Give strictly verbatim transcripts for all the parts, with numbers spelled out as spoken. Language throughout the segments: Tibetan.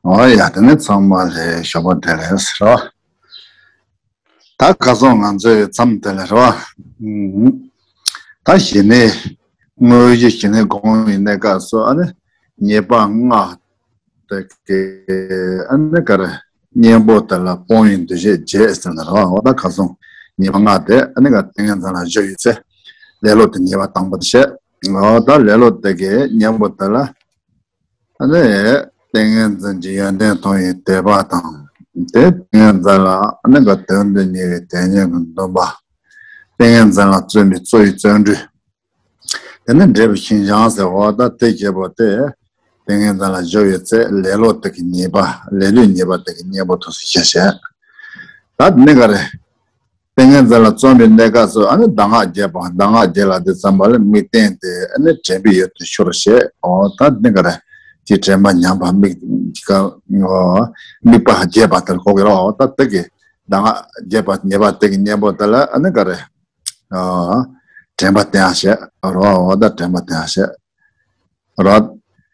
ཨོ་ཡ། དེ་ནི་ཚང་མ་ལ་ཞོགས་པ་བདེ་ལེགས་ཟེར་རོ། ད་ཁ་སང་ང་ཚོའི་མཚམས་དེ་ལ་རོ། ཨུམ། ད་གཞི་ནས་དངོས་གཞི་གཞི་ནས་སྒོམ་པའི་གནས་སྐབས་སུ་ཨ་ནི་ཉེས་པ་ལྔ་དེ་གི་ཨ་ནི་ག་རེ་གཉེན་པོ་དེ་ལ་སྤོང་བའི་འདུ་ཤེས་བརྒྱད་ཟེར་ན་རོ། འོ་ད་ཁ་སང་ཉེས་པ་ལྔ་དེ་ཨ་ནི་ག་ཏིང་ངེ་འཛིན་ལ་གཞོལ་བའི་ཚེ་ལེ་ལོ་དེ་ཉེས་པ་དང་པོ་དེ་བཤད། འོ་ད་ལེ་ལོ་དེ་གི་གཉེན་པོ་དེ་ལ། ཨ་ནི་ཏིང་ངེ་འཛིན་གྱི་ཡོན་ཏན་མཐོང་བའི་དད་པ་དང་། དེ་ཏིང་ངེ་འཛིན་ལ་ཨ་ནི་ག་དོན་དུ་གཉེར་བའི་དེ་ཉིད་ཀྱི་འདུན་པ། ཏིང་ངེ་འཛིན་ལ་བརྩོན་པའི་རྩོལ་བའི་བརྩོན་འགྲུས། དེ་ནི་འབྲས་བུ་ཤིན་སྦྱངས་ཟེར་བ་ད་དེ་བྱེད་པོ་དེ། ཏིང་ངེ་འཛིན་ལ་གཞོལ་བའི་ཚེ་ལེ་ལོ་དེ་གི་ཉེས་པ། ལེ་ལོའི་ཉེས་པ་དེ་གི་གཉེན་པོ་དུ་སུ་ཤེས་བྱས། ད་དེ་ནི་ག་རེ། ཏིང་ངེ་འཛིན་ལ་བརྩོན་པའི་གནས་སྐབས་སུ་ཨ་ནི་གདམས་ངག་རྒྱས་པ། གདམས་ངག་རྒྱས་ལ་དེ་ཙམ་པ་ལ་དམིགས་རྟེན་དེ་ཨ་ནི་དྲན་པའི་ཡུལ་དུ་ཤོར་བྱས། འོ་ད་འདི་ག་རེ་དེ་དྲན་པ་ཉམས་པ་དམིགས་ཀ་དམིགས་པ་རྒྱས་པ་དེར་གོ་གི་རོ། འོ་ད་དེ་གི་གདམས་ངག་རྒྱས་པ་ཉེས་པ་དེ་གི་གཉེན་པོ་དེ་ལ་ཨ་ནི་ག་རེ་དྲན་པ་བསྟེན་བྱས་རོ། འོ་ད་དྲན་པ་བསྟེན་བྱས། ར།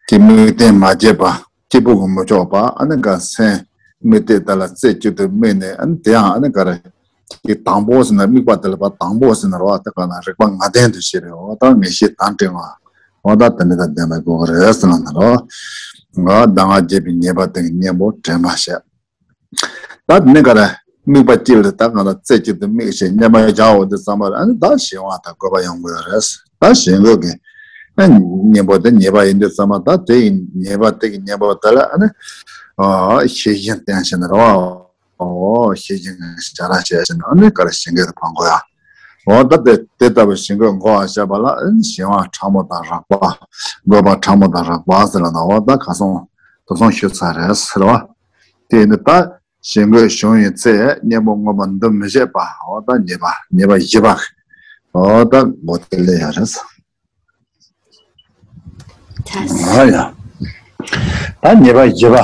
དེ་དམིགས་རྟེན་མ་བརྗེད་པ། སྐྱེས་བུ་གི་མི་ཆོག་པ། ཨ་ནི་ག་སེམས་དམིགས་གཏད་དེ་ལ་རྩེ་གཅིག་ཏུ་དམིགས་ནས། ཨ་ནི་དེ་ཡང་ཨ་ནི་ག་རེ། དེ་དང་པོ་ཟེར་ན་དམིགས་པ་དེ་ལ་བ་དང་པོ་ཟེར་ན་རོ། དེ་ག་ན་རིག་པ་ངག་ལྡན་དུ་བྱེད་པའི་འོ་ད་ངེས་ཤེས་དང་འབྲེལ་བ། འོ་ད་དེ་འདྲ་དང་ལྡན་པ་དགོས་ཀྱི་རེད་ཟེར་ན་ད་རོ། ང་གདམས་ངག་རྒྱས་པའི་ཉེས་པ་དེ་གི་གཉེན་པོ་དྲན་པ་བྱས། ད་དེ་ནས་ག་རེ། དམིགས་པ་གཅིག་ལ་ད་ག་ལ་རྩེ་གཅིག་ཏུ་དམིགས་བྱས་མཉམ་པར་བཞག་འོ་དེ་ཙམ་པ་ལ་ཨ་ནི་ད་གཞན་དབང་དང་དགོས་པ་ཡོང་དགོས་རེད། ད་གཞན་དགོས་ཀྱི་ཨ་གཉེན་པོ་དེ་ཉེས་པ་ཡིན་དུས་ཙམ་པ་ད་དེ་ཡི་ཉེས་པ་དེ་གི་གཉེན་པོ་དེ་ལ་ཨ་ནི་ཨ་ཤེས་བཞིན་བསྟེན་བྱས་ནས་རོ། ཨོ་ཤེས་བཞིན་གྱི་བྱ་ར་བྱས་བྱས་ནས་ཨ་ནི་ག་རེ་གཞན་དགོས་དེ་སྤང་དགོས་ཡ། འོ་ད་དེ་དེ་ལྟ་བུ་གཞན་དགོས་འགོག་པར་བྱེད་པ་ལ་ཨ་ནི་གཞན་དབང་ཕྲ་མོ་དང་རགས་པ། དགོས་པ་ཕྲ་མོ་དང་རགས་པ་ཟེར་ལ་ན་འོ་ད་ཁ་སང་དུ་སོང་ཞུ་ཚར་རེད་ཟེར་བ། དེ་ནི་ད་གཞན་དགོས་བྱུང་བའི་ཚེ་གཉེན་པོ་མངོན་པར་འདུ་མི་བྱེད་པ། འོ་ད་ཉེས་པ་ཉེས་པ་བཞི་པ། འོ་ད་མགོ་དེ་ལས་ཡ་རེད། ཨ་ཡ། ད་ཉེས་པ་བཞི་པ།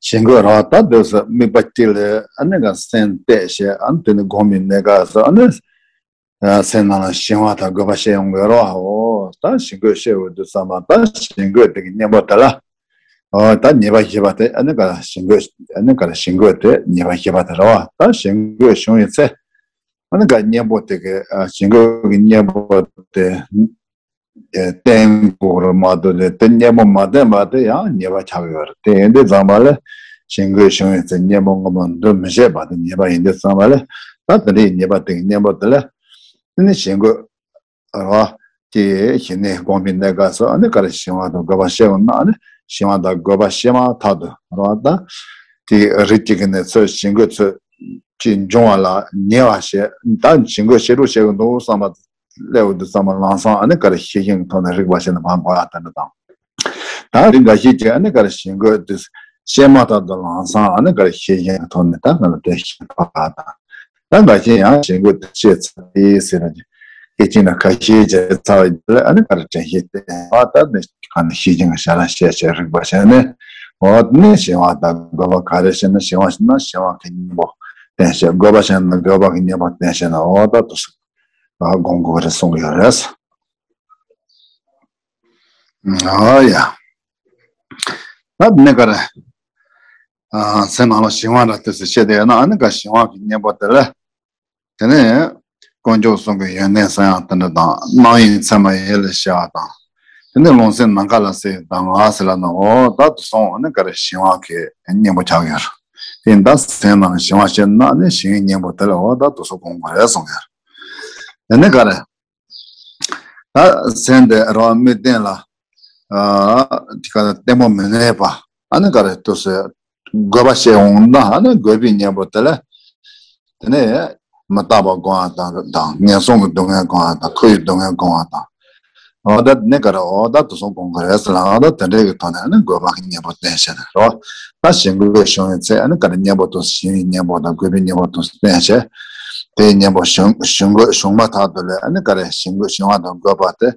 གཞན་དགོས་ར་ད་འདོད་སེམས་དམིགས་པ་གཅིག་ལ་ཨ་ནི་ག་སེམས་གཏད་བྱས་ཨ་ནི་དེ་ནི་སྒོམ་པའི་གནས་སྐབས་སུ་ཨ་ནི། སེམས་ནང་ལ་གཞན་དབང་དང་དགོས་པ་བཤད་ཡོང་གི་རོ། འོ་ད་གཞན་དགོས་བཤད་འོས་དུས་ཙམ་པ་ད་གཞན་དགོས་དེ་གི་གཉེན་པོ་དེ་ལ། འོ་ད་ཉེས་པ་བཞི་པ་དེ་ཨ་ནི་ག་གཞན་དགོས་ཨ་ནི་ག་གཞན་དགོས་དེ་ཉེས་པ་བཞི་པ་དེ་རོ། ད་གཞན་དགོས་བྱུང་བའི་ཚེ་ཨ་ནི་ག་གཉེན་པོ་དེ་གི་གཞན་དགོས་ཀྱི་གཉེན་པོ་དེ་བསྟེན་དགོས་རེད་མ་གཏོགས་དེ་དེ་གཉེན་པོ་མ་བསྟེན་པ་དེ་ཡང་ཉེས་པ་ཆགས་ཡོད་རེད། དེ་ཡིན་དུས་ཙམ་པ་ལ་གཞན་དགོས་བྱུང་བའི་ཚེ་གཉེན་པོ་མངོན་པར་འདུ་མི་བྱེད་པ་དེ་ཉེས་པ་ཡིན་དུས་ཙམ་པ་ལ་ད་དེ་འདྲའི་ཉེས་པ་དེ་གི་གཉེན་པོ་དེ་ལ། ཨ་ནི་གཞན་དགོས་རོ། དེ་གཞི་ནས་སྒོམ་པའི་གནས་སྐབས་སུ་ཨ་ནི་ག་རེ་གཞན་དབང་དང་དགོས་པ་བཤད་འོང་ན་ཨ་ནི་གཞན་དབང་དང་དགོས་པ་བཤད་མ་ཐག་ཏུ་རོ། ད་དེ་རིགས་གཅིག་གི་ནས་ཚོད་གཞན་དགོས་ཚོད་ཅིག་འབྱུང་བ་ལ་ཉེ་བ་བཤད། ད་གཞན་དགོས་བཤད་རུ་བཤད་གི་འདུག་བསམ་པ་སླེབས་འོང་དུས་ཙམ་པ་ལམ་སང་ཨ་ནི་ག་རེ་ཤེས་བཞིན་གྱི་ཐོག་ནས་རིག་པ་བཤད་ན་མ་དགོས་ཡ་དེ་འདྲ་དང་། ད་རིགས་འགའ་ཤས་ཀྱིས་ཨ་ནི་ག་རེ་གཞན་དགོས་དེ་བཤད་མ་ཐག་ཏུ་ལམ་སང་ཨ་ནི་ག་རེ་ཤེས་བཞིན་གྱི་ཐོག་ནས་ད་ག་ལ་དེ་ཤེས་པ་དང་། ད་འགའ་ཤས་ཡང་གཞན་དགོས་དེ་བཤད་ཚར་ཡིན་ཟེར་ན་སྐད་ཅིག་ན་ཁ་ཤས་བྱས་ཚར་བ་ཡིན་ལ་ཨ་ནི་ག་རེ་དྲན་ཤེས་བསྟེན་པ་ད་ནི་ག་ནི་ཤེས་བཞིན་གྱི་བྱ་ར་བཤད་བྱས་རིག་པ་བྱས་ནས་འོ་ནི་གཞན་དབང་དང་དགོས་པ་ག་རེ་བཤད་ན་གཞན་དབང་བཤད་ན་གཞན་དབང་གི་གཉེན་པོ་བསྟེན་བྱས་དགོས་པ་བཤད་ན་དགོས་པ་གི་གཉེན་པོ་བསྟེན་བྱས་ན་འོ་ད་དུ་སུ་སྒོམ་དགོས་རེད་གསུང་གི་ཡོད་རེད། ཨ་ཡ། ད་ནི་ག་རེ། ཨ་སེམས་ནང་ལ་གཞན་དབང་ར་དེ་ཚོ་བཤད་དེ་ཡོད་ན་ཨ་ནི་ག་གཞན་དབང་གི་གཉེན་པོ་དེ་ལ། དེ་ནས་དཀོན་མཆོག་གསུམ་གྱི་ཡོན་ཏན་གསལ་ཡང་དེ་འདྲ་དང་སྣང་ཡུལ་མཚན་མ་ཡིན་ལ་ཤེས་པ་དང་། དེ་ནས་རླུང་སེམས་ནམ་མཁའ་ལ་གསལ་ཡང་གདམས་ངག་ཟེར་ལ་ན་འོ་ད་དུ་སོང་ཨ་ནི་ག་རེ་གཞན་དབང་གི་གཉེན་པོ་ཆགས་ཡོད་རེད། དེ་ད་སེམས་ནང་གཞན་དབང་བཤད་ན་ཨ་ནི་གཞན་གཉེན་པོ་དེ་ལ་འོ་ད་དུ་སོ་དགོངས་པ་རེད་གསུངས་ཡོད་རེད། དེ་ནས་ག་རེ། ད་སེམས་དེ་རང་དམིགས་རྟེན་ལ་ཨ་དེ་ག་ལྟད་མོ་མི་གནས་པ་ཨ་ནི་ག་རེ་ལྟོས་སེ་དགོས་པ་བཤད་འོང་ན་ཨ་ནི་དགོས་པའི་གཉེན་པོ་དེ་ལ་དེ་ནས་མི་རྟག་པ་སྒོམ་པ་དང་དང་ངན་སོང་གི་སྡུག་བསྔལ་སྒོམ་པ་དང་ཁོ་ཡི་སྡུག་བསྔལ་སྒོམ་པ་དང་འོ་ད་དེ་ནས་ག་རེ་འོ་ད་དུ་སོང་སྒོམ་གི་རེད་ཟེར་ལ་འོ་ད་དེ་འདྲའི་གི་ཐོག་ནས་ཨ་ནི་དགོས་པ་གི་གཉེན་པོ་བསྟེན་བྱས་ནས་རོ། ད་གཞན་དགོས་བྱུང་བའི་ཚེ་ཨ་ནི་ག་རེ་གཉེན་པོ་དུ་གཞན་གཉེན་པོ་དང་དགོས་པའི་གཉེན་པོ་དུ་བསྟེན་བྱས། དེའི་གཉེན་པོ་བྱུང་བྱུང་དགོས་བྱུང་མ་ཐག་ཏུ་ལས་ཨ་ནི་ག་རེ་གཞན་དགོས་བྱུང་བ་དང་དགོས་པ་དེ་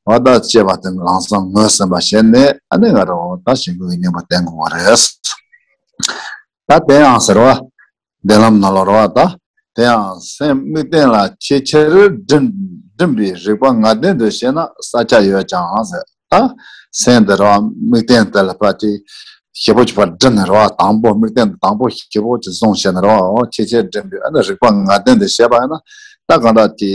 བ་དག་བཅས་པ་དེ་ལམ་སང་ངོས་ཟིན་པ་བྱས་ནས་ཨ་ནི་ང་རང་ད་གཞན་དགོས་ཀྱི་གཉེན་པོ་བསྟེན་དགོས་པ་རེད། ད་དེ་ཡང་ཟེར་བ། བདེན་ལམ་ནང་ལ་རོ་བ་ད། དེ་ཡང་སེམས་དམིགས་རྟེན་ལ་ཆེས་ཆེར་སྒྲིམ་སྒྲིམ་པའི་རིག་པ་ངག་ལྡན་དུ་བྱས་ན་བསལ་བྱ་ཡོད་ཀྱང་ཟེར། ད་སེམས་དེ་རང་དམིགས་རྟེན་དེ་ལ་ཕར་ཅིག་ ཞིབ་པོ་ཅིག་ཕར་བསྒྲིམས་ནས་རེད་བ། དང་པོ་དམིགས་རྟེན་དང་པོ་ཞིབ་པོ་ཅིག་བཟུང་བྱས་ནས་རེད་བ། འོ་ཆེས་ཆེར་བསྒྲིམས་པའི་ཨ་ནི་རིག་པ་ངར་ལྡན་དེ་བྱས་པ་ཡིན་ན། ད་གང་ལྟར་དེ་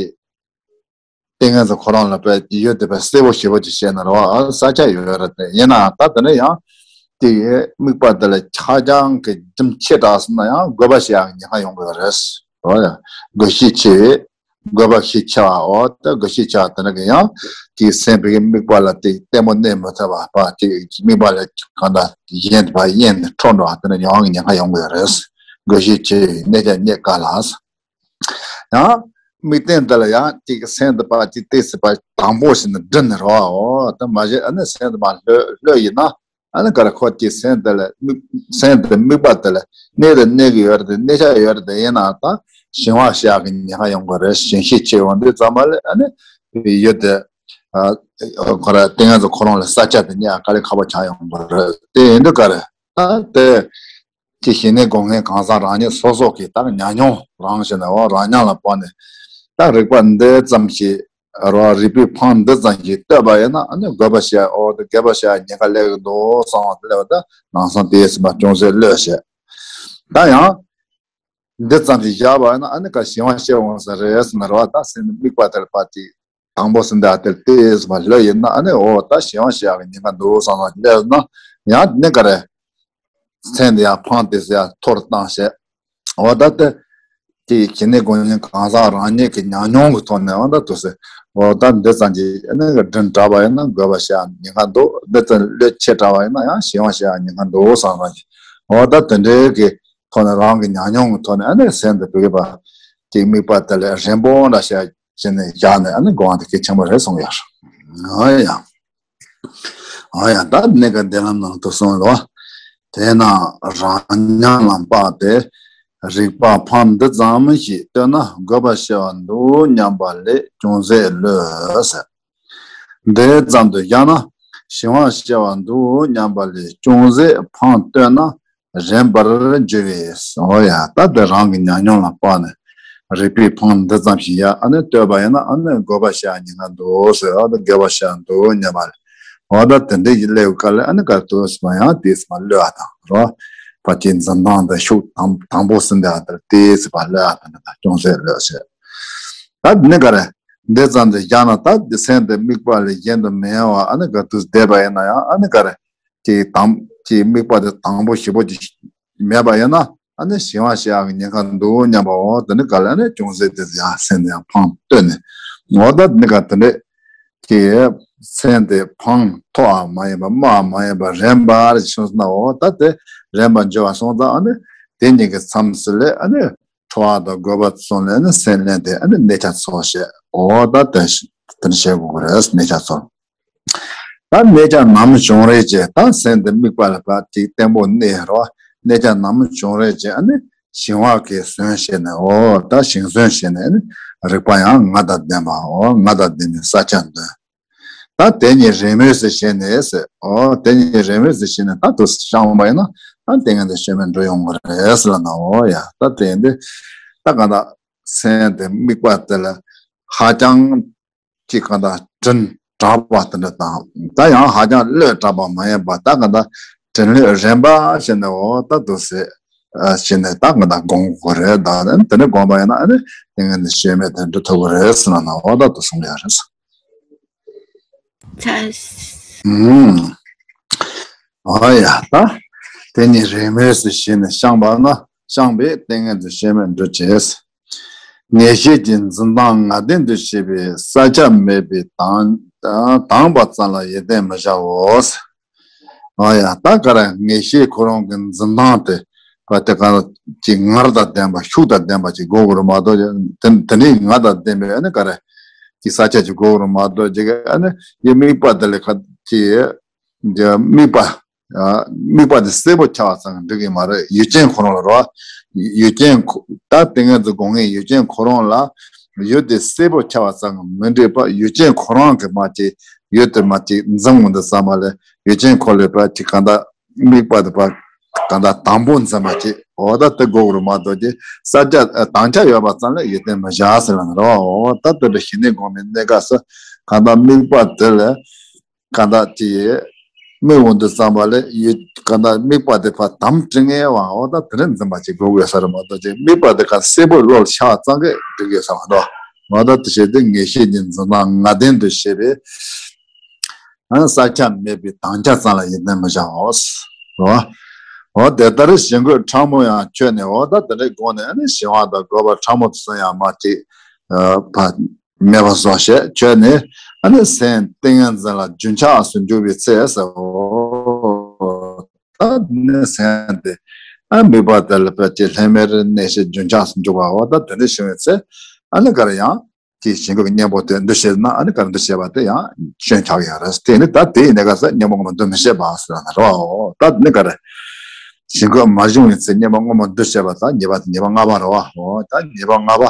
ཏིང་ངེ་འཛིན་ཁོ་རང་ལ་དཔེ་ཡོད་དེ་དཔེ་གསལ་པོ་ཞིབ་པོ་ཅིག་བྱས་ནས་རེད་བ། ས་ཆ་ཡོད་རེད་དེ། ཡིན་ནའང་ད་དེ་ནས་ཡང་དེ་ཡི་དམིགས་པ་དེ་ལ་ཆགས་སྡང་གི་རྒྱུན་ཆེ་དྲགས་སོང་ན་ཡང་དགོས་པ་བྱེད་ཡག་ཉེན་ཁ་ཡོང་གི་རེད། འོ་ཡ། དགོས་གཞི་ཆེ་བའི་དགོས་པ་ཞིག་ཆེ་བ། འོ་ད་དགོས་གཞི་ཆེ་བ་དེ་འདྲ་གི་ཡང་དེའི་སེམས་དཔའི་དམིགས་པ་ལ་དེ་ལྟད་མོ་གནས་མི་ཐུབ་པ་པ། དེ་དམིགས་པ་ལ་གང་ལྟར་གཞན་པ་གཡེང་ནས་འཕྲོ་འགྲོ་བ་དེ་འདྲ་ཡོང་བའི་ཉེན་ཁ་ཡོང་གི་རེད། དགོས་གཞི་ཆེ་བའི་གནས་ཆ་རྙེད་དཀའ་ལ། ཡང་དམིགས་རྟེན་འདི་ལ་ཡང་གཅིག་སེམས་འདི་པ་གཅིག་ཏོག་ཙམ་པ་དང་པོ་ཞིག་ནས་བསྒྲིམས་ནས་རོ། འོ་ད་མ་གཞི་ཨ་ནི་སེམས་འདི་མ་ལྷོད་ལྷོད་ཡིན་ན། ཨ་ནི་ག་རེ་ཁོ་གཅིག་སེམས་འདི་ལ་དམིགས་སེམས་འདི་དམིགས་པ་འདི་ལ་གནས་དང་གནས་ཀྱི་ཡོད་རེད་དེ། གནས་ཆ་ཡོད་རེད་དེ། ཡིན་ནའང་ད་ཞེན་པ་བྱེད་ཡག་གི་ཉེན་ཁ་ཡོང་གི་རེད། ཞེན་ཤས་ཆེ་ཡོང་དུས་ཙམ་པ་ལ་ཨ་ནི་ཡོད་དེ། ཨ་ཁོ་ར་ཏིང་ངེ་འཛིན་ཁོ་རང་ལ་ས་ཆ་དེ་རྙེད་ཡག་དཀའ་ལས་ཁག་པོ་ཆགས་ཡོང་གི་རེད། དེ་ཡིན་དུས་ག་རེ་ད་དེ། ཀྱི་ཞི་གནས་སྒོམ་མཁན་གང་ཟག་རང་ཉིད་སོ་སོ་གིས་ད་ཉམས་མྱོང་རང་བྱས་ནས། འོ་རང་ཉམས་ལ་བབས་ནས་ད་རིག་པ་འདི་ཙམ་ཞིག་རོ། རིག་པའི་ཕང་འདི་ཙམ་ཞིག་བཏོད་པ་ཡིན་ན། ཨ་ནི་དགོས་པ་བྱས། འོ་དེ་དགོས་པ་བྱས་ཉེན་ཁ་སླེབས་ཀྱི་འདུག་བསམ་པ་དེ་ལས་ད་ནང་སེམས་དེ་ཙམ་ཅུང་ཟད་གློད་བྱས། ད་ཡང་འདི་ཙམ་ཞིག་བཞག་པ་ཡིན་ན། ཨ་ནི་ག་ཞེན་པ་སྐྱེ་འོང་ས་རེད་ཟེར་ན་རོ། ད་སེམས་ནི་དམིགས་པ་དེར་ཕར་ཅིག་དང་པོ་སེམས་དེ་ཨ་དེར་ཏོག་ཙམ་ལྷོད་ཡིན་ན། ཨ་ནི་འོ་ད་ཞེན་པ་སྐྱེ་ཡག་གི་ཉེན་ཁ་འདུག་བསམ་ན་སླེབས་ན་ཡང་ནི་ག་རེ། སེམས་དེ་ཡང་ཕང་སྟེ་ཟེར་ཡ་མཐོ་རུ་བཏང་བྱས། འོ་ད་དེ་དེ་ཞི་གནས་སྒོམ་མཁན་གང་ཟག་རང་ཉིད་ཀྱི་ཉམས་མྱོང་གི་ཐོག་ནས། འོ་ད་དུ་ཟེར། འོ་ད་འདི་ཙམ་གྱིས་ཨ་ནི་བསྒྲིམས་དྲགས་པ་ཡིན་ན་དགོས་པ་བྱེད་ཡག་ཉེན་ཁ་འདུག་འདི་ཙམ་གློད་ཆེ་དྲགས་པ་ཡིན་ན་ཡང་ཞེན་པ་བྱེད་ཡག་ཉེན་ཁ་འདུག་བསམ་བསམ་གྱིས། འོ་ད་དེ་འདྲའི་གི་ཐོག་ནས་རང་གི་ཉམས་མྱོང་གི་ཐོག་ནས་ཨ་ནི་སེམས་དེ་བོད་པ་གི་དམིགས་པ་དེ་ལ་རན་པོ་འདྲ་བྱས་བྱས་ནས་བཞག་ནས་ཨ་ནི་སྒོམ་པ་དེ་གལ་ཆེན་པོ་རེད་གསུངས་ཡོད། འོ་ཡ། འོ་ཡ། ད་གནས་སྐབས་བདེ་ལམ་ནང་དུ་གསུངས་ཡོད། དེས་ན་རང་ཉམས་ལ་དཔག་སྟེ། རིག་པ་ཕང་འདི་ཙམ་ཞིག་བཏོད་ན། དགོས་པ་ཞེ་བ་འདུག་སྙམ་པ་ལས་ཅུང་ཟད་གློད་ཟེར། འདི་ཙམ་དུ་བཞག་ན། ཞེན་པ་སྐྱེ་བ་འདུག་སྙམ་པ་ལས་ཅུང་ཟད་ཕངས་བཏོད་ན་རན་པར་འགྱུར་བས། འོ་ཡ། ད་དེ་རང་གི་ཉམས་མྱོང་ལ་དཔགས་ནས་རིག་པའི་ཕངས་འདི་ཙམ་ཞིག་ཡ་ཨ་ནི་བཏོད་པ་ཡིན་ན། ཨ་ནི་དགོས་པ་ཞེ་ཉེན་ཁ་འདུག་ཟེར། འོ་ད་དགོས་པ་ཞེ་འདུག་སྙམ་པ་ལས། འོ་ད་དེ་འདྲའི་ཡིད་སླེབས་ག་ལ་ཨ་ནི་ག་དུས་སུ་མ་ཡང་དེས་སུ་མ་གློད་པ་དང་རོ། ཕ་གི་འཛིན་སྟངས་དང་ཤུགས་དང་དང་པོ་ཟིན་དེ་ཨ་དེར་དེས་སུ་མ་གློད་པ་དང་ཅུང་ཟད་གློད་ཟེར། ད་འདི་ནི་ག་རེ། འདི་ཙམ་དུ་བཞག་ན་ད་འདི་སེམས་དེ་དམིགས་པ་ལས་གཞན་དུ་མེད་པ་ཨ་ནི་ག་དུས་བསྡད་པ་ཡིན་ན་ཡང་ཨ་ནི་ག་རེ། དེ་དང་དེ་དམིགས་པ་དེ་དང་པོ་ཞེ་པོ་ཅིག་མེད་པ་ཡིན་ན་ཨ་ནི་ཞེན་པ་སྐྱེ་ཡག་གི་ཉེན་ཁ་འདུག་སྙམ་པ། འོ་དེ་ནི་ག་ལ་ནི་ཅུང་ཟད་དེ་ཡང་སེམས་དེ་ཡང་ཕངས་བཏོད་ནས། འོ་ད་འདི་ནི་ག་དེ་འདྲས་དེ་སེམས་དེ་ཕངས་མཐོ་བ་མ་ཡིན་པ་དམའ་བ་མ་ཡིན་པ་རན་པར་བྱུང་སོང་ན། འོ་ད་དེ་རན་པར་འགྱུར་བ་སོང་ཙང་ཨ་ནི་དེ་ཉིད་ཀྱི་མཚམས་སུ་ལས་ཨ་ནི། འཕྲོ་བ་དང་དགོས་པ་ཚོ་ལས་ནི་སེམས་ལེན་ཏེ་ཨ་ནི་གནས་ཆ་ཚོགས་བྱེད། འོ་ད་དེ་དེ་ནི་བྱེད་དགོས་ཀྱི་རེད། གནས་ཆ་ཚོགས། ད་གནས་ཆ་ནམ་བྱུང་རེད་ཅེས་ད་སེམས་དེ་དམིགས་པ་ལ་ཕར་ཅིག་བརྟན་པོ་གནས་རོ། གནས་ཆ་ནམ་བྱུང་རེད་ཅེས་ཨ་ནི་ཞེན་པ་གིས་ཟོན་བྱས་ནས། འོ་ད་ཞེན་ཟོན་བྱས་ནས་ཨ་ནི་རིག་པ་ཡང་ང་དང་ལྡན་པ། འོ་ང་དང་ལྡན་པའི་ས་ཆ་འདོན། ད་དེ་ཉིད་རེས་མོས་སུ་བྱས་ནས་ཟེར། འོ་དེ་ཉིད་རེས་མོས་སུ་བྱས་ནས་ད་དུ་བཤངས་པ་ཡིན་ན་ད་ཏིང་ངེ་འཛིན་བཤད་མེད་འགྲོ་ཡོང་གི་རེད་ཟེར་ལབ་ན། འོ་ཡ། ད་དེ་ཡིན་དུས་ད་གང་ལྟར་སེམས་དེ་དམིགས་པ་དེ་ལ་ཧ་ཅང་ཅིག་གང་ལྟར་དྲན་དྲགས་པ་དེ་འདྲ་དང་། ད་ཡང་ཧ་ཅང་གློད་དྲགས་པ་མ་ཡིན་པ་ད་གང་ལྟར་དྲན་གློད་རན་པ་བྱས་ནས། འོ་ད་དུ་ཟེར་བྱས་ནས་ད་གང་ལྟར་སྒོམ་དགོས་རེད། ད་དེ་འདྲ་སྒོམ་པ་ཡིན་ན་ཨ་ནི་ཏིང་ངེ་འཛིན་བཤད་མེད་དེ་འགྲོ་ཐུབ་ཀྱི་རེད་ཟེར་ལབ་ན། འོ་ད་དུ་གསུངས་ཡོད་རེད། ཨུམ། ཨོ་ཡ། ད་དེ་ཉིད་རེས་མོས་སུ་བྱས་ནས་བཤངས་པ་ན་བཤངས་པས་ཏིང་ངེ་འཛིན་བཤད་མེད་འགྲུབ་བྱེད། ངེས་ཤེས་ཀྱི་འཛིན་སྟངས་ངར་ལྡན་དུ་བྱེད་པའི་ས་ཆ་མེད་པའི་དང་དང་པ་ཙམ་ལ་ཡིད་བརྟན་མི་བྱའོ། ཨོ་ཡ། ད་ག་རེ་ངེས་ཤེས་ཁོ་རང་གི་འཛིན་སྟངས་དེ་བ་དེ་ག་ཅིག་ངར་དང་ལྡན་པ་ཤུགས་དང་ལྡན་པ་ཅིག་དགོས་ཀྱི་རེད་མ་གཏོགས། དེ་དེ་ནི་ངར་དང་ལྡན་པའི་ཨ་ནི་ག་རེ་ཅིག་ས་ཆ་ཅིག་དགོས་ཀྱི་རེད་མ་གཏོགས། ཅིག་ཨ་ནི་ཡི་དམིགས་པ་དེ་ལས་ཁ་ཅིག་དམིགས་པ། དམིགས་པ་དེ་གསལ་པོ་ཆགས་པ་ཙམ་གྱིས་འགྲིག་གི་མ་རེད། ཡུལ་ཅན་ཁོ་རང་ལ་རོ། ཡུལ་ཅན་ཁོ་ད་ཏིང་ངེ་འཛིན་སྒོམ་མཁན་ཡུལ་ཅན་ཁོ་རང་ལ་ཡུལ་དེ་གསལ་པོ་ཆགས་པ་ཙམ་གྱིས་མི་འགྲིག་པ། ཡུལ་ཅན་ཁོ་རང་གི་མ་ཅིག་ཡུལ་དེ་མ་ཅིག་འཛིན་འོང་དུས་ཙམ་པ་ལ་ཡུལ་ཅན་ཁོ་ལས་པ་ཅིག་གང་ལྟར་དམིགས་པ་དེ་པ་གང་ལྟར་དང་པོ་འཛིན་པ་ཅིག་འོ་ད་དེ་དགོས་ཀྱི་རེད་མ་གཏོགས། ཅིག་ས་ཆ་དང་ཆ་ཡོད་པ་ཙམ་ལ་ཡིད་བརྟན་མི་བྱ་ཟེར་ལབ་ན་རོ། འོ་ད་དེ་འདྲ་ཞི་གནས་སྒོམ་པའི་གནས་སྐབས་སུ་གང་ལྟར་དམིགས་པ་དེ་ལ། གང་ལྟར་དེ་ དམིགས་འོང་དུས་ཙམ་པ་ལ་ཡུལ་ག་ན་དམིགས་པ་དེ་ཕར་དམ་དྲི་ངེས་བ་འོ་ད་དེ་རིང་འཛིན་པ་ཅིག་དགོས་དགོས་ས་རེད་མ་གཏོགས་ཅིག་དམིགས་པ་དེ་ག་གསལ་པོ་བློ་ལ་ཤར་ཙང་གི་འགྲིག་དགོས་ས་མ་གཏོགས་འོ་ད་དེ་བྱས་ཏེ་ངེས་ཤེས་ཀྱི་འཛིན་སྟངས་ངེས་གཏན་དུ་བྱེད་པའི་ཨ་ས་ཆ་མེད་པའི་དམ་བཅའ་ཙམ་ལ་ཡིད་བརྟན་མི་བྱའོ། རོ། འོ་དེ་ལྟར་ཞི་འགོད་ཕྲ་མོ་ཡང་ཁྱོད་ནི་འོ་ད་དེ་འདྲའི་སྒོ་ནས་ཨ་ནི་ཞི་བ་དང་རྒོད་པ་ཕྲ་མོ་དེ་ཚོ་ཡང་མ་ཅིག་ཕ་མེད་པ་བཟོ་ཞེས་ཁྱོད་ནི་ཨ་ནི་སེམས་ཏིང་ངེ་འཛིན་ལ་རྒྱུན་ཆགས་སུ་འཇུག་པའི་ཚེ་ཟེར་འོ། ད་ནི་སེམས་དེ་ཨ་དམིགས་པ་དེ་ལ་ཕལ་ཆེར་ལྷད་མེད་རེ་གནས་ཤེས་རྒྱུན་ཆགས་སུ་འཇུག་པ་འོ་ད་དེ་འདྲ་བྱུང་བའི་ཚེ་ཨ་ནི་ག་རེ་ཡང་། ཀྱི་ཞི་འགོད་ཀྱི་གཉེན་པོ་དེ་འདུ་བྱེད་ན་ཨ་ནི་ག་རེ་འདུ་བྱེད་པ་དེ་ཡང་སྐྱོན་ཆགས་ཡོད་རེད། དེ་ནི་ད་དེ་ཡིན་ནའི་ག་ས་གཉེན་པོ་ངོ་མ་འདུ་མི་བྱེད་པ་ཟེར་ན་རོ། ད་ནི་ག་རེ་ཞི་འགོད་མ་བྱུང་བའི་ཚེ་གཉེན་པོ་ངོ་མ་འདུ་བྱེད་པ་ད་ཉེས་པ་དེ་ཉེས་པ་ལྔ་པ་རོ། ད་ཉེས་པ་ལྔ་པ་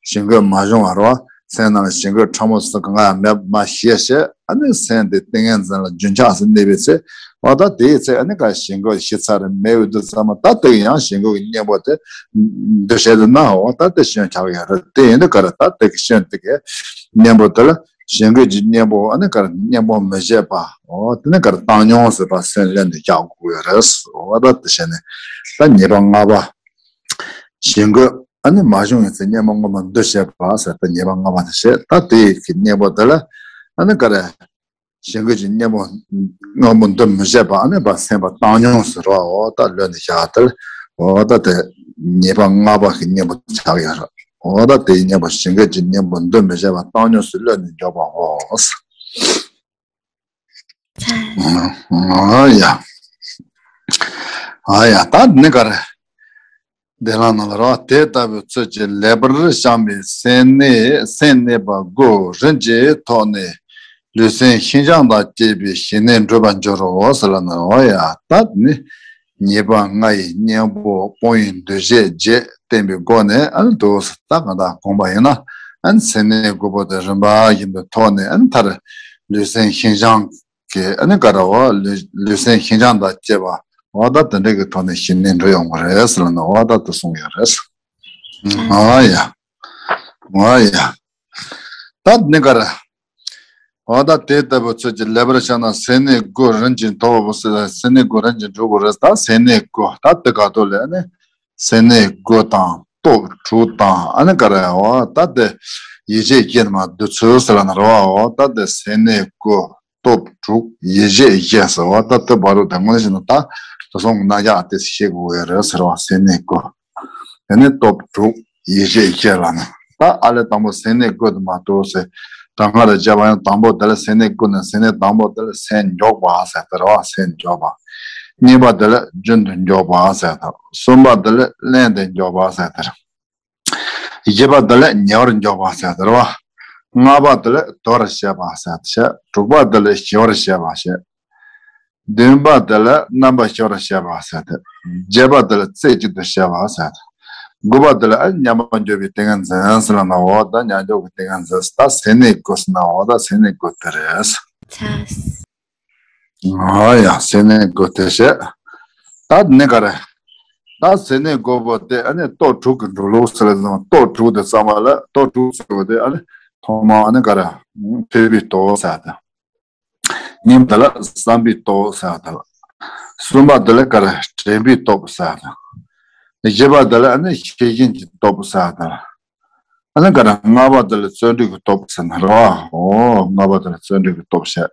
ཞི་འགོད་མ་བྱུང་བ་རོ། སེམས་ནང་ལ་ཞི་འགོད་ཕྲ་མོ་སུ་གང་ཡང་མེད་མ་ཤེས་ཤེས་ཨ་ནི་སེམས་དེ་ཏིང་ངེ་འཛིན་ལ་རྒྱུན་ཆགས་སུ་གནས་པའི་ཚེ། འོ་ད་དེའི་ཚེ་ཨ་ནི་ག་ཞི་འགོད་ཞི་ཚར་མེད་པའི་དུས་ཙམ་པ་ད་དེ་ཡང་ཞི་འགོད་ཀྱི་གཉེན་པོ་དེ་འདུ་བྱེད་དུ་ན་འོ་ད་དེ་སྐྱོན་ཆགས་ཡོད་རེད། དེ་ཡིན་དུས་ག་རེ་ད་དེ་གི་སྐྱོན་དེ་གི་གཉེན་པོ་དེ་ལ་ཞི་འགོད་ཀྱི་གཉེན་པོ་ཨ་ནི་ག་རེ་གཉེན་པོ་མི་བྱེད་པ་འོ་དེ་ནི་ག་རེ་བཏང་སྙོམས་ཟེར་བ་སེམས་ལེན་དུ་བཞག་དགོས་ཡོད་རེད། འོ་ད་དེ་བྱས་ནས་ད་ཉེས་པ་ལྔ་པ་ཞི་འགོད་ཨ་ནི་མ་བྱུང་བའི་ཚེ་གཉེན་པོ་ངོ་མ་འདུ་བྱེད་པ་ཟེར་ད་ཉེས་པ་ལྔ་པ་དེ་བྱས་ད་དེ་གི་གཉེན་པོ་དེ་ལ་ཨ་ནི་ག་རེ། ཞི་འགོད་ཀྱི་གཉེན་པོ་སྔོན་པོ་འདུ་མི་བྱེད་པ་ཨ་ནི་བ་སེམས་པ་བཏང་སྙོམས་སུ་རོ། འོ་ད་ལོན་ནས་བཞག་དེར་འོ་ད་དེ་ཉེས་པ་ལྔ་པ་གི་གཉེན་པོ་ཆགས་ཡོད་རེད། འོ་ད་དེའི་གཉེན་པོ་ཞི་འགོད་ཀྱི་གཉེན་པོ་འདུ་མི་བྱེད་པ་བཏང་སྙོམས་སུ་ལོན་ནས་འཇོག་པའོ། ཨ་ཡ། ཨ་ཡ་ད་ནི་ག་རེ། འདི་ལ་ན་ལ་རོ། དེ་ལྟ་བུའི་ཚུལ་གྱིས་ལེགས་པར་བཤམས་པའི་སེམས་གནས་སེམས་གནས་པ་དགུ་རིམ་གྱིས་ཐོབ་ནས་ལུས་སེམས་ཤིན་སྦྱངས་དང་བཅས་པའི་ཞི་གནས་འགྲུབ་པར་འགྱུར་རོ་ཟེར་ལ་ན་རོ། ཡ་ད་ནི་ཉེས་པ་ལྔ་ཡི་གཉེན་པོ་སྤོང་བའི་འདུ་ཤེས་བརྒྱད་བསྟེན་པའི་སྒོ་ནས་ཨ་ནི་དུ་ད་གང་ལྟར་དགོངས་པ་ཡིན་ན་ཨ་ནི་སེམས་གནས་དགུ་པོ་དེ་རིམ་པ་བཞིན་དུ་ཐོབ་ནས་ཨ་ནི་མཐར་ལུས་སེམས་ཤིན་སྦྱངས་གི་ཨ་ནི་ག་ར་བ་ལུས་ལུས་སེམས་ཤིན་སྦྱངས་དང་བཅས་པ་འོ་ད་དེ་འདྲ་གི་ཐོག་ནས་ཞི་གནས་འགྲུབ་ཡོང་གི་རེད་ཟེར་ལ་ན་འོ་ད་དུ་གསུངས་ཡོད་རེད། ཨ་ཡ། ཨ་ཡ། ད་ནི་ག་ར། འོ་ད་དེ་ལྟ་བུ་ཚུལ་གྱིས་ལེགས་པར་བཤམས་ན་སེམས་གནས་དགུ་རིམ་གྱིས་ཐོབ་སེམས་གནས་དགུ་རིམ་གྱིས་འགྲུབ་དགོས་རེད། ད་སེམས་གནས་དགུ་ད་དེ་ག་ཐོག་ལས་ནི་སེམས་གནས་དགུ་དང་སྟོབས་དྲུག་དང་ཨ་ནི་ག་ར་འོ་ད་དེ་ཡིད་བྱེད་བརྒྱད་མ་བསྡུ་ཚུལ་ཟེར་ལ་ན་རོ། འོ་ད་དེ་སེམས་གནས་དགུ། སྟོབས་དྲུག་ཡིད་བྱེད་བརྒྱད་ཟེར་བ་ད་ལྟ་བར་དུ་དེ་སྔོན་བཞིན་དུ་ད་དེ་སོང་གི་རྣམ་གཞག་དེ་ཤེས་དགོས་ཡོད་རེད་ཟེར་བ་སེམས་གནས་དགུ། དེ་ནས་སྟོབས་དྲུག་ཡིད་བྱེད་བརྒྱད་ལ་ནི་ད་ཨ་ལས་དང་པོ་སེམས་གནས་དགུ་དུ་མ་གཏོགས་ཟེར་གྲངས་ཀ་ལ་བྱས་པ་ཡང་དང་པོ་དེ་ལ་སེམས་གནས་དགུ་ནི་སེམས་གནས་དང་པོ་དེ་ལ་སེམས་མགྱོགས་པ་ཟེར་དེ་རེད་བ་སེམས་མགྱོགས་པ། གཉིས་པ་དེ་ལ་རྒྱུན་དུ་མགྱོགས་པ་ཟེར་དེ། གསུམ་པ་དེ་ལ་བརླན་ཏེ་མགྱོགས་པ་ཟེར་དེ་རེད། བཞི་པ་དེ་ལ་ཉེ་བར་འཇོག་པ་ཟེར་དེ་རེད་བ། ལྔ་པ་དེ་ལ་དོར་བྱེད་པ་ཟེར་དེ་བྱས། དྲུག་པ་དེ་ལ་ཞི་བར་བྱེད་པ་བྱས། བདུན་པ་དེ་ལ་རྣམ་པ་ཞི་བར་བྱེད་པ་ཟེར་དེ། བརྒྱད་པ་དེ་ལ་རྩེ་གཅིག་ཏུ་བྱེད་པ་ཟེར་དེ། དགུ་པ་དེ་ལ་ཨ་མཉམ་པར་འཇོག་པའི་ཏིང་ངེ་འཛིན་ཟེར་ན་འོ་ད་མཉམ་འཇོག་གི་ཏིང་ངེ་འཛིན་ད་སེམས་གནས་དགུ་ཟེར་ན་འོ་ད་སེམས་གནས་དགུ་དེ་རེད། ཨ་ཡ་སེམས་གནས་དགུ་དེ་བྱས། ད་ནི་ག་རེ། ད་སེམས་གནས་དགུ་པོ་དེ་ཨ་ནི་སྟོབས་དྲུག་གི་འགྲོ་ལུགས་ཟེར་ལ་སྟོབས་དྲུག་དེ་ཚང་མ་ལ་སྟོབས་དྲུག་ཟེར་བ་དེ་ཨ་ནི་ཐོག་མ་ཨ་ནི་ག་རེ། ཐོས་པའི་སྟོབས་ཟེར་དང་། གཉིས་པ་དེ་ལ་བསམ་པའི་སྟོབས་ཟེར་དང་། གསུམ་པ་དེ་ལ་ག་རེ་དྲན་པའི་སྟོབས་ཟེར་དང་། བཞི་པ་དེ་ལ་ཨ་ནི་ཤེས་བཞིན་གྱི་སྟོབས་ཟེར་དང་། ཨ་ནི་ག་རེ་ལྔ་པ་དེ་ལ་བརྩོན་འགྲུས་ཀྱི་སྟོབས་ཟེར་ན་རེད་བ། འོ་ལྔ་པ་དེ་ལ་བརྩོན་འགྲུས་ཀྱི་སྟོབས་བཤད།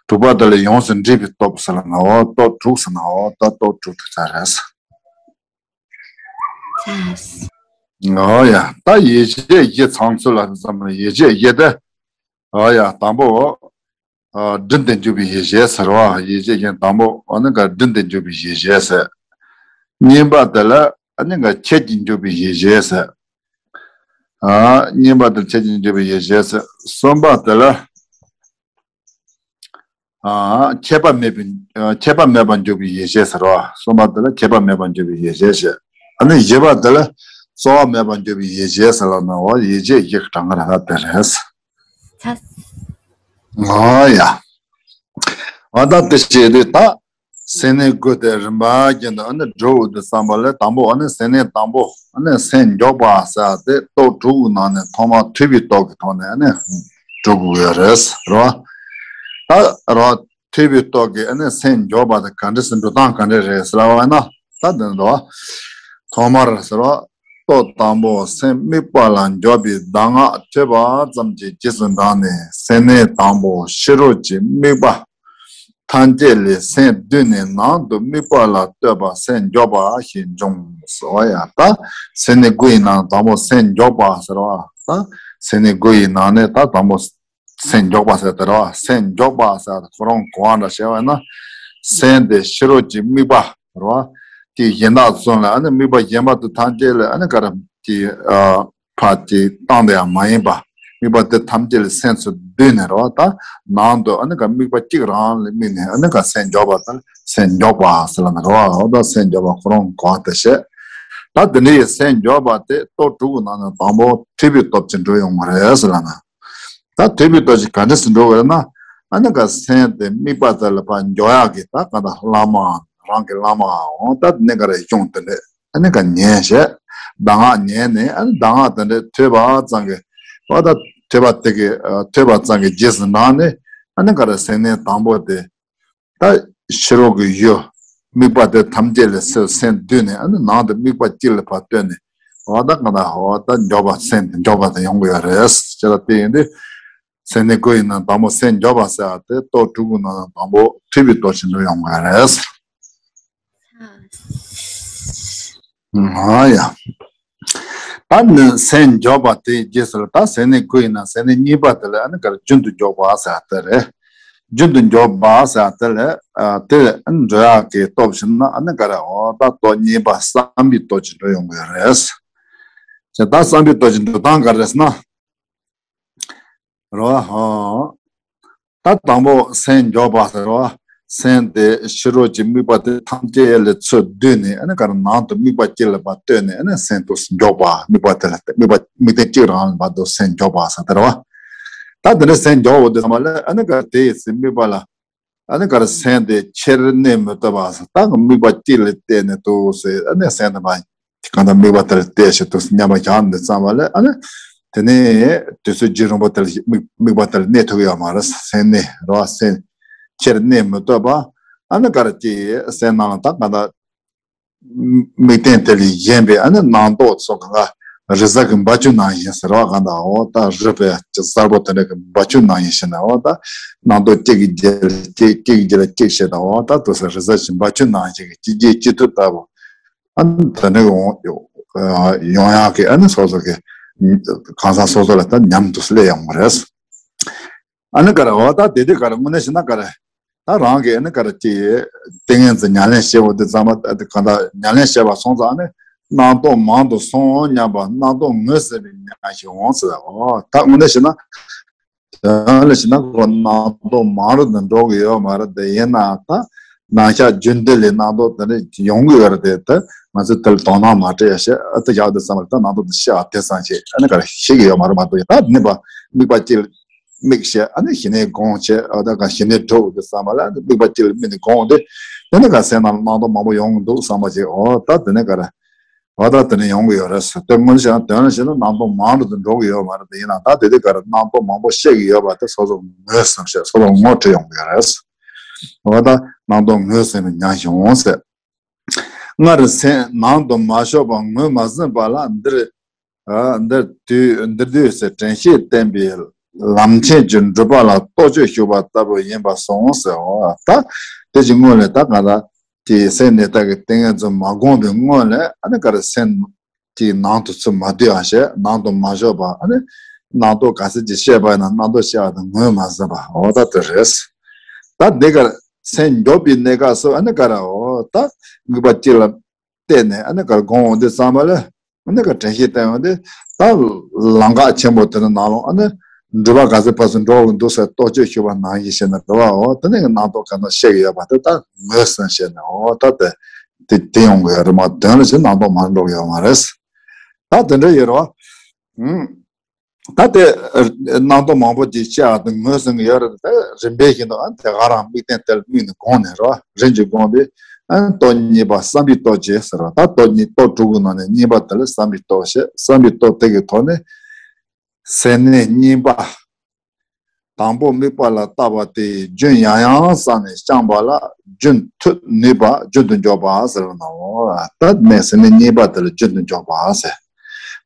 དྲུག་པ་དེ་ལ་ཡོངས་སུ་འདྲིས་པའི་སྟོབས་ཟེར་ན་འོ་སྟོབས་དྲུག་ཟེར་ན་འོ་ད་སྟོབས་དྲུག་དེ་ཚར་རེད། འོ་ཡ་ད་ཡིད་བྱེད་བཞི་ཚང་ཚུལ་ལ་བསམ་ན་ཡིད་བྱེད་བཞི་དེ། འོ་ཡ་དང་པོ། ཨ་སྒྲིམ་སྟེ་འཇུག་པའི་ཡིད་བྱེད་ཟེར་བ་ཡིད་བྱེད་ཀྱི་དང་པོ་ཨ་ནི་ག་སྒྲིམ་སྟེ་འཇུག་པའི་ཡིད་བྱེད་ཟེར། གཉིས་པ་དེ་ལ་ཨ་ནི་ག་ཁྱེད་ཀྱིས་འཇུག་པའི་ཡིད་བྱེད་ཟེར། ཨ་གཉིས་པ་དེ་ཁྱེད་ཀྱིས་འཇུག་པའི་ཡིད་བྱེད་ཟེར། གསུམ་པ་དེ་ལ་ཨ་ཁྱད་པར་མེད་པའི་ཨ་ཁྱད་པར་མེད་པར་འཇུག་པའི་ཡིད་བྱེད་ཟེར་བ། གསུམ་པ་དེ་ལ་ཁྱད་པར་མེད་པར་འཇུག་པའི་ཡིད་བྱེད་ཟེར། ཨ་ནི་བཞི་པ་དེ་ལ་རྩོལ་བ་མེད་པར་འཇུག་པའི་ཡིད་བྱེད་ཟེར་ལ་ན་བ་ཡིད་བྱེད་བཞི་གི་གྲངས་ཀ་ར་དེ་རེད། ཨ་ཡ། ཨ་ད་དེ་བྱས་དུས་ད་སེམས་གནས་དགུ་དེ་རིམ་པ་བཞིན་དུ་ཨ་ནི་འགྲོ་འོས་དུ་བསམ་པ་ལས་དང་པོ་ཨ་ནི་སེམས་གནས་དང་པོ་ཨ་ནི་སེམས་མགྱོགས་པ་ཟེར་དེ་སྟོབས་དྲུག་གི་ནང་ནས་ཐོག་མ་ཐོས་པའི་སྟོབས་ཀྱི་ཐོག་ནས་ཨ་ནི་འགྲོ་དགོས་ཡོད་རེད་རོ། ད་རོ། ཐོས་པའི་སྟོབས་ཀྱིས་ཨ་ནི་སེམས་འཇོག་པ་དེ་ག་འདྲ་སེ་འགྲོ་སྟངས་ག་འདྲ་རེད་ཟེར་བ་ན། ད་དེ་འདྲ། ཐོག་མར་ཟེར་བ། སྟོབས་དང་པོ་སེམས་དམིགས་པ་ལ་འཇོག་པའི་གདམས་ངག་ཐོས་པ་ཙམ་གྱི་རྗེས་སུ་འབྲངས་ནས། སེམས་གནས་དང་པོ་ཕྱི་རོལ་གྱི་དམིགས་པ་ཐམས་ཅད་ལས་སེམས་བསྡུས་ནས་ནང་དུ་དམིགས་པ་ལ་ལྟོས་པ་སེམས་འཇོག་པ་ཞེས་འབྱུང་ཟེར་བ་ཡང་། ད་སེམས་གནས་དགུ་ཡི་ནང་དང་པོ་སེམས་འཇོག་པ་ཟེར་བ། ད་སེམས་གནས་དགུ་ཡི་ནང་ནས་ད་དང་པོ་སེམས་འཇོག་པ་ཟེར་དེ་རེད་བ། སེམས་འཇོག་པ་ཟེར་དེ་ཁོ་རང་གོ་བ་འདྲ་བྱས་པ་ན། སེམས་དེ་ཕྱི་རོལ་གྱི་དམིགས་པ་རེད་བ། དེ་གཞན་དག་ཚོ་ལ་ཨ་ནི་དམིགས་པ་གཞན་པ་དེ་ཐམས་ཅད་ལ་ཨ་ནི་ག་རེ་དེ་ཨ་ཕར་དེ་བཏང་དེ་ཡང་མ་ཡིན་པ། དམིགས་པ་དེ་ཐམས་ཅད་ལ་སེམས་སུ་བསྡུས་ནས་རེད་བ། ད་ནང་དུ་ཨ་ནི་ག་དམིགས་པ་གཅིག་རང་ལ་དམིགས་ནས་ཨ་ནི་ག་སེམས་འཇོག་པ་དེ་ལ་སེམས་འཇོག་པ་ཟེར་ལབ་ནི་རེད་བ། འོ་ད་སེམས་འཇོག་པ་ཁོ་རང་གོ་བ་དེ་བྱས། ད་དེ་འདྲའི་སེམས་འཇོག་པ་དེ་སྟོབས་དྲུག་གི་ནང་ནས་དང་པོ་ཐོས་པའི་སྟོབས་ཀྱིས་འགྲོ་ཡོང་བ་རེད་ཟེར་ལབ་ན། ད་ཐོས་པའི་སྟོབས་ཀྱིས་ག་འདྲ་སེ་འགྲོ་བ་རེད་ན། ཨ་ནི་ག་སེམས་དེ་དམིགས་པ་དེ་ལ་ཕར་འཇོག་ཡག་གི་ད་ག་ད་བླ་མ་རང་གི་བླ་མའང་ད་གནས་ག་རེ་གསུངས་དེ་འདྲས་ཨ་ནི་ག་ཉན་བྱས། གདམས་ངག་ཉན་ནས་ཨ་ནི་གདམས་ངག་དེ་འདྲས་ཐོས་པ་ཙམ་གྱིས། འོ་ད་ཐོས་པ་དེ་གི་ཨ་ཐོས་པ་ཙམ་གྱི་རྗེས་སུ་འབྲངས་ནས་ཨ་ནི་ག་རེ་སེམས་གནས་དང་པོ་དེ། ད་ཕྱི་རོལ་གྱི་ཡུལ་དམིགས་པ་དེ་ཐམས་ཅད་ལས་སེམས་སེམས་བསྡུས་ནས་ཨ་ནི་ནང་དུ་དམིགས་པ་གཅིག་ལ་ཕར་ལྟོས་ནས། འོ་ད་ག་ད་འོ་ད་འཇོག་པ་སེམས་དེ་འཇོག་པ་དེ་ཡོང་གི་ཡོད་རེད་ཅེས་ལ་དེ་ཡིན་དུས། སེམས་གནས་དགུ་ཡི་ནང་དང་པོ་སེམས་འཇོག་པ་ཟེར་བ་དེ་སྟོབས་དྲུག་གི་ནང་དང་པོ་ཐོས་པའི་སྟོབས་ཀྱིས་འགྲོ་ཡོང་གི་ཡོད་རེད། ང་ཡ། ད་ནི་སེམས་འཇོག་པ་དེའི་རྗེས་སུ་ད་སེམས་གནས་དགུ་ཡི་ནང་སེམས་གནས་གཉིས་པ་དེ་ལ་ཨ་ནི་ག་རེ་རྒྱུན་དུ་འཇོག་པ་ཟེར་དེ་རེད། རྒྱུན་དུ་འཇོག་པ་ཟེར་དེ་ལ་ཨ་དེ་ལ་ཨ་ནི་འགྲོ་ཡག་གི་སྟོབས་ཞིག་ན་ཨ་ནི་ག་རེ་འོ་ད་སྟོབས་གཉིས་པ་བསམ་པའི་སྟོབས་ཀྱིས་འགྲོ་ཡོང་གི་ཡོད་རེད། ཅེས་ད་བསམ་པའི་སྟོབས་ཀྱིས་འགྲོ་སྟངས་ག་རེ་ཟེར་ན། རོ་ཧོ། ད་དང་པོ་སེམས་འཇོག་པ་ཟེར་བ། སེམས་དེ་ཕྱི་རོལ་གྱི་དམིགས་པ་དེ་ཐམས་ཅད་ལས་ཚུར་བསྡུས་ནས་ཨ་ནི་ག་རེ་ནང་དུ་དམིགས་པ་གཅིག་ལ་ཕར་ལྟོས་ནས་ཨ་ནི་སེམས་དེ་འཇོག་པ། དམིགས་པ་དེ་ལ་དམིགས་པ་དམིགས་རྟེན་གཅིག་རང་ལ་ཕར་དུ་སེམས་འཇོག་པ་ཟེར་དེ་རེད་བ། ད་དེ་འདྲ་སེམས་འཇོག་འོ་དེ་ཚང་མ་ལ་ཨ་ནི་ག་རེ་དེ་ཡི་སེམས་དམིགས་པ་ལ་ཨ་ནི་ག་རེ་སེམས་དེ་ཁྱེར་གནས་མི་ཐུབ་པ་ཟེར། ད་དམིགས་པ་གཅིག་ལ་བལྟས་ནས་འདུག་ཟེར་ཨ་ནི་སེམས་དེ་མ། གང་ལྟར་དམིགས་པ་དེར་གཏད་ཞིག་ཏུ་མཉམ་པར་བཞག་འདི་ཙམ་པ་ལས་ཨ་ནི། དེ་ནས་དུས་ཚོད་རྒྱུན་རིང་པོ་དེར་དམིགས་དམིགས་པ་དེར་གནས་ཐུབ་ཀྱི་ཡོད་མ་རེད། སེམས་གནས་རོ་སེམས་ཁྱེར་གནས་མི་ཐུབ་པ། ཨ་ནི་ག་རེ་ཀྱི་སེམས་ནང་ལ་ད་གང་ལྟར། དམིགས་རྟེན་དེ་ལས་གཞན་པའི་ཨ་ནི་སྣང་སྟོང་སོགས་གང་ག་རི་གཟར་གྱི་འབབ་ཆུ་ནང་བཞིན་ཟེར་བ་གང་ལྟར་འོ་ད་རི་པའི་གཟར་པོ་དེ་འདྲ་གི་འབབ་ཆུ་ནང་བཞིན་ཟེར་ན་འོ་ད་སྣང་སྟོང་གཅིག་གི་རྗེས་ལ་གཅིག་གཅིག་གི་རྗེས་ལ་གཅིག་བྱེད་དང་འོ་ད་དུ་ཟེར་རི་གཟར་གྱི་འབབ་ཆུ་ནང་བཞིན་གྱི་གཅིག་རྗེས་གཅིག་མཐུད་ལྟ་བུ། ཨ་ནི་དེ་འདྲ་ཡོང་ཡོང་ཡག་གི་ཨ་ནི་སོ་སོ་གི་གང་ཟག་སོ་སོ་ལ་ད་ཉམས་སུ་སླེབས་ཡོང་བ་རེད། ཨ་ནི་ག་རེ་འོ་ད་དེ་དུས་ག་རེ་དངོས་གནས་བྱས་ན་ག་རེ་ད་རང་གི་ཨ་ནི་ག་རེ་ཅི་ཏིང་ངེ་འཛིན་ཉམས་ལེན་བྱེད་འོ་དེ་ཚང་མ་ད་གང་ལྟར་ཉམས་ལེན་བྱས་པ་སོང་ཙང་ཨ་ནི་སྣང་སྟོང་མང་དུ་སོང་སྙམ་པ་སྣང་སྟོང་ངོས་ཟིན་པའི་ཉམས་ཤིག་འོང་ཟེར། འོ་ད་དངོས་གནས་བྱས་ན། དོན་ལ་བྱས་ན་ཁོ་སྣང་སྟོང་མང་རུ་དུ་འགྲོ་གི་ཡོད་མ་རེད་དེ། ཡིན་ནའང་ད་ནང་ཤག་རྒྱུན་ལྡན་ལས་སྣང་སྟོང་དེ་འདྲ་ཡོང་གི་ཡོད་རེད་དེ། ད་ང་ཚོས་དེ་ལ་དོ་སྣང་མ་སྤྲད་ཡ་བྱས་ཨ་ད་ཡག་དེ་བསམ་པ་རེད། ད་སྣང་སྟོང་དེ་ཤ་དེ་ཙམ་བྱས་ཨ་ནི་ག་རེ་ཤེས་ཀྱི་ཡོད་མ་རེད་མ་གཏོགས་ཡ་ད་ནི་པ་དམིགས་པ་གཅིག་དམིགས་བྱས་ཨ་ནི་ཞི་གནས་སྒོམ་བྱས་ཨ་ད་ག་ཞི་གནས་སྒྲུབ་དེ་བསམ་པ་ལ་དམིགས་པ་གཅིག་ལ་དམིགས་ནས་སྒོམ་དེ་དེ་ནི་ག་སེམས་ནང་ལ་སྣང་སྟོང་མང་པོ་ཡོང་གི་འདུག་བསམ་པ་བྱས། འོ་ད་དེ་ནི་ག་རེ། འོ་ད་དེ་ནས་ཡོང་གི་ཡོད་རེད་ཟེར། དེ་དངོས་གནས་བྱས་ན་དོན་ལ་བྱས་ན་སྣང་སྟོང་མང་དུ་འགྲོ་གི་ཡོད་མ་རེད་དེ། ཡིན་ནའང་ད་དེ་དུས་ག་རེ་སྣང་སྟོང་མང་པོ་བཤད་ཀྱི་ཡོད་པ་དེ་སོ་སོ་ངོས་ཟིན་བྱས་སོ་སོ་ངོ་འཕྲོད་ཡོང་གི་ཡོད་རེད། འོ་ད་སྣང་སྟོང་ངོས་ཟིན་པའི་ཉམས་ཤིག་འོང་ཟེར། སྔར་སེམས་ནང་དུ་མ་ཞུགས་པ་ངོས་མ་ཟིན་པ་ལ་འདིར། ཨ་འདིར་དུས་འདིར་དུས་སུ་དྲན་ཤེས་བསྟེན་པའི་ལམ་ཆེན་གྱི་སྒྲུབ་པ་ལ་རྟོག་དཔྱོད་ཞུགས་པ་ལྟ་བུ་ཡིན་པར་གསུངས་ཟེར། འོ་ད་དེ་ཀྱི་སྔོན་ལ་ད་ག་ད། དེའི་སེམས་གནས་ལྟ་གི་ཏིང་ངེ་འཛིན་མ་བསྒོམས་པའི་སྔོན་ལ་ཨ་ནི་ག་རེ་སེམས་ཀྱི་ནང་དུ་ཚུར་མ་སྡོད་པ་བྱས་ནང་དུ་མ་ཞུགས་པ་ཨ་ནི་སྣང་སྟོང་ག་ཚོད་ཅིག་བཤད་པ་ཡིན་ན་སྣང་སྟོང་བཤད་པ་དང་ངོས་མ་ཟིན་པ་འོ་ད་དེ་རེད། ད་འདི་གར་སེམས་འཇོག་པའི་གནས་སྐབས་སུ་ཨ་ནི་ག་རེ་འོ་ད་དམིགས་པ་གཅིག་ལ་བལྟས་ནས་ཨ་ནི་ག་རེ་སྒོམ་འོང་དུས་ཙམ་པ་ལ། ཨ་ནི་ག་དྲན་ཤེས་བསྟེན་ཡོང་དུས་ད་ལམ་ཁ་ཆེན་པོ་དེ་ནི་ནང་ལོགས་ཨ་ནི་འགྲུལ་པ་ག་ཚོད་ཕར་ཚུར་འགྲོ་གི་འདུག་ཟེར་རྟོག་དཔྱོད་ཞུགས་པ་ནང་བཞིན་བྱས་ནས་འགྲོ་བའོ། དེ་ནས་སྣང་སྟོང་གང་དུ་བཤད་ཀྱི་ཡོད་པ་དེ་ད་ངོས་ཟིན་བྱས་ནས་འོ་ད་དེ་དེ་དེ་ཡོང་གི་ཡོད་རེད་མ་དོན་ལ་ཕྱིན་སྣང་སྟོང་མར་འགྲོ་གི་ཡོད་མ་རེད། ད་དེ་འདྲ་ཡོད་རེད་བ། ཨུམ། ད་དེ་སྣང་སྟོང་མང་པོ་ཅིག་བཤད་ཨ་དེ་ངོས་ཟིན་གྱི་ཡོད་རེད། ད་རིམ་པས་བཞིན་དུ་ཨ་དེ་ག་རང་དམིགས་རྟེན་དེར་དམིགས་ནས་སྒོམ་ནས་རོ། རིམ་གྱིས་སྒོམ་པས་ཨ་སྟོབས་གཉིས་པ་བསམ་པའི་སྟོབས་ཀྱིས་ཟེར་རོ། ད་སྟོབས་གཉིས་སྟོབས་དྲུག་གི་ནང་ནས་གཉིས་པ་དེ་ལ་བསམ་པའི་སྟོབས་བཤད། བསམ་པའི་སྟོབས་དེ་གི་ཐོག་ནས་སེམས་གནས་གཉིས་པ། དང་པོ་དམིགས་པ་ལ་བཏགས་པ་དེ་ཡིས་རྒྱུན་ཡང་ཡང་བསམས་ནས་བསྐྱངས་པ་ལ་རྒྱུན་མཐུད་ནུས་པ་རྒྱུན་དུ་འཇོག་པ་ཟེར་བ་ནའོ། ད་ནས་ཟེར་ནས་གཉིས་པ་དེ་ལ་རྒྱུན་དུ་འཇོག་པ་ཟེར།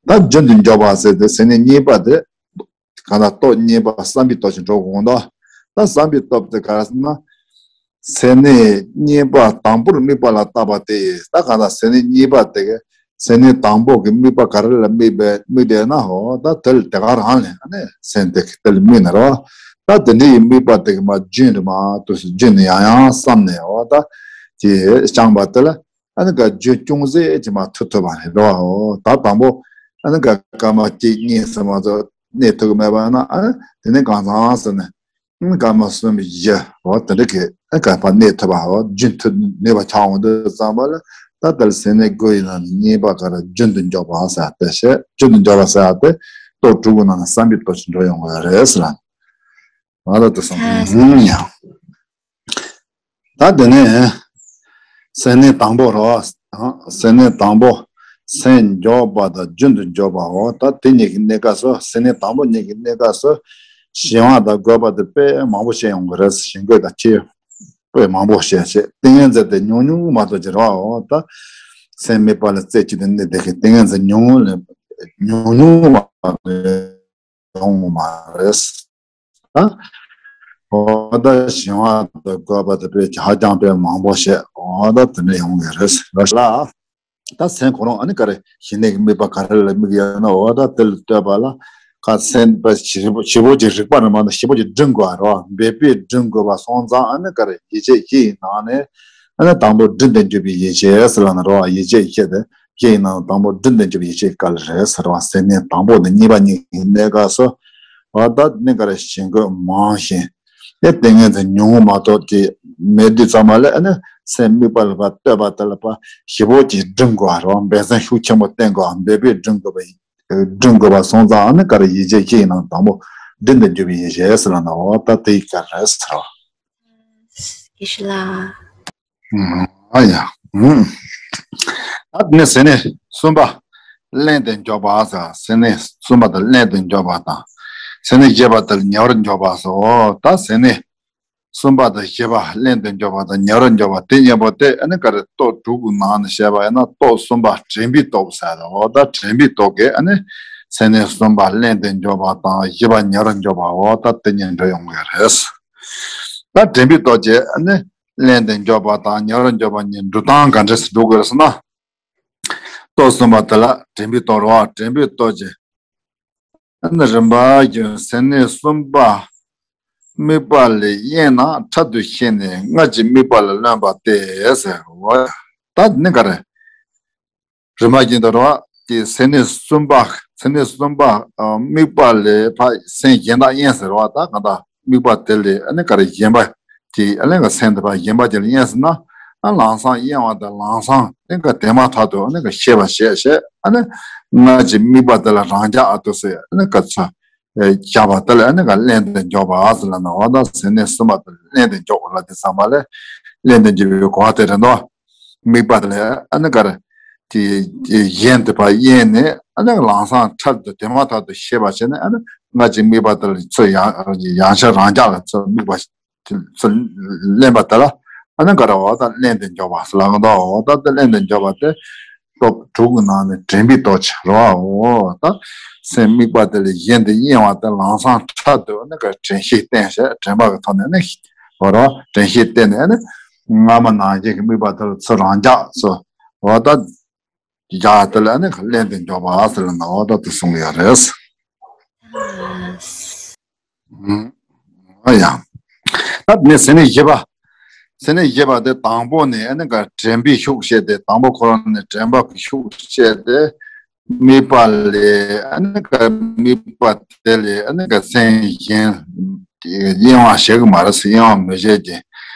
ད་རྒྱུན་དུ་འཇོག་པ་ཟེར་དེ་ཟེར་ནས་གཉིས་པ་དེ་གང་ལྟར་སྟོབས་གཉིས་པ་བསམ་པའི་སྟོབས་ཀྱིས་འགྲོ་དགོས་འདུག་ད་བསམ་པའི་སྟོབས་དེ་ག་རེ་ཟེར་ན། ཟེར་ནས་གཉིས་པ་དང་པོར་དམིགས་པ་ལ་བཏགས་པ་དེ་ཡིས་ད་གང་ལྟར་ཟེར་ནས་གཉིས་པ་དེ་གི་ཟེར་ནས་དང་པོ་གི་དམིགས་པ་ག་རེ་ལ་དམིགས་པའི་དམིགས་བསྡད་ན་འོ་ད་དེ་ལ་དེ་ག་རང་ལས་ཨ་ནི་སེམས་དེ་གི་དེ་ལ་དམིགས་ན་རོ། ད་དེ་འདྲ་ཡི་དམིགས་པ་དེ་གི་མ་རྒྱུན་དུ་མ་དུ་སུ་རྒྱུན་དུ་ཡང་ཡང་བསམས་ནས་འོ་ད་དེ་བསྐྱངས་པ་དེ་ལ་ཨ་ནི་ག་རྒྱུན་ཅུང་ཟད་ཅིག་མ་ཐུབ་ཐུབ་པ་རེད་རོ། ད་དང་པོ་ཨ་ནི་ག་སྐར་མ་གཅིག་གཉིས་ཙམ་མ་གཏོགས་གནས་ཐུབ་ཀྱི་མེད་པ་ན་ཨ་ནི་དེ་ནས་གང་ཚང་ཟེར་ནས། སྐར་མ་གསུམ་བཞི་འོ་དེ་འདྲ་གི་སྐར་པ་གནས་ཐུབ་པ་འོ་རྒྱུན་མཐུད་ནུས་པ་ཆགས་འོང་དུས་ཙམ་པ་ལ་ད་ལྟར་ཟེར་ནས་དགུ་ཡི་ནང་ནས་གཉིས་པ་ག་རེ་རྒྱུན་དུ་འཇོག་པ་ཟེར་ཏེ་བཤད། རྒྱུན་དུ་འཇོག་པ་ཟེར་ཏེ་སྟོབས་དྲུག་གི་ནང་ནས་བསམ་པའི་སྟོབས་ཀྱིས་འགྲོ་ཡོང་གི་རེད་ཟེར་ལ། ང་ལ་དུ་སོང་ཨ་ཡང་། ད་དེ་ནས་ཟེར་ནས་དང་པོ་རོ། ཟེར་ནས་དང་པོ་སེམས་འཇོག་པ་དང་རྒྱུན་དུ་འཇོག་པའོ། ད་དེ་གཉིས་ཀྱི་གནས་སྐབས་སུ་ཟེར་ནས་དང་པོ་གཉིས་ཀྱི་གནས་སྐབས་སུ་གཞན་དབང་དང་དགོས་པ་དེ་དཔེ་མང་པོ་བཤད་ཡོང་གི་རེད། གཞན་དགོས་དང་ཁྱེད་དཔེ་མང་པོ་བཤད་བཤད་ཏིང་ངེ་འཛིན་དེ་ཉུང་ཉུང་མ་གཏོགས་ཀྱི་རོ། ད་སེམས་དམིགས་པ་ལ་རྩེ་གཅིག་ཏུ་གནས་བསྡད་མཁན་ཏིང་ངེ་འཛིན་ཉུང་ངུ་ལས་ཉུང་ཉུང་མ་གཏོགས་ཡོང་མ་རེད། ཨ། འོ་ད་གཞན་དབང་དུ་དགོས་པ་དེ་དཔེ་ཧ་ཅང་དཔེ་མང་པོ་བཤད། འོ་ད་དེ་འདྲ་ཡོང་གི་རེད་ར་ཤི་ལ། ད་སེམས་ཁོ་རང་ཨ་ནི་ག་རེ་ཞི་གནས་ཀྱི་དམིགས་པ་ག་རེ་ལ་དམིགས་ཡོད་ན་འོ་ད་དེ་ལ་ལྟོས་པ་ལ་ཁ་སེམས་པ་ཞིབ་པོ་ཞིབ་པོ་ཅིག་རིག་པ་རྣམས་ཞིབ་པོ་ཅིག་བསྒྲིམ་དགོས་རོ། འབད་པས་བསྒྲིམ་དགོས་པ་སོང་ཙང་ཨ་ནི་ག་རེ་ཡིད་ཆེས་ཡིད་ནང་ནས་ཨ་ནི་དང་པོ་སྒྲིམ་དུ་འཇུག་པའི་ཡིད་ཆེས་ཟེར་ལ་ན་རོ། ཡིད་ཆེས་ཡིད་ཆེས་དེ། ཡིན་ནའང་དང་པོ་སྒྲིམ་དུ་འཇུག་པའི་ཡིད་ཆེས་དཀའ་ལས་རེད་ཟེར་བ་ཟེར་ནས་དང་པོ་ནས་གཉིས་པ་གཉིས་ཀྱི་གནས་སྐབས་སུ། འོ་ད་གནས་ག་རེ་ཞིང་བཀོད་མང་ཞིང་། དེ་ཏིང་ངེ་འཛིན་ཉུང་ངུ་མ་གཏོགས་ཀྱི་མེད་དུས་ཙམ་པ་ལ་ཨ་ནི་སེམས་དམིགས་པ་ལ་ཕར་ལྟོས་པ་དེ་ལ་ཕར་ཞིབ་པོ་ཅིག་སྒྲིམ་དགོས་རོགས། འབད་བརྩོན་ཤུགས་ཆེན་པོ་བསྟེན་དགོས། འབད་པས་སྒྲིམ་དགོས་པ་ཡིན། སྒྲིམ་དགོས་པ་སོང་ཙང་ཨ་ནི་ག་རེ་ཡིད་ཆེས་ཤིག་ཡིན་ནའང་དང་པོ་སྒྲིམ་དུ་འཇུག་པའི་ཡིད་ཆེས་ཟེར་ལ་ན་འོ་ད་དེ་ཡི་ག་རེ་ཟེར་བ། ཡེ་ཤེས་ལ། ཨ་ཡ། ཨུམ། ད་དེ་ནས་ཟེར་ནས་གསུམ་པ། ལྷན་དུ་འཇོག་པ་ཟེར། ཟེར་ནས་གསུམ་པ་དེ་ལྷན་དུ་འཇོག་པ་དང་། ཟེར་ནས་བཞི་པ་དེ་ཉེ་བར་འཇོག་པ་ཟེར། འོ་ད་ཟེར་ནས་གསུམ་པ་དང་བཞི་པ་ལྷན་དུ་འཇོག་པ་དང་ཉེ་བར་འཇོག་པ་དེ་གཉིས་པོ་དེ་ཨ་ནི་ག་རེ་སྟོབས་དྲུག་གི་ནང་ནས་བཤད་པ་ཡིན་ན་སྟོབས་གསུམ་པ་དྲན་པའི་སྟོབས་ཟེར་ལ། འོ་ད་དྲན་པའི་སྟོབས་ཀྱིས་ཨ་ནི་ཟེར་ནས་གསུམ་པ་ལྷན་དུ་འཇོག་པ་དང་བཞི་པ་ཉེ་བར་འཇོག་པ་འོ་ད་དེ་གཉིས་འགྲོ་ཡོང་གི་རེད། ད་དྲན་པའི་སྟོབས་ཀྱིས་ཨ་ནི་ལྷན་དུ་འཇོག་པ་དང་ཉེ་བར་འཇོག་པ་གཉིས་འགྲོ་སྟངས་ག་འདྲས་སུ་འགྲོ་དགོས་ཟེར་ན། སྟོབས་གསུམ་པ་དེ་ལ་དྲན་པའི་སྟོབས་རོ། དྲན་པའི་སྟོབས་ཀྱིས་ཨ་ནི་རིམ་པ་བཞིན་ཟེར་ནས་གསུམ་པ་དམིགས་པ་ལས་གཡེངས་ན་འཕྲལ་དུ་ཤེས་ནས་སྔར་གྱི་དམིགས་པ་ལ་ལོན་པ་སྟེ་ཟེར་རོ། ད་ནི་ག་རེ། རིམ་པ་བཞིན་དུ་རོ། དེ་ཟེར་ནས་གསུམ་པ། ཟེར་ནས་གསུམ་པ་ཨ་དམིགས་པ་ལས་ཕར་སེམས་གཞན་དག་གཡེངས་ཟེར་བ་ད་གང་ལྟར་དམིགས་པ་དེ་ལས་ཨ་ནི་ག་རེ་གཞན་པ་དེ་ཨ་ནི་ག་སེམས་དེ་ཕར་གཞན་པ་དེ་ལ་གཡེངས་ཟེར་ན་ཨ་ལམ་སང་གཡེང་བ་དང་ལམ་སང་ཨ་ནི་ག་དེ་མ་ཐག་ཏུ་ཨ་ནི་ག་ཤེས་པ་བྱས་བྱས་ཨ་ནི་སྔར་གྱི་དམིགས་པ་དེ་ལ་རང་འཇགས་ཨ་ཏོ་ཟེར་ཨ་ནི་ག་ཚ་བཞག་པ་དེ་ལ་ཨ་ནི་ག་ལྷན་དུ་འཇོག་པ་ཟེར་ལ་ན་འོ་ད་ཟེར་ནས་གསུམ་པ་དེ་ལ་ལྷན་དུ་འཇོག་པ་ལ་དེ་ཚང་མ་ལས་ལྷན་དུ་འཇོག་པའི་གོ་བ་དེ་རེད་དོ། དམིགས་པ་དེ་ལ་ཨ་ནི་ག་རེ། དེ་གཞན་དེ་ཕར་གཡེངས་ནས་ཨ་ནི་ལམ་སང་འཕྲལ་དུ་དེ་མ་ཐག་ཏུ་ཤེས་པ་བྱས་ནས་ཨ་ནི་སྔར་གྱི་དམིགས་པ་དེ་ལ་ཚུར་ཡང་ཡང་ཆ་རང་འཇགས་ལ་ཚུར་དམིགས་པ་ཚུར་ལེན་པ་དེ་ལ་ཨ་ནི་ག་རེ་འོ་ད་ལྷན་དུ་འཇོག་པ་ཟེར་ལ་གང་ལྟར་འོ་ད་དེ་ལྷན་དུ་འཇོག་པ་དེ་སྟོབས་དྲུག་གི་ནང་ནས་དྲན་པའི་སྟོབས་ཆེ་རོ། འོ་ད་སེམས་དམིགས་པ་དེ་ལས་གཞན་དུ་གཡེང་བ་དེ་ལམ་སང་འཕྲལ་དུ་ཨ་ནི་ག་རེ་དྲན་ཤེས་བསྟེན་བྱས་དྲན་པ་གི་ཐོག་ནས་ཨ་ནི་འོ་རོ་དྲན་ཤེས་བསྟེན་ནས་ཨ་ནི་སྔ་མ་ནང་བཞིན་གྱི་དམིགས་པ་དེ་ལ་ཚུར་རང་འཇགས་སུ་འོ་ད། རྒྱ་དེ་ལ་ནི་ལྷན་དུ་འཇོག་པ་ཟེར་ལ་ནའོ་ད་དེ་གསུང་གི་ཡོད་རེད། ཨ་ཡང་། ད་ནི་ཟེར་ནས་བཞི་པ། ཟེར་ནས་བཞི་པ་དེ་དང་པོ་ནས་ཨ་ནི་ག་དྲན་པའི་ཤུགས་བཤད་དེ་དང་པོ་ཁོ་རང་ནས་དྲན་པ་གི་ཤུགས་བཤད་དེ། དམིགས་པ་ལས་ཨ་ནི་ག་དམིགས་པ་དེ་ལས་ཨ་ནི་ག་སེམས་གཞན་གཡེང་བ་བྱེད་ཀྱི་མ་རེད་ཟེར་གཡེང་བ་མི་བྱེད་ཅིང་།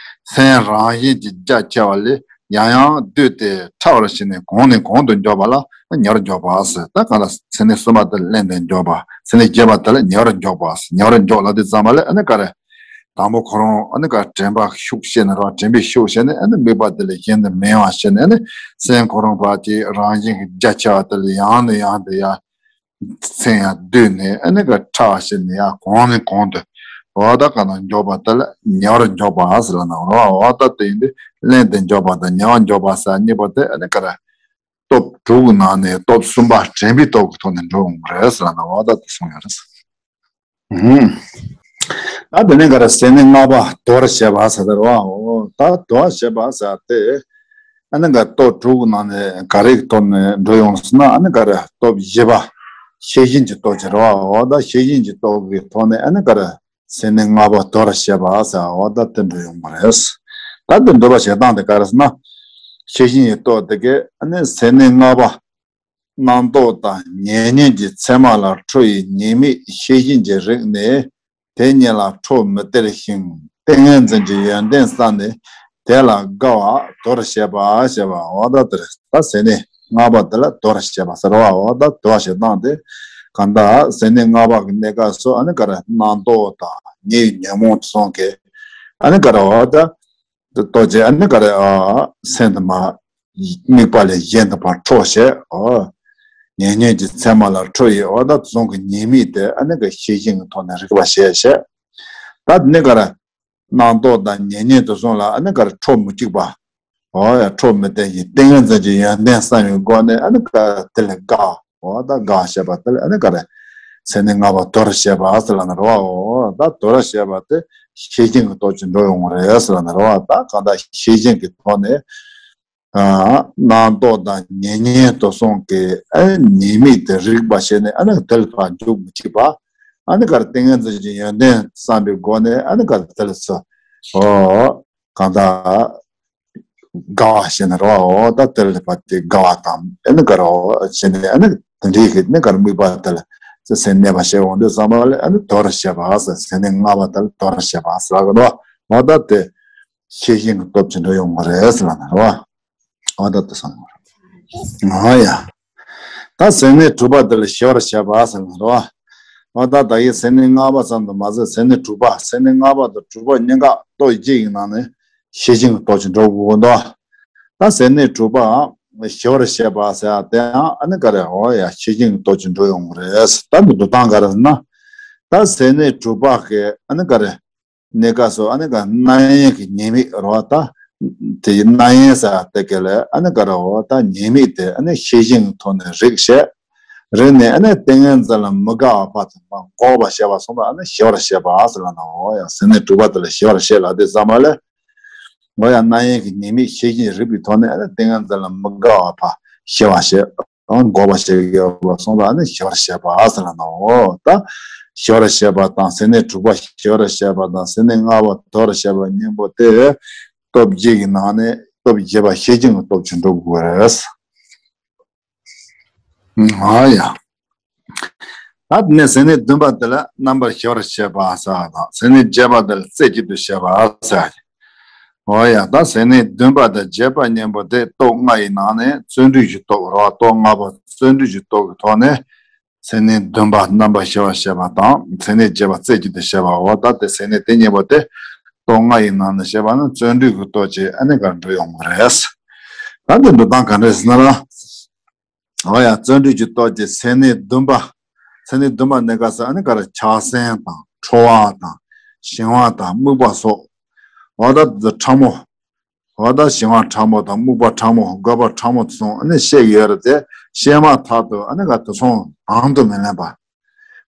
སེམས་རང་བཞིན་གྱིས་རྒྱ་ཆེ་བ་ལས། ཡང་ཡང་བསྡུས་ཏེ་ཕྲ་བར་ཕྱེ་ནས་གོང་ནས་གོང་དུ་འཇོག་པ་ལ་ཉེ་བར་འཇོག་པ་ཟེར། ད་གང་ལ་ཟེར་ནས་གསུམ་པ་དེ་ལ་ལྷན་དུ་འཇོག་པ། ཟེར་ནས་བརྒྱད་པ་དེ་ལ་ཉེ་བར་འཇོག་པ། ཉེ་བར་འཇོག་ལབ་དུས་ཙམ་པ་ལ་ཨ་ནི་ག་རེ། དང་པོ་ཁོ་རང་ཨ་ནི་ག་དྲན་པ་ཤུགས་བཤད་ནས་ར་དྲན་པའི་ཤུགས་བཤད་ནས་ཨ་ནི་དམིགས་པ་དེ་ལས་གཞན་དུ་མི་གཡེང་བ་བཤད་ནས་ཨ་ནི་སེམས་ཁོ་རང་པ་དེ་རང་བཞིན་གྱི་རྒྱ་ཆེ་བ་དེ་ལ་ཡང་ནས་ཡང་དུ་ཡ། མཚན་ཡང་བསྡུས་ནས་ཨ་ནི་ག་ཕྲ་བ་ཞིག་ནས་ཡང་གོང་ནས་གོང་དུ་ འོ་ད་ག་ན་འཇོག་པ་དེ་ལ་ཉེ་བར་འཇོག་པ་ཟེར་ལ་ན། འོ་ད་དེ་ཡིན་དུས་ལན་དེ་འཇོག་པ་དང་ཉེ་བར་འཇོག་པ་ཟེར་གཉིས་པོ་དེ་ཨ་ནི་ག་རེ། སྟོབས་དྲུག་གི་ནང་ནས་སྟོབས་གསུམ་པ་དྲན་པའི་སྟོབས་ཀྱི་ཐོག་ནས་འགྲོ་འོང་གི་རེད་ཟེར་ལ་ན། འོ་ད་དེ་གསུངས་ཡོད་རེད། ཨུམ། ད་དེ་ནས་ག་རེ། ཟད་ནས་ལྔ་པ་དོར་བྱེད་པ་ཟེར་དེ་རེད་བ། འོ་ད་དོར་བྱེད་པ་ཟེར་དེ། ཨ་ནི་ག་སྟོབས་དྲུག་གི་ནང་ནས་ག་རེ་གི་ཐོག་ནས་འགྲོ་ཡོང་ཟེར་ན། ཨ་ནི་ག་རེ། སྟོབས་བཞི་པ་ཤེས་བཞིན་གྱི་སྟོབས་ཀྱི་རེད་བ། འོ་ད་ཤེས་བཞིན་གྱི་སྟོབས་ཀྱི་ཐོག་ནས་ཨ་ནི་ག་རེ། ཟད་ནས་ལྔ་པ་དོར་བྱེད་པ་ཟེར། འོ་ད་དེ་འགྲོ་ཡོང་གི་རེད། ད་དེ་འགྲོ་བ་བྱེད་སྟངས་དེ་ག་རེ་ཟེར་ན། ཤེས་བཞིན་གྱི་སྟོབས་དེ་གས་ཨ་ནི་ཟད་ནས་ལྔ་པ། རྣམ་རྟོག་དང་ཉེ་ཉོན་གྱི་མཚན་མ་ལ་ཁྲོ་ཡི་ཉེས་དམིགས་ཤེས་བཞིན་གྱི་རིགས་ནི། དེ་ཉིད་ལ་ཁྲོ་མི་སྟེར་ཞིང་ཏིང་ངེ་འཛིན་གྱི་ཡོན་ཏན་བསམས་ནས་དེ་ལ་དགའ་བ་དོར་བྱེད་པ་ཞེས་པ། འོ་ད་དེ་རེད། ད་ཟད་ནས་ལྔ་པ་དེ་ལ་དོར་བྱེད་པ་ཟེར་བ། འོ་ད་དོར་བྱེད་སྟངས་དེ་གང་ལྟར་ཟད་ནས་ལྔ་པ་གི་གནས་སྐབས་སུ་ཨ་ནི་ག་རེ། རྣམ་རྟོག་དང་ཉེ་ཉོན་མོངས་དེ་ཚོ་གིས་ཨ་ནི་ག་རེ། འོ་ད། ལྟོས་བཅས་ཨ་ནི་ག་རེ། ཨ་སེམས་དེ་མ་དམིགས་པ་ལས་གཞན་དུ་མར་འཕྲོ་བྱེད། ཨོ། ཉེ་ཉོན་གྱི་མཚན་མ་ལ་ཁྲོ་ཡི། ཨོ་ད་དེ་ཚོ་གི་ཉེས་དམིགས་དེ་ཨ་ནི་ག་ཤེས་བཞིན་གྱི་ཐོག་ནས་རིག་པ་བྱེད་བྱེད། ད་དེ་ནི་ག་རེ། རྣམ་རྟོག་དང་ཉེ་ཉོན་དེ་ཚོ་ལ་ཨ་ནི་ག་རེ། ཁྲོ་མི་སྐྱུག་པ། ཨོ་ཡ། ཁྲོ་མི་སྟེར་ཞིང་ཏིང་ངེ་འཛིན་གྱི་ཡོན་ཏན་བསམ་པའི་སྒོ་ནས་ཨ་ནི་ག་རེ། དེ་ལ་དགའ། འོ་ད་དགའ་བྱེད་པ་དེ་ལ་ཨ་ནི་ག་རེ། ཟད་ནས་ལྔ་པ་དོར་བྱེད་པ་ཟེར་ལ་ན་རེད་བ། འོ་ད་དོར་བྱེད་པ་དེ་ཤེས་བཞིན་གྱི་སྟོབས་ཀྱིས་འགྲོ་ཡོང་གི་རེད་ཟེར་ལ་ན་རེད་བ། ད་གང་ལྟར་ཤེས་བཞིན་གྱི་ཐོག་ནས། ཨ་རྣམ་རྟོག་དང་ཉེ་ཉོན་དེ་ཚོ་གི་ཨ་ཉེས་དམིགས་དེ་རིག་པ་བྱས་ནས་ཨ་ནི་དེ་ལ་ཕར་འཇུག་མི་བྱེད་པ། ཨ་ནི་ག་རེ། ཏིང་ངེ་འཛིན་གྱི་ཡོན་ཏན་བསམ་པའི་སྒོ་ནས་ཨ་ནི་ག་རེ། དེ་ལ་ཚུར། འོ། གང་ལྟར། དགའ་བ་བྱས་ནས་རེད་བ། འོ་ད་དེ་ལ་ཕར་དེ་དགའ་བ་དང་ཨ་ནི་ག་རེ། འོ་བྱས་ནས་ཨ་ནི་དེ་འདྲའི་གི་ཨ་ནི་ག་རེ། དམིགས་པ་དེ་ལ་ཚུར་སེམས་གནས་པ་བྱེད་འོང་དུས་ཙམ་པ་ལ་ཨ་ནི་དོར་བྱེད་པ་ཟེར། ཟད་ནས་ལྔ་པ་དེ་ལ་དོར་བྱེད་པ་ཟེར་གི་འདུག་འོ་ད་དེ་ཤེས་བཞིན་གྱི་སྟོབས་ཀྱིས་འགྲོ་ཡོང་གི་རེད་ཟེར་ལ་ན་རེད་བ། འོ་ད་དེ་སོང་། འོ་ཡ། ད་ཟད་ནས་དྲུག་པ་དེ་ལ་ཞི་བར་བྱེད་པ་ཟེར་ལ་ན་རེད་བ། འོ་ད་ད་གིན་ཟད་ནས་ལྔ་པ་ཙམ་དུ་མ་ཟད་ཟད་ནས་དྲུག་པ། ཟད་ནས་ལྔ་པ་དང་དྲུག་པ་གཉིས་ཀ་སྟོབས་བཞི་ཡི་ནང་ནས་ཤེས་བཞིན་གྱི་སྟོབས་ཀྱིས་འགྲོ་དགོས་འདུག་ད་ཟད་ནས་དྲུག་པའང་ཞི་བར་བྱེད་པ་ཟེར་ཡ་དེའང་ཨ་ནི་ག་རེ། འོ་ཡ། ཤེས་བཞིན་གྱི་སྟོབས་ཀྱིས་འགྲོ་ཡོང་གི་རེད། ད་འདི་འགྲོ་སྟངས་ག་རེ་ཟེར་ན། ད་ཟད་ནས་དྲུག་པ་གི་ཨ་ནི་ག་རེ། གནས་སྐབས་སུ་ཨ་ནི་ག་རེ། རྣམ་གཡེང་གི་ཉེས་དམིགས་རེད་བ། ད་དེ་ཡི་རྣམ་གཡེང་ཟེར་དེ་ག་ལ་ཨ་ནི་ག་རེ། འོ་ད་ཉེས་དམིགས་དེ་ཨ་ནི་ཤེས་བཞིན་གྱི་ཐོག་ནས་རིག་བྱེད། རིག་ནས་ཨ་ནི་ཏིང་ངེ་འཛིན་ལ་མི་དགའ་བ་ཕར་ཚུར་འགོག་པ་བྱེད་པ་སོང་ཙང་ཨ་ནི་ཞི་བར་བྱེད་པ་ཟེར་ལ་ན། འོ་ཡ། ཟད་ནས་དྲུག་པ་དེ་ལ་ཞི་བར་བྱེད་ལ་དེ་ཙམ་པ་ལ། འོ་ཡ། རྣམ་གཡེང་གི་ཉེས་དམིགས་ཤེས་བཞིན་རིག་པའི་ཐོག་ནས་ཨ་ནི་ཏིང་ངེ་འཛིན་ལ་མི་དགའ་བ་ཕར་ཞི་བར་བྱེད། འགོག་པ་བྱེད་ཀྱི་ཡོད་པ་སོང་ཙང་ཨ་ནི་ཞི་བར་བྱེད་པ་ཟེར་ལ་ན། འོ་ད་ཞི་བར་བྱེད་པ་དང་ཟད་ནས་དྲུག་པ་ཞི་བར་བྱེད་པ་དང་ཟད་ནས་ལྔ་པ་དོར་བྱེད་པ་གཉིས་པོ་དེ་སྟོབས་བཞི་ཡི་ནང་ནས་སྟོབས་བཞི་པ་ཤེས་བཞིན་གྱི་སྟོབས་ཀྱིས་འགྲོ་དགོས་རེད། ཨ་ཡ། ད་དེ་ནས་ཟད་ནས་བདུན་པ་དེ་ལ་རྣམ་པར་ཞི་བར་བྱེད་པ་ཟེར་བ་དང་། ཟད་ནས་བརྒྱད་པ་དེ་ལ་རྩེ་གཅིག་ཏུ་བྱེད་པ་ཟེར་བ། འོ་ཡ། ད་ཟད་ནས་བདུན་པ་དང་བརྒྱད་པ་གཉིས་པོ་དེ་སྟོབས་ལྔ་ཡི་ནང་ནས་བརྩོན་འགྲུས་ཀྱི་སྟོབས་རེད་བ། སྟོབས་ལྔ་པོ་བརྩོན་འགྲུས་ཀྱི་སྟོབས་ཀྱི་ཐོག་ནས་ཟད་ནས་བདུན་པ་རྣམ་པར་ཞི་བར་བྱེད་པ་དང་། ཟད་ནས་བརྒྱད་པ་རྩེ་གཅིག་ཏུ་བྱེད་པ། འོ་ད་དེ་ཟད་ནས་དེ་གཉིས་པོ་དེ་སྟོབས་ལྔ་ཡི་ནང་ནས་བྱེད་པ་ནི་བརྩོན་འགྲུས་ཀྱི་སྟོབས་ཀྱིས་ཨ་ནི་ག་རེ། འགྲོ་ཡོང་གི་རེད། ད་འདི་འགྲོ་སྟངས་ག་འདྲ་ཟེར་ན་ར། འོ་ཡ། བརྩོན་འགྲུས་ཀྱི་སྟོབས་ཀྱིས་ཟད་ནས་བདུན་པ། ཟད་ནས་བདུན་པ་གནས་སྐབས་སུ་ཨ་ནི་ག་རེ། ཆགས་ཞེན་དང་ཁྲོ་བ་དང་ཞེན་པ་དང་རྨུགས་པ་སོགས། འོ་ད་འདི་ཕྲ་མོ། འོ་ད་ཞེན་པ་ཕྲ་མོ་དང་རྨུགས་པ་ཕྲ་མོ། རྒོད་པ་ཕྲ་མོ་དེ་ཚོ་ཨ་ནི་བཤད་ཀྱི་ཡོད་རེད་དེ། བཤད་མ་ཐག་ཏུ་ཨ་ནི་ག་དེ་ཚོ་དང་དུ་མི་ལེན་པ།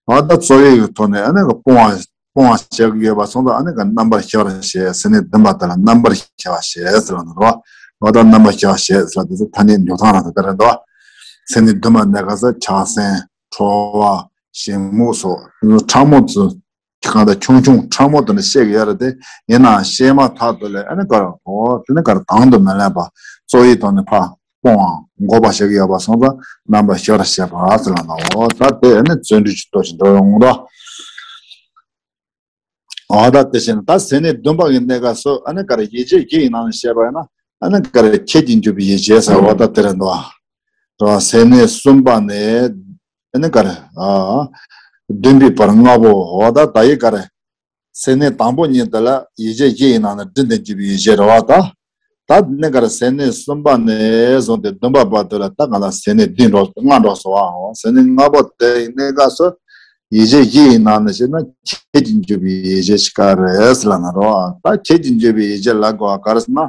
འོ་ད་རྩོལ་བའི་གི་ཐོག་ནས་ཨ་ནི་ག་སྤོང་བ་སྤོང་བ་བྱེད་ཀྱི་ཡོད་པ་སོང་ཙང་ཨ་ནི་ག་རྣམ་པར་ཞི་བར་བྱེད། ཟད་ནས་བདུན་པ་དེ་ལ་རྣམ་པར་ཞི་བར་བྱེད་ཟེར་ལ་ནི་རོ། འོ་ད་རྣམ་པར་ཞི་བར་བྱེད་ཟེར་ལ་དེ་ཚོ་ཐ་སྙད་འཇོག་སྟངས་རང་དེ་ལྟར་རེད་དོ། ཟད་ནས་བདུན་པ་གནས་སྐབས་སུ་ཆགས་ཞེན་ཁྲོ་བ་ཞེན་རྨུགས་སོགས་ཕྲ་མོ་ཚོ། གང་ལྟར་ཆུང་ཆུང་ཕྲ་མོ་དེ་འདྲ་བཤད་ཀྱི་ཡོད་རེད་དེ། ཡིན་ནའང་བཤད་མ་ཐག་ཏུ་ལས་ཨ་ནི་ག་རེ། འོ་དེ་ནི་ག་རེ། དང་དུ་མི་ལེན་པ། རྩོལ་བའི་ཐོག་ནས་ཕར་སྤོང་བ་འགོག་པ་བྱེད་ཀྱི་ཡོད་པ་སོང་ཙང་རྣམ་པར་ཞི་བར་བྱེད་པ་ཟེར་ལ་ནི། འོ་ད་དེ་ཨ་ནི་བརྩོན་འགྲུས་ཀྱི་སྟོབས་ཀྱིས་འགྲོ་ཡོང་གི་འདུག་འོ་ད་དེ་བཞིན་ད་ཟད་ནས་བདུན་པ་གི་གནས་སྐབས་སུ་ཨ་ནི་ག་རེ། ཡིད་བྱེད་བཞི་ཡི་ནང་ནས་བཤད་པ་ཡིན་ན་ཨ་ནི་ག་རེ། ཁྱེད་ཀྱིས་འཇུག་པའི་ཡིད་བྱེད་ཟེར། འོ་ད་དེ་རེད་འདུག་དེ་ཟད་ནས་གསུམ་པ་ནས་ཨ་ནི་ག་རེ། ཨ་བདུན་པའི་བར་ལྔ་པོ། འོ་ད་ད་ཡི་ག་རེ། ཟད་ནས་དང་པོ་གཉིས་དེ་ལ་ཡིད་བྱེད་བཞི་ཡི་ནང་ནས་དྲིན་དང་བཅས་པའི་ཡིད་བྱེད་རེད་བ་ད། ད་ནི་ག་རེ། ཟད་ནས་གསུམ་པ་ནས་བཟུང་སྟེ་བདུན་པ་བར་དུ་ལ་ད་ག་ལ་ཟད་ནས་བདུན་འགྲོ། ལྔ་འགྲོ་སོང་བ། ཟད་ནས་ལྔ་པོ་དེ་ཡི་གནས་སྐབས་སུ་ ཡིད་བྱེད་བཞི་ཡི་ནང་ནས་བཤད་ན་ཁྱད་ཀྱིས་འཇུག་པའི་ཡིད་བྱེད་ཞིག་ག་རེ་ཟེར་ལབ་ན་རོ། ད་ཁྱད་ཀྱིས་འཇུག་པའི་ཡིད་བྱེད་ལབ་དགོས་པ་ག་རེ་ཟེར་ན།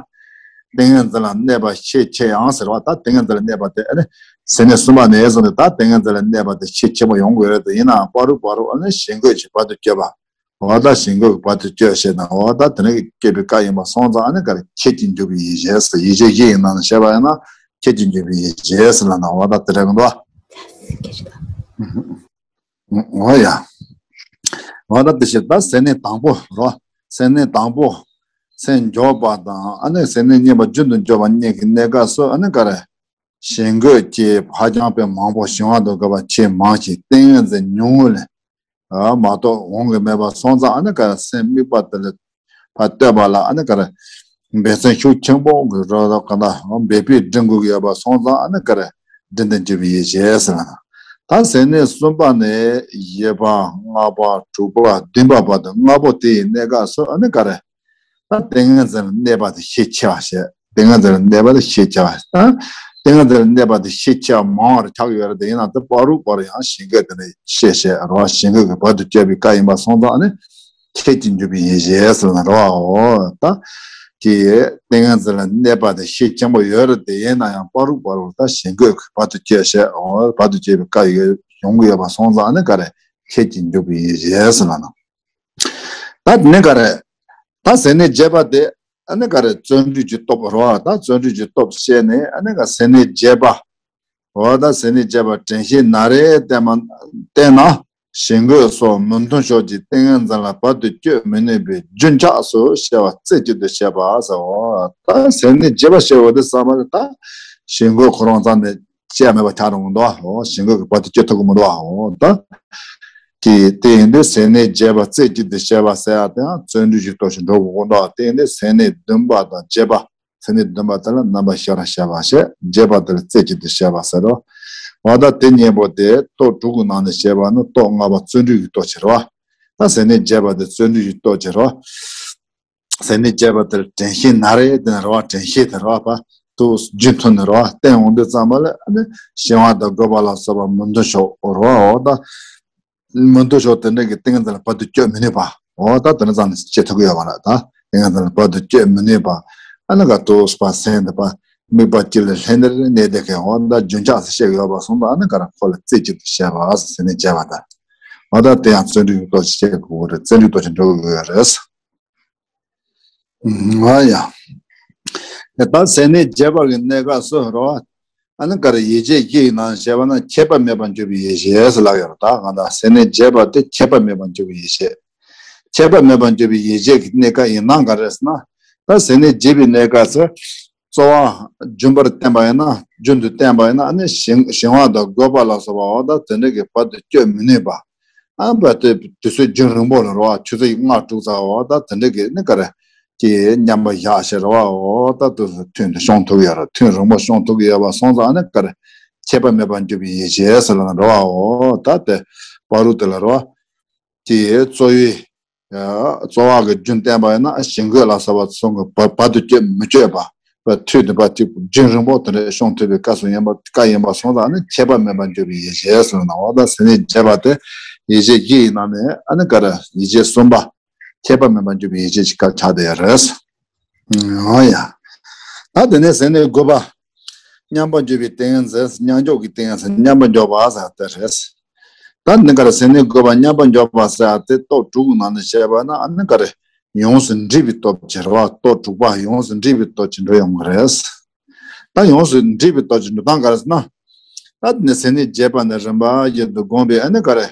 ཏིང་ངེ་འཛིན་ལ་གནས་པ་ཤས་ཆེ་ཡང་ཟེར་བ། ད་ཏིང་ངེ་འཛིན་ལ་གནས་པ་དེ་ཨ་ནི་ཟེར་ནས་གསུམ་པ་ནས་བཟུང་སྟེ་ད་ཏིང་ངེ་འཛིན་ལ་གནས་པ་དེ་ཤས་ཆེན་པོ་ཡོང་དགོས་རེད་དེ། ཡིན་ནའང་བར་དུ་བར་དུ་ཨ་ནི་ཞེན་སྐུལ་གྱི་བར་དུ་གཅོད་པ། འོ་ད་ཞེན་སྐུལ་གྱི་བར་དུ་གཅོད་བྱེད་ན་འོ་ད་དེ་ནས་གཅོད་པའི་སྐབས་ཡིན་པ་སོང་ཙང་ཨ་ནི་ག་རེ་ཁྱད་ཀྱིས་འཇུག་པའི་ཡིད་བྱེད་ཟེར། ཡིད་བྱེད་བཞི་ཡི་ནང་ནས་བཤད་པ་ཡིན་ན་ཁྱད་ཀྱིས་འཇུག་པའི་ཡིད་བྱེད་ཟེར་ལབ་ན་འོ་ད་དེ་རེད་གི་འདུག་འོ་ཡ། འོ་ད་དེ་བཞིན་ད་ཟེར་ནས་དང་པོ་རོ། ཟེར་ནས་དང་པོ། སེམས་འཇོག་པ་དང་ཨ་ནི་ཟེར་ནས་གཉིས་པ་རྒྱུན་དུ་འཇོག་པ་གཉིས་ཀྱི་གནས་སྐབས་སུ་ཨ་ནི་ག་རེ། ཞེན་སྐུལ་གྱི་ཕ་རྐྱང་པས་མང་པོ་ཞེན་པ་དང་འགོད་པ་ཆེས་མང་ཞིང་ཏིང་ངེ་འཛིན་ཉུང་ངུ་ལས་མ་གཏོགས་འོང་གི་མེད་པ་སོང་ཙང་ཨ་ནི་ག་རེ་སེམས་དམིགས་པ་དེ་ལ་ཕར་གཏོད་པ་ལ་ཨ་ནི་ག་རེ། འབད་བརྩོན་ཤུགས་ཆེན་པོ་གི་རོ་རོ་ག་ན་འབད་པས་འབྲི་དགོས་ཀྱི་ཡོད་པ་སོང་ཙང་ཨ་ནི་ག་རེ། འབྲི་འདོད་འཇུག་པའི་ཡིད་བྱེད་ཟེར་ན། ད་ཟེར་ནས་གསུམ་པ་ནས་བཞི་པ་ལྔ་པ་དྲུག་པ་བདུན་པ་བར་དུ་ལྔ་པོ་དེ་ཡི་གནས་སྐབས་སུ་ཨ་ནི་ག་རེ། ད་ཏིང་ངེ་འཛིན་ལ་གནས་པ་དེ་ཤས་ཆེ་བ་བཤད། ཏིང་ངེ་འཛིན་ལ་གནས་པ་དེ་ཤས་ཆེ་བ། ད་ཏིང་ངེ་འཛིན་ལ་གནས་པ་དེ་ཤས་ཆེ་བ་མང་བར་ཆགས་ཡོད་རེད་དེ། ཡིན་ན་དེ་བར་དུ་བར་དུ་ཡང་ཞེན་སྐུལ་དེ་ནས་ཤས་བཤད་རོ། ཞེན་སྐུལ་གྱི་བར་དུ་གཅོད་པའི་སྐབས་ཡིན་པ་སོང་ཙང་ཨ་ནི་ཁྱད་ཀྱིས་འཇུག་པའི་ཡིད་བྱེད་ཟེར་ན་རོ། འོ་ད་ཀྱི་ཏིང་ངེ་འཛིན་ལ་གནས་པ་དེ་ཤས་ཆེན་པོ་ཡོད་རེད་དེ། ཡིན་ན་ཡང་བར་དུ་བར་དུ་ད་ཞེན་སྐུལ་གྱི་བར་དུ་གཅོད་བཤད། འོ་བར་དུ་གཅོད་པའི་སྐབས་ཡོད་ཡོང་གི་ཡོད་པ་སོང་ཙང་ཨ་ནི་ག་རེ་ཁྱད་ཀྱིས་འཇུག་པའི་ཡིད་བྱེད་ཟེར་ན། ད་དེ་ནས་ག་རེ། ད་ཟེར་ནས་བརྒྱད་པ་དེ་ཨ་ནི་ག་རེ་བརྩོན་འགྲུས་ཀྱི་སྟོབས་རོ། ད་བརྩོན་འགྲུས་ཀྱི་སྟོབས་བཤད་ནས་ཨ་ནི་ག་ཟེར་ནས་བརྒྱད་པ། འོ་ད་ཟེར་ནས་བརྒྱད་པ་དྲན་ཤེས་ན་རེ་བསྟེན་མ་བསྟེན་ན་ཞེན་སྐུལ་སོགས་མི་མཐུན་ཕྱོགས་ཀྱི་ཏིང་ངེ་འཛིན་ལ་བར་དུ་གཅོད་མི་ནུས་པའི་རྒྱུན་ཆགས་སོ་ཞེས་པ་རྩེ་གཅིག་ཏུ་བཤད་པ་ཟེར། འོ་ད་ཟེར་ནས་བརྒྱད་པ་བཤད་འོ་དེ་ཚང་མ་ལ་ད་ཞེན་སྐུལ་ཁོ་རང་ཙམ་ནས་བཅད་མེད་པ་ཆགས་འགྲོ་གི་འདུག་འོ་ཞེན་སྐུལ་གྱི་བར་དུ་གཅོད་ཐུབ་ཀྱི་མི་འདུག་འོ་ད། ཀྱི་དེ་ཡིན་དུས་ཟེར་ནས་བརྒྱད་པ་རྩེ་གཅིག་ཏུ་བཤད་པ་ཟེར་ཡ་དེའང་བརྩོན་འགྲུས་ཀྱི་སྟོབས་ཀྱིས་འགྲོ་དགོས་ཀྱི་འདུག་དེ་ཡིན་དུས་ཟེར་ནས་བདུན་པ་དང་བརྒྱད་པ། ཟེར་ནས་བདུན་པ་དེ་ལ་རྣམ་པར་ཤེས་རབ་བཤད་པ་ཞེས་བརྒྱད་པ་དེ་ལ་རྩེ་གཅིག་ཏུ་བཤད་པ་ཟེར་རོ། འོ་ད་དེ་གཉིས་པོ་དེ་སྟོབས་དྲུག་གི་ནང་ནས་བཤད་པ་ནི་སྟོབས་ལྔ་པ་བརྩོན་འགྲུས་ཀྱི་སྟོབས་ཀྱིས་རོ། ད་ཟེར་ནས་བརྒྱད་པ་དེ་བརྩོན་འགྲུས་ཀྱི་སྟོབས་ཀྱིས་རོ། ཟེར་ནས་བརྒྱད་པ་དེར་དྲན་ཤེས་ན་རེ་དེ་ནས་རོ། དྲན་ཤེས་དེ་རོ་པ་དུ་རྒྱུན་མཐུད་ནས་རོ་བསྟེན་འོང་དུས་ཙམ་པ་ལ་ཨ་ནི་ཞེན་པ་དང་འགོད་པ་ལ་སོགས་པ་མི་མཐུན་ཕྱོགས་རོ། འོ་ད་མི་མཐུན་ཕྱོགས་དེ་འདྲ་གི་ཏིང་ངེ་འཛིན་ལ་བར་དུ་གཅོད་མི་ནུས་པ། འོ་ད་དེ་འདྲ་ཙམ་ནས་བྱེད་ཐུབ་ཀྱི་ཡོད་པ་ལ་ད་ཏིང་ངེ་འཛིན་ལ་བར་དུ་གཅོད་མི་ནུས་པ། ཨ་ནི་ག་དུས་པ་སེམས་དེ་པ་དམིགས་པ་གཅིག་ལ་ལྷན་ནེར་གནས་དེ་ཁའི་འོ་ད་རྒྱུན་ཆགས་སུ་བཤད་ཀྱི་ཡོད་པ་སོང་ཙང་ཨ་ནི་ག་ར་ཁོ་ལ་རྩེ་གཅིག་ཏུ་བཤད་པ་ཟེར་ནས་བྱས་པ་དང་། འོ་ད་དེ་ཡང་བརྩོན་འགྲུས་ཀྱི་སྟོབས་ཀྱིས་བཤད་དགོས་རེད། བརྩོན་འགྲུས་སྟོབས་ཀྱིས་འགྲོ་དགོས་རེད། ང་ཡང་། ད་ཟེར་ནས་བརྒྱད་པ་གི་གནས་སྐབས་སུ་རོ། ཨ་ནི་ག་རེ་ཡིད་བྱེད་བཞི་ཡི་ནང་བཤད་པ་ན་ཁྱད་པར་མེད་པར་འཇུག་པའི་ཡིད་བྱེད་ཟེར་ལབ་ཡོད་རེད། ད་གང་ལྟར་ཟེར་ནས་བརྒྱད་པ་དེ་ཁྱད་པར་མེད་པར་འཇུག་པའི་ཡིད་བྱེད། ཁྱད་པར་མེད་པར་འཇུག་པའི་ཡིད་བྱེད་ཀྱི་གནས་སྐབས་ཡིན་ན་ག་རེ་ཟེར་ན། ད་ཟེར་ནས་བརྒྱད་པའི་གནས་སྐབས་སུ། རྩོལ་བ་རྒྱུན་པར་བསྟེན་པ་ཡིན་ན་རྒྱུན་དུ་བསྟེན་པ་ཡིན་ན་ཨ་ནི་ཞེན་ཞེན་པ་དང་འགོད་པ་ལ་སོགས་པ་འོ་ད་དེ་འདྲ་གི་བར་དུ་གཅོད་མི་ནུས་པ། ཨ་བར་དུ་དུས་ཚོད་རྒྱུན་རིང་པོ་ལ་རོ་ཆུ་ཚོད་ལྔ་དྲུག་ཙམ་འོ་ད་དེ་འདྲ་གི་ནི་ག་རེ་ཀྱི་མཉམ་པར་བཞག་ཞེས་རོ། འོ་ད་དུས་ཚོད་ཐུང་དུ་སྐྱོང་ཐུབ་ཡོད་རེད། ཐུང་རིང་པོ་སྐྱོང་ཐུབ་ཀྱི་ཡོད་པ་སོང་ཙང་ཨ་ནི་ག་རེ་ཁྱད་པར་མེད་པར་འཇུག་པའི་ཡིད་བྱེད་ཟེར་ལ་རོ། འོ་ད་དེ་བར་དུ་དེ་ལ་རོ། དེའི་རྩོལ་བའི། རྩོལ་བ་གི་རྒྱུན་བསྟེན་པ་ཡིན་ན་ཞེན་སྐུལ་ལ་སོགས་པ་ཚོ་གི་བར་བར་དུ་གཅོད་མི་གཅོད་པ། བར་མཐུད་དུ་བར་མཐུད་རྒྱུན་རིང་པོ་དེ་འདྲ་སྐྱོང་ཐུབ་པའི་སྐབས་སུ་ཡིན་པ་སྐབས་ཡིན་པ་སོང་ཙང་ཨ་ནི་ཁྱད་པར་མེད་པར་འཇུག་པའི་ཡིད་བྱེད་ཟེར་ན་འོ་ད་ཟེར་ནས་བརྒྱད་པ་དེ་ཡིད་བྱེད་བཞི་ཡི་ནང་ནས་ཨ་ནི་ག་རེ་ཡིད་བྱེད་གསུམ་པ་ཁྱད་པར་མེད་པར་འཇུག་པའི་ཡིད་བྱེད་ཅིག་ག་ཆགས་བསྡད་ཡོད་རེད། འོ་ཡ། ད་དེ་ནས་ཟེར་ནས་དགུ་པ། མཉམ་པར་འཇོག་པའི་ཏིང་ངེ་འཛིན། མཉམ་འཇོག་གི་ཏིང་ངེ་འཛིན། མཉམ་པར་འཇོག་པ་ཟེར་དེ་རེད། ད་འདི་གར་ཟེར་ནས་དགོས་པ་མཉམ་པར་འཇོག་པ་ཟེར་ཡ་དེ་སྟོབས་དྲུག་གི་ནང་ནས་བཤད་པ་ན་ཨ་ནི་ག་རེ། ཡོངས་སུ་འདྲིས་པའི་སྟོབས་ཀྱིས་རེད་བ། སྟོབས་དྲུག་པ་ཡོངས་སུ་འདྲིས་པའི་སྟོབས་ཀྱིས་འགྲོ་ཡོང་གི་རེད། ད་ཡོངས་སུ་འདྲིས་པའི་སྟོབས་ཀྱིས་འགྲོ་སྟངས་ག་རེ་ཟེར་ན། ད་འདི་ནས་ཟེར་ནས་རྒྱས་པ་ནས་རིམ་པ་བཞིན་དུ་བསྒོམས་པས་ཨ་ནི་ག་རེ།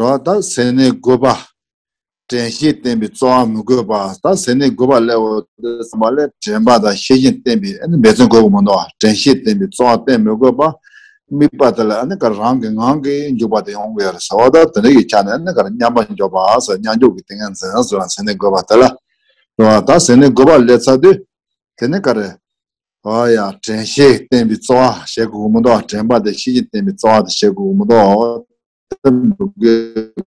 རེད་བ། ད་ཟེར་ནས་དགོས་པ། དྲན་ཤེས་བསྟེན་པའི་རྩོལ་བ་མི་དགོས་པ། ད་ཟེར་ནས་དགོས་པ་ལས་འོ་དེ་ཙམ་པ་ལས་དྲན་པ་དང་ཤེས་བཞིན་བསྟེན་པའི་ཨ་ནི་འབད་བརྩོན་དགོས་ཀྱི་མི་འདུག་དྲན་ཤེས་བསྟེན་པའི་རྩོལ་བ་བསྟེན་མི་དགོས་པ། དམིགས་པ་དེ་ལ་ཨ་ནི་ག་རང་གི་ངང་གིས་འཇུག་པ་དེ་ཡོང་གི་ཡོད་རེད་ཟེར་བ། ད་དེ་འདྲ་ཡི་ཆ་ནས་ཨ་ནི་ག་རེ་མཉམ་པར་འཇོག་པ་ཟེར། མཉམ་འཇོག་གི་ཏིང་ངེ་འཛིན་ཟེར་བ་ཟེར་ནས་དགོས་པ་དེ་ལ། རེད་བ། ད་ཟེར་ནས་དགོས་པ་སླེབས་ཚར་དུས་དེ་ནི་ག་རེ། འོ་ཡ། དྲན་ཤེས་བསྟེན་པའི་རྩོལ་བ་བྱེད་དགོས་ཀྱི་མི་འདུག་དྲན་པ་དེ་ཤེས་བཞིན་བསྟེན་པའི་རྩོལ་བ་དེ་བྱེད་དགོས་ཀྱི་མི་འདུག་དེ་མི་དགོས་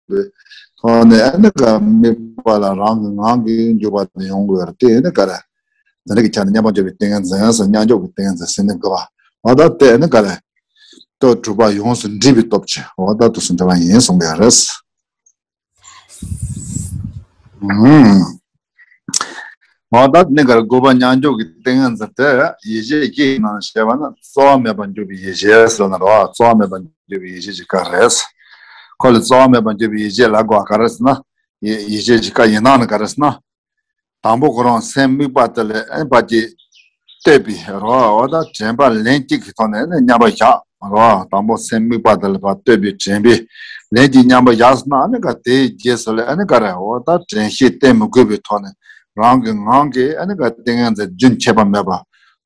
པའི་ཐོག་ནས་ཨ་ནི་ག་དམིགས་པ་ལ་རང་གི་ངང་གིས་འཇུག་པ་དེ་ཡོང་དགོས་རེད། དེ་ནི་ག་རེ། དེ་འདྲ་གི་ཆ་ནས་མཉམ་པར་འཇོག་པའི་ཏིང་ངེ་འཛིན་ཟེར། མཉམ་འཇོག་གི་ཏིང་ངེ་འཛིན་ཟེར་ནི་དགོས་པ། འོ་ད་དེ་ནི་ག་རེ། སྟོབས་དྲུག་པ་ཡོངས་སུ་འདྲིས་པའི་སྟོབས་ཀྱིས་འོ་ད་དུ་སུ་འདྲ་བ་ཡིན་གསུང་གི་རེད། ཨུམ། འོ་ད་གནས་གར་དགུ་པ་མཉམ་སྦྱོར་གྱི་ཏིང་ངེ་འཛིན་དེ་ཡེ་ཤེས་བཞི་ཡི་ནང་བཤད་པ་ན་རྩོལ་བ་མེད་པར་འཇུག་པའི་ཡེ་ཤེས་ཟེར་ན་རོ། རྩོལ་བ་མེད་པར་འཇུག་པའི་ཡེ་ཤེས་ཀྱི་སྐབས་རེད། ཁོ་ལ་རྩོལ་བ་མེད་པར་འཇུག་པའི་ཡེ་ཤེས་ལ་གོ་ག་རེ་ཟེར་ན། ཡེ་ཡེ་ཤེས་ཀྱི་སྐབས་ཡིན་ནའང་ག་རེ་ཟེར་ན། དང་པོ་ཁོ་རང་སེམས་དམིགས་པ་དེ་ལ་ཨེ་ཕར་གྱི་གཏོད་པའི་རོ། འོ་ད་དྲན་པ་ལན་གཅིག་གི་ཐོག་ནས་ནི་མཉམ་པར་བཞག་རོ། དང་པོ་སེམས་དམིགས་པ་དེ་ལ་ཕར་གཏོད་པའི་དྲན་པའི་ལན་གཅིག་མཉམ་པར་བཞག་སོང་ན་ཨ་ནི་ག་དེའི་རྗེས་སུ་ལ་ཨ་ནི་ག་རེ་འོ་ད་དྲན་ཤེས་གཏད་མི་དགོས་པའི་ཐོག་ནས་རང་གི་ངང་གིས་ཨ་ནི་ག་ཏིང་ངེ་འཛིན་རྒྱུན་ཆད་པ་མེད་པ།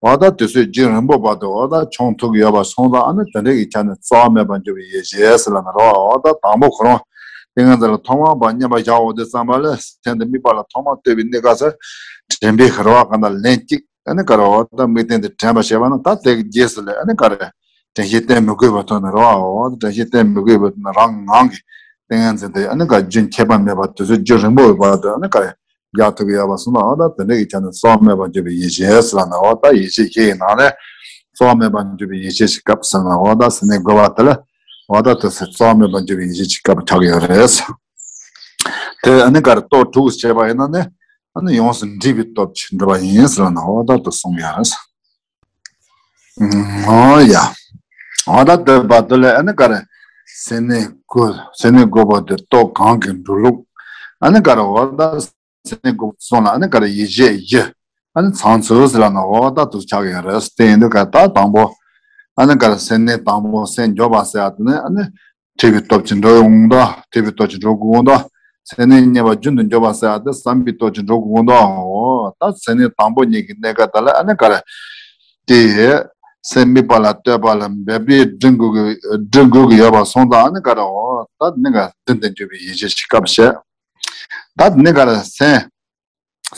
འོ་ད་དུས་ཚོད་རྒྱུན་རིང་པོ་བར་དུ་འོ་ད་འཆང་ཐུབ་ཀྱི་ཡོད་པ་སོང་ཙང་ཨ་ནི་དེ་འདྲ་གི་ཆ་ནས་རྩོལ་བ་མེད་པར་འཇུག་པའི་ཡེ་ཤེས་ཟེར་ལབ་ན་རོ། འོ་ད་དང་པོ་ཁོ་རང་ཏིང་ངེ་འཛིན་ལ་ཐོག་མར་བར་མཉམ་པར་བཞག་འོང་དུས་ཙམ་པ་ལ་སེམས་དེ་དམིགས་པ་ལ་ཐོག་མར་གཏོད་པའི་གནས་སྐབས་སུ་དྲན་པའི་ཧ་ར་བ་གང་དང་ལན་གཅིག་ཨ་ནི་ག་རེ་འོ་ད་དམིགས་རྟེན་དེ་དྲན་པ་བྱས་པ་ན་ད་དེ་གི་རྗེས་སུ་ལ་ཨ་ནི་ག་རེ་དྲན་ཤེས་གཏད་མི་དགོས་པའི་ཐོག་ནས་རོ། འོ་ད་དྲན་ཤེས་གཏད་མི་དགོས་པའི་ཐོག་ནས་རང་ངང་གིས་ཏིང་ངེ་འཛིན་དེ་ཨ་ནི་ག་རྒྱུན་ཆད་པ་མེད་པར་དུས་ཚོད་རྒྱུན་རིང་པོའི་བར་དུ་ཨ་ནི་ག་རེ་རྒྱག་ཐུབ་ཀྱི་ཡོད་པ་སོང་ན་འོ་ད་དེ་འདྲ་གི་ཆ་ནས་རྩོལ་བ་མེད་པར་འཇུག་པའི་ཡེ་ཤེས་ཟེར་ལབ་ན་འོ་ད་ཡེ་ཤེས་བཞི་ཡི་ནང་ནས་རྩོལ་བ་མེད་པར་འཇུག་པའི་ཡེ་ཤེས་ཀྱི་སྐབས་ཟེར་ན་འོ་ད་སེམས་གནས་དགུ་པ་དེ་ལ་འོ་ད་དུས་སུ་རྩོལ་བ་མེད་པར་འཇུག་པའི་ཡེ་ཤེས་ཀྱི་སྐབས་ཆགས་ཀྱི་ཡོད་རེད། དེ་ཨ་ནི་ག་རེ་སྟོབས་དྲུག་བྱས་པ་ཡིན་ན་ནི་ཨ་ནི་ཡོངས་སུ་འདྲིས་པའི་སྟོབས་ཀྱིས་འགྲུབ་པ་ཡིན་ཟེར་ལབ་ན་འོ་ད་དུ་གསུངས་ཡོད་རེད། འོ་ཡ། འོ་ད་དེ་བར་དུ་ལ་ཨ་ནི་ག་རེ། སེམས་གནས་དགུ། སེམས་གནས་དགུ་པོ་དེ་སྟོབས་གང་གིས་འགྲུབ་ལུགས། ཨ་ནི་ག་རེ་འོ་ད་སེམས་གནས་དགུ་པོ་སོང་ལ་ཨ་ནི་ག་རེ་ཡེ་ཤེས་བཞི། ཨ་ནི་ཚང་ཚུལ་ཟེར་ལབ་ན་འོ་ད་དུ་ཆགས་ཡོད་རེད། དེ་ཡིན་དུས་ག་ད་དང་པོ། ཨ་ནི་ག་རེ་སེམས་གནས་དང་པོ་སེམས་འཇོག་པ་ཟེར་ཡ་དེ་ནི་ཨ་ནི། ཐོས་པའི་སྟོབས་ཀྱིས་འགྲུབ་འོང་ད། ཐོས་པའི་སྟོབས་ཀྱིས་འགྲུབ་དགོས་འོང་ད། སེམས་གནས་གཉིས་པ་རྒྱུན་དུ་འཇོག་པ་ཟེར་ཡ་དེ་བསམ་པའི་སྟོབས་ཀྱིས་འགྲུབ་དགོས་འོང་ད། འོ་ད་སེམས་གནས་དང་པོ་གཉིས་ཀྱི་གནས་སྐབས་དེ་ལ་ཨ་ནི་ག་རེ། དེ་སེམས་དམིགས་པ་ལ་གཏོད་པ་ལ་འབད་པས་འགྲུབ་དགོས་ཀྱི་འགྲུབ་དགོས་ཀྱི་ཡོད་པ་སོང་ཙང་ཨ་ནི་ག་རེ། འོ་ད་ནི་ག་རེ་རྒྱུན་དུ་འཇུག་པའི་ཡེ་ཤེས་ཀྱི་སྐབས་བཤད། ད་ནི་ག་རེ་སེམས།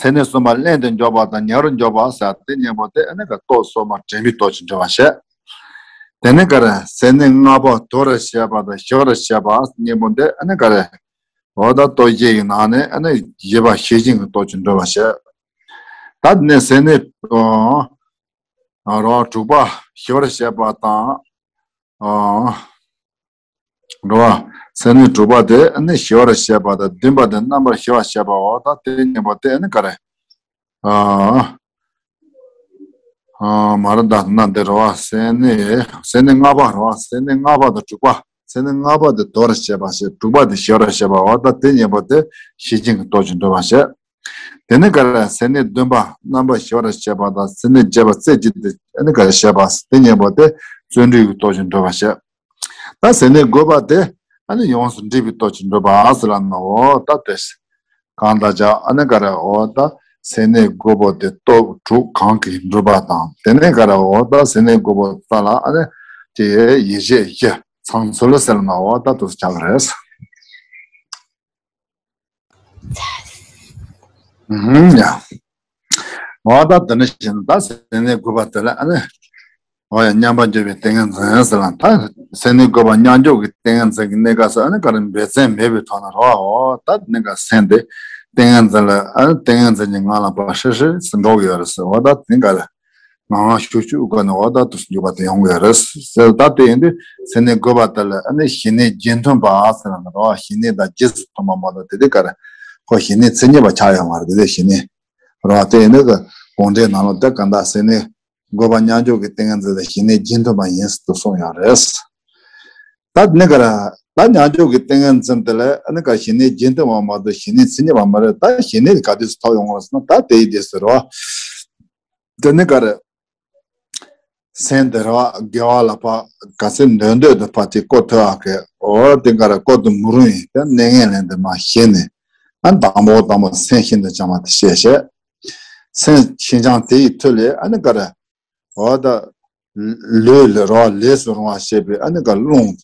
སེམས་གནས་གསུམ་པ་བླན་དུ་འཇོག་པ་དང་ཉེ་བར་འཇོག་པ་ཟེར་དེ་གཉིས་པོ་དེ་ཨ་ནི་ག་རེ་སྟོབས་གསུམ་པ་དྲན་པའི་སྟོབས་ཀྱིས་འགྲུབ་པར་བཤད། དེ་ནི་ག་རེ་སེམས་གནས་ལྔ་པ་དོར་བར་བྱེད་པ་དང་ཞི་བར་བྱེད་པ་གཉིས་པོ་དེ་ཨ་ནི་ག་རེ། འོ་ད་སྟོབས་བཞི་ཡི་ནང་ནས་ཨ་ནི་བཞི་པ་ཤེས་བཞིན་གྱི་སྟོབས་ཀྱིས་འགྲུབ་པར་བཤད། ད་ནི་སེམས་གནས་རོ་དྲུག་པ་ཞི་བར་བྱེད་པ་དང་། འགྲོ་བ། སེམས་གནས་དྲུག་པ་དེ་ནི་ཞི་བར་བྱེད་པ་དང་བདུན་པ་དེ་རྣམ་པར་ཞི་བར་བྱེད་པའོ། ད་དེ་གཉིས་པོ་དེ་ནི་ག་རེ། ཨ། ཨ། མ་ར་ད་ན་འདི་རེད་བ། སེམས་གནས་སེམས་གནས་ལྔ་པ་རེད་བ། སེམས་གནས་ལྔ་པ་དང་དྲུག་པ། སེམས་གནས་ལྔ་པ་དེ་དོར་བྱེད་པ་ཞེས་དྲུག་པ་དེ་ཞི་བར་བྱེད་པའོ། ད་དེ་གཉིས་པོ་དེ་ཤེས་བཞིན་གྱི་སྟོབས་ཀྱིས་འགྲུབ་པར་བཤད། དེ་ནི་ག་རེ། སེམས་གནས་བདུན་པ་རྣམ་པར་ཞི་བར་བྱེད་པ་དང་སེམས་གནས་བརྒྱད་པ་རྩེ་གཅིག་ཏུ་ནི་ག་རེ་བྱེད་པ་དེ་གཉིས་པོ་དེ་བརྩོན་འགྲུས་ཀྱི་སྟོབས་ཀྱིས་འགྲུབ་པར་བཤད། ད་སེམས་གནས་དགུ་པ་དེ་ཨ་ནི་ཡོངས་སུ་འདྲིས་པའི་སྟོབས་ཀྱིས་འགྲུབ་པ་ཟེར་ལབ་ནའོ། ད་དེ་གང་ལྟར་ཀྱང་ཨ་ནི་ག་རེ་འོ་ད་སེམས་གནས་དགུ་པོ་དེ་སྟོབས་དྲུག་གང་གིས་འགྲུབ་པ་དང་དེ་ནས་ག་རེ་འོ་ད་སེམས་གནས་དགུ་པོ་ད་ལ་ཨ་ནི་དེ་ཡེ་ཤེས་བཞི་ཚང་ཚུལ་ཟེར་ལབ་ནའོ། ད་དེ་ཆགས་ཀྱི་རེད། ཨུམ་ཡ། འོ་ད་དེ་ནས་བྱས་ན་ད་སེམས་གནས་དགུ་པ་དེ་ལ་ཨ་ནི། འོ་ཡ་མཉམ་པར་འཇོག་པའི་ཏིང་ངེ་འཛིན་ཟེར་ལ་ད་སེམས་གནས་དགུ་པ་མཉམ་འཇོག་གི་ཏིང་ངེ་འཛིན་གྱི་གནས་སྐབས་སུ་ཨ་ནི་ག་རེ་འབད་བརྩོན་མེད་པའི་ཐོག་ན་རོ། འོ་ད་གནས་སྐབས་སེམས་དེ་ཏིང་ངེ་འཛིན་ལ་ཨ་ནི་ཏིང་ངེ་འཛིན་གྱི་ངང་ལ་ཕར་ཧྲིལ་ཧྲིལ་སུ་འགྲོ་གི་ཡོད་རེད་ཟེར། འོ་ད་དེ་ག་རེ། ངང་ངང་ཤུགས་ཤུགས་སྒོ་ནས་འོ་ད་དུ་འཇུག་པ་དེ་ཡོང་གི་རེད་ཟེར། ད་དེ་ཡིན་དུས་སེམས་གནས་དགུ་པ་དེ་ལ་ཨ་ནི་ཞི་གནས་རྗེས་མཐུན་པ་ཟེར་ན་རོ། ཞི་གནས་དང་རྗེས་སུ་མཐུན་པ་མ་གཏོགས་དེ་དེ་ག་རེ། ཁོ་ཞི་གནས་མཚན་ཉིད་པ་ཆགས་ཡོད་མ་རེད། དེ་དེ་ཞི་གནས་རོ། དེ་ཡིན་དུས་ག་དགོངས་འགྲེལ་ནང་ལ་དེ་ག་འདྲ་སེམས་གནས་དགུ་པ་མཉམ་འཇོག་གི་ཏིང་ངེ་འཛིན་དེ་ཞི་གནས་རྗེས་མཐུན་པ་ཡིན་ཟེར་དུ་གསུངས་ཡོད་རེད། ད་ནི་ག་རེ། ད་མཉམ་འཇོག་གི་ཏིང་ངེ་འཛིན་དེ་ལ་ཨ་ནི་ག་ཞི་གནས་རྗེས་མཐུན་པ་མ་གཏོགས་ཞི་གནས་མཚན་ཉིད་པ་མ་རེད། ད་ཞི་གནས་དེ་ག་དུས་སུ་ཐོབ་ཡོང་བ་ཟེར་ན་ད་དེ་ཡི་དུས་སུ་རོ། དེ་ནི་ག་རེ། སེམས་དེ་རེད་བ་དགེ་བ་ལ་ཕར་ག་ཚོད་འདོད་འདོད་དུ་ཕར་དེ་བཀོད་ཐུབ་ཨ་ཁེ། འོ་དེ་ག་རེ་བཀོད་དུ་མི་རུང་ཡིན་ཏེ་གནས་ངན་ལེན་དུ་མ་ཤེས་ནས་ཨ་དང་པོ་དང་པོ་སེམས་ཤིན་ཏུ་བྱང་བ་དེ་ཤེས་བྱས། སེམས་ཤིན་སྦྱངས་དེ་ཡི་མཐུ་ལས་ཨ་ནི་ག་རེ། འོ་ད། ལུས་ལ་རོ་ལས་སུ་རུང་བ་ཤེས་པའི་ཨ་ནི་ག་རླུང་།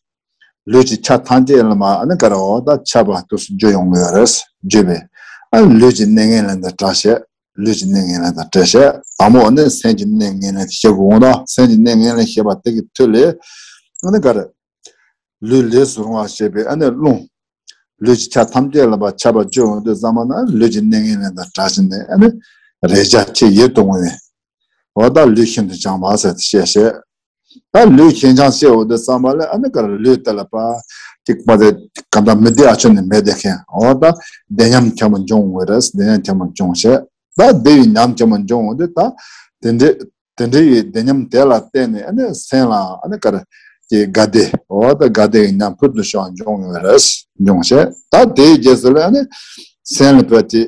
ལུས་ཀྱི་ཆ་ཐམས་ཅད་ལ་མ་ཨ་ནི་ག་རེ་འོ་ད་ཆ་བ་དུས་སུ་འཇུ་ཡོང་གི་ཡོད་རེད། འཇུ་བས་ཨ་ནི་ལུས་ཀྱི་གནས་ངན་ལེན་དང་བྲལ་བྱས། ལུས་ཀྱི་གནས་ངན་ལེན་དང་བྲལ་བྱས། དང་པོ་ནི་སེམས་ཀྱི་གནས་ངན་ལེན་དེ་ཤེས་དགོས་འོང་ད། སེམས་ཀྱི་གནས་ངན་ལེན་ཤེས་པ་དེ་གི་མཐུ་ལས་ཨ་ནི་ག་རེ། ལུས་ལས་སུ་རུང་བ་ཤེས་པའི་ཨ་ནི་རླུང་། ལུས་ཀྱི་ཆ་ཐམས་ཅད་ལ་ཕར་ཆ་བ་བཅུ་ཡོང་དུས་ཙམ་པ་ན་ལུས་ཀྱི་གནས་ངན་ལེན་དང་བྲལ་ཞིང་ནས་ཨ་ནི་རེག་བྱ་ཆེས་ཡིད་དུ་འོང་བས། འོ་ད་ལུས་ཤིན་ཏུ་བྱང་བ་ཟེར་ཏེ་བཤད་བཤད། ད་ལུས་ཞེན་ཅིང་སྐྱེ་འོ་དེ་ཙམ་པ་ལས་ཨ་ནི་ག་རེ་ལུས་དེ་ལ་པ་ཅིག་མ་དེ་ག་འདྲ་མི་བདེ་ཨ་ཆོ་ནི་མེད་དེ་མཁན་འོ་ད་བདེ་ཉམས་ཆེན་པོ་འབྱུང་བའི་རེད། བདེ་ཉམས་ཆེན་པོ་འབྱུང་བྱས་ད་བདེ་བའི་ཉམས་ཆེན་པོ་འབྱུང་འོ་དེ་ད་དེ་འདྲའི་དེ་འདྲའི་བདེ་ཉམས་དེ་ལ་བརྟེན་ནས་ཨ་ནི་སེམས་ལ་ཨ་ནི་ག་རེ་ཀྱི་དགའ་བདེ་འོ་ད་དགའ་བདེ་ཡི་ཉམས་ཕུལ་དུ་བྱུང་བ་འབྱུང་ཡོད་རེད། འབྱུང་བྱས་ད་དེའི་རྗེས་སུ་ལ་ཨ་ནི་སེམས་ལ་བོད་དེ་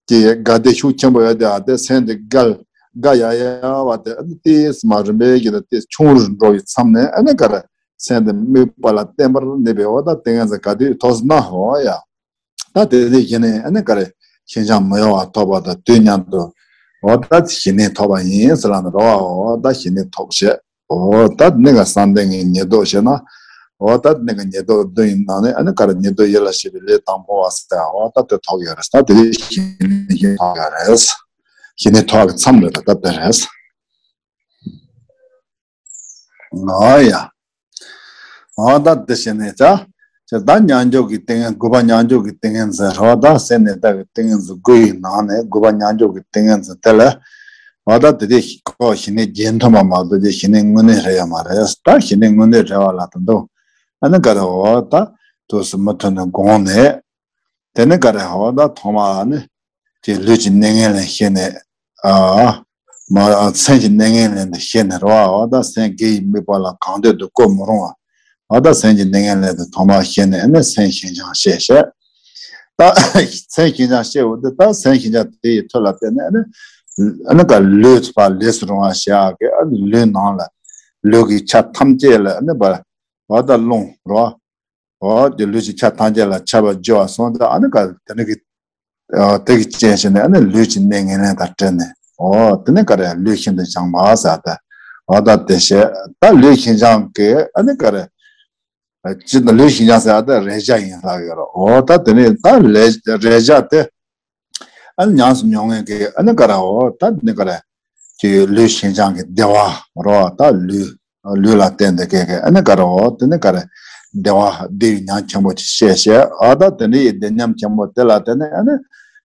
དེ་དགའ་བདེ་ཤུགས་ཆེན་པོ་ཡོད་དེ་ཨ་དེ་སེམས་དེ་དགའ་དགའ་ཡ་ཡ་བ་དེ་ཨ་ནི་ཏིས་མ་རིམ་པས་ཀྱི་ཏིས་ཆུང་རུ་འགྲོ་བའི་མཚམས་ནས་ཨ་ནི་ག་རེ་སེམས་དེ་དམིགས་པ་ལ་བརྟན་པར་གནས་པའི་འོ་ད་དེ་ངན་ཟེར་ག་དུས་ཐོག་སུ་ན་འོ་ཡ། ད་དེ་དེ་གཞི་ནས་ཨ་ནི་ག་རེ་ཞེན་ཅིང་མི་གཡོ་བ་ཐོབ་པ་དང་དུས་མཉམ་དུ་འོ་ད་ཞི་གནས་ཐོབ་པ་ཡིན་ཟེར་ལ་ནི་རོ་བ་འོ་ད་ཞི་གནས་ཐོབ་བྱས། འོ་ད་ནི་ག་བསམ་གཏན་གྱི་ཉེར་བསྡོགས་བྱས་ན། འོ་ད་ནི་ག་ཉེར་བསྡོགས་བདུན་ཡིན་ནང་ནས་ཨ་ནི་ག་རེ་ཉེར་བསྡོགས་ཡིད་ལ་བྱེད་པའི་ལས་དང་པོ་བ་ཟེར་འོ་ད་དེ་ཐོབ་ཡོད་རེད། ད་དེ་ཞི་གནས་ཞི་གནས་ཐོབ་ཡོད་རེད། ཞི་གནས་ཐོབ་ཀྱི་མཚམས་རེད། ད་ད་དེ་རེད། ཨ་ཡ། ཨ་ད་དེ་བྱས་ནས་ད། ད་མཉམ་འཇོག་གི་ཏིང་ངེ་འཛིན་དགུ་པ་མཉམ་འཇོག་གི་ཏིང་ངེ་འཛིན་རོ་ད་སེམས་ནི་ད་གི་ཏིང་ངེ་འཛིན་དགུ་ཡི་ནང་ནས་དགུ་པ་མཉམ་འཇོག་གི་ཏིང་ངེ་འཛིན་དེ་ལ། ཨ་ད་དེ་དེ་ཁོ་ཞི་གནས་རྗེས་མཐུན་པ་མ་གཏོགས་ཀྱི་ཞི་གནས་དངོས་གནས་རེད་ཡ་མ་རེད། ད་ཞི་གནས་དངོས་གནས་རེད་བ་ལ་ད་འདུག་ཨ་ནི་ག་རེ་འོ་ད་དུས་སུ་མུ་མཐུད་ནས་དགོངས་ནས། དེ་ནི་ག་རེ་འོ་ད་ཐོག་མ་ནི་ཀྱི་ལུས་ཀྱི་གནས་ངན་ལེན་ཤེས་ནས། ཨ་མ་སེམས་ཀྱི་གནས་ངན་ལེན་དུ་ཤེས་ནས་རོ་འོ་ད་སེམས་དགེ་ཡི་དམིགས་པ་ལ་གང་འདོད་དུ་བཀོལ་མི་རུང་བ། འོ་ད་སེམས་ཀྱི་གནས་ངན་ལེན་དུ་ཐོག་མ་ཤེས་ནས་ཨ་ནི་སེམས་ཞེན་ཅིང་སྐྱེ་བྱས། ད་སེམས་ཞེན་ཅིང་སྐྱེ་འོ་དེ་ད་སེམས་ཞེན་ཅིང་དེ་ཡི་མཐུ་ལ་བརྟེན་ནས་ཨ་ནི་ཨ་ནི་ག་ལུས་པ་ལས་སུ་རུང་བ་བྱ་གི་ཨ་ནི་ལུས་ནང་ལ་ལུས་ཀྱི་ཆ་ཐམས་ཅད་ལ་ཨ་ནི་བ་འོ་ད་རླུང་རོ། འོ་དེ་ལུས་ཀྱི་ཆ་ཐམས་ཅད་ལ་ཁྱབ་པར་འགྱུར་བ་སོང་ཙང་ཨ་ནི་ག་དེ་ནི་གི་དེ་གི་རྐྱེན་བྱས་ནས་ཨ་ནི་ལུས་ཀྱི་གནས་ངན་ལེན་དང་བྲལ་ནས་འོ་དེ་ནི་ག་རེ་ལུས་ཤིན་ཏུ་བྱང་བ་ཟེར་ཏེ་འོ་ད་དེ་བཤད་ད་ལུས་ཤིན་སྦྱངས་ཀྱི་ཨ་ནི་ག་རེ་ཅི་ད་ལུས་ཤིན་སྦྱངས་ཟེར་ཏེ་རེག་བྱ་ཡིན་ལབ་ཡོད་རེད། འོ་ད་དེ་ནི་ད་ལས་རེག་བྱ་དེ། ཨ་ནི་ཉམས་སུ་མྱོང་མཁན་གྱི་ཨ་ནི་ག་རེ་འོ་ད་ནི་ག་རེ་ཀྱི་ལུས་ཤིན་སྦྱངས་ཀྱི་བདེ་བ་རོ་ད་ལུས་ལུས་ལ་བརྟེན་ཏེ་སྐྱེ་མཁན་ཨ་ནི་ག་རེ་འོ་དེ་ནི་ག་རེ་བདེ་བ་བདེ་བའི་ཉམས་ཆེན་པོ་ཅིག་བཤད་བཤད་ཨ་ད་དེ་འདྲའི་བདེ་ཉམས་ཆེན་པོ་དེ་ལ་བརྟེན་ནས་ཨ་ནི་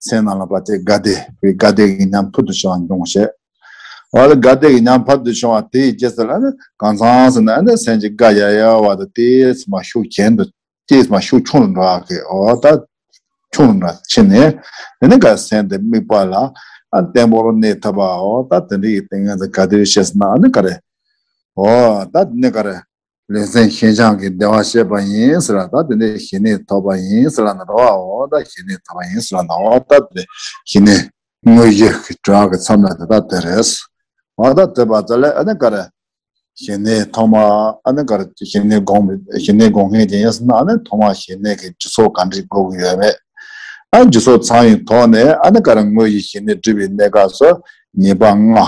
སེམས་ནང་ལ་བ་ཅིག་དགའ་བདེ་བའི་དགའ་བདེ་གི་ཉམས་ཕུལ་དུ་བྱུང་བ་འབྱུང་བཤད་འོ་ད་དགའ་བདེ་གི་ཉམས་ཕུལ་དུ་བྱུང་བ་དེའི་རྗེས་སུ་ལ་ནི་གང་ཚང་ཟེར་ན་ཨ་ནི་སེམས་ཀྱི་དགའ་ཡ་ཡ་བ་ད་དེ་ཚོ་མ་ཤུགས་རྒྱན་དུ། ཅེས་མ་ཤུགས་ཆུང་རུ་འགྲོ་བ་གི་འོ་ད་ཆུང་རུ་འགྲོ་ཕྱིན་ནས་དེ་ནི་ག་སེམས་དེ་དམིགས་པ་ལ་ཨ་བརྟན་པོར་གནས་ཐུབ་པ་འོ་ད་དེ་འདྲ་ཡི་ཏིང་ངེ་འཛིན་ག་དུས་བཤད་ཟིན་ན་ཨ་ནི་ག་རེ་འོ་ད་དེ་ནི་ག་རེ་ལུས་སེམས་ཤིན་སྦྱངས་ཀྱི་བདེ་བ་བཤད་པ་ཡིན་ཟེར་ལ་ད་དེ་ནི་ཞི་གནས་ཐོབ་པ་ཡིན་ཟེར་ལ་ན་རོ་འོ་ད་ཞི་གནས་ཐོབ་པ་ཡིན་ཟེར་ལ་ན་འོ་ད་དེ་ཞི་གནས་དངོས་གཞི་གི་གྲོགས་ཀྱི་མཚམས་ལ་དེ་ད་དེ་རེད། འོ་ད་དེ་བ་ཙ་ལས་ཨ་ནི་ག་རེ། ཞི་གནས་ཐོག་མ་ཨ་ནི་ག་རེ་ཞི་གནས་སྒོམ་ཞི་གནས་སྒོམ་མཁན་ཅིག་ཡིན་ཟེར་ན་ཨ་ནི་ཐོག་མ་ཞི་གནས་ཀྱི་རྒྱུ་ཚོགས་ག་འདྲ་དགོས་ཀྱི་ཡོད་མེད། ཨ་རྒྱུ་ཚོགས་ཚང་བའི་ཐོག་ནས་ཨ་ནི་ག་རེ་དངོས་ཀྱི་ཞི་གནས་སྒྲུབ་པའི་གནས་སྐབས་སུ་ཉེས་པ་ལྔ།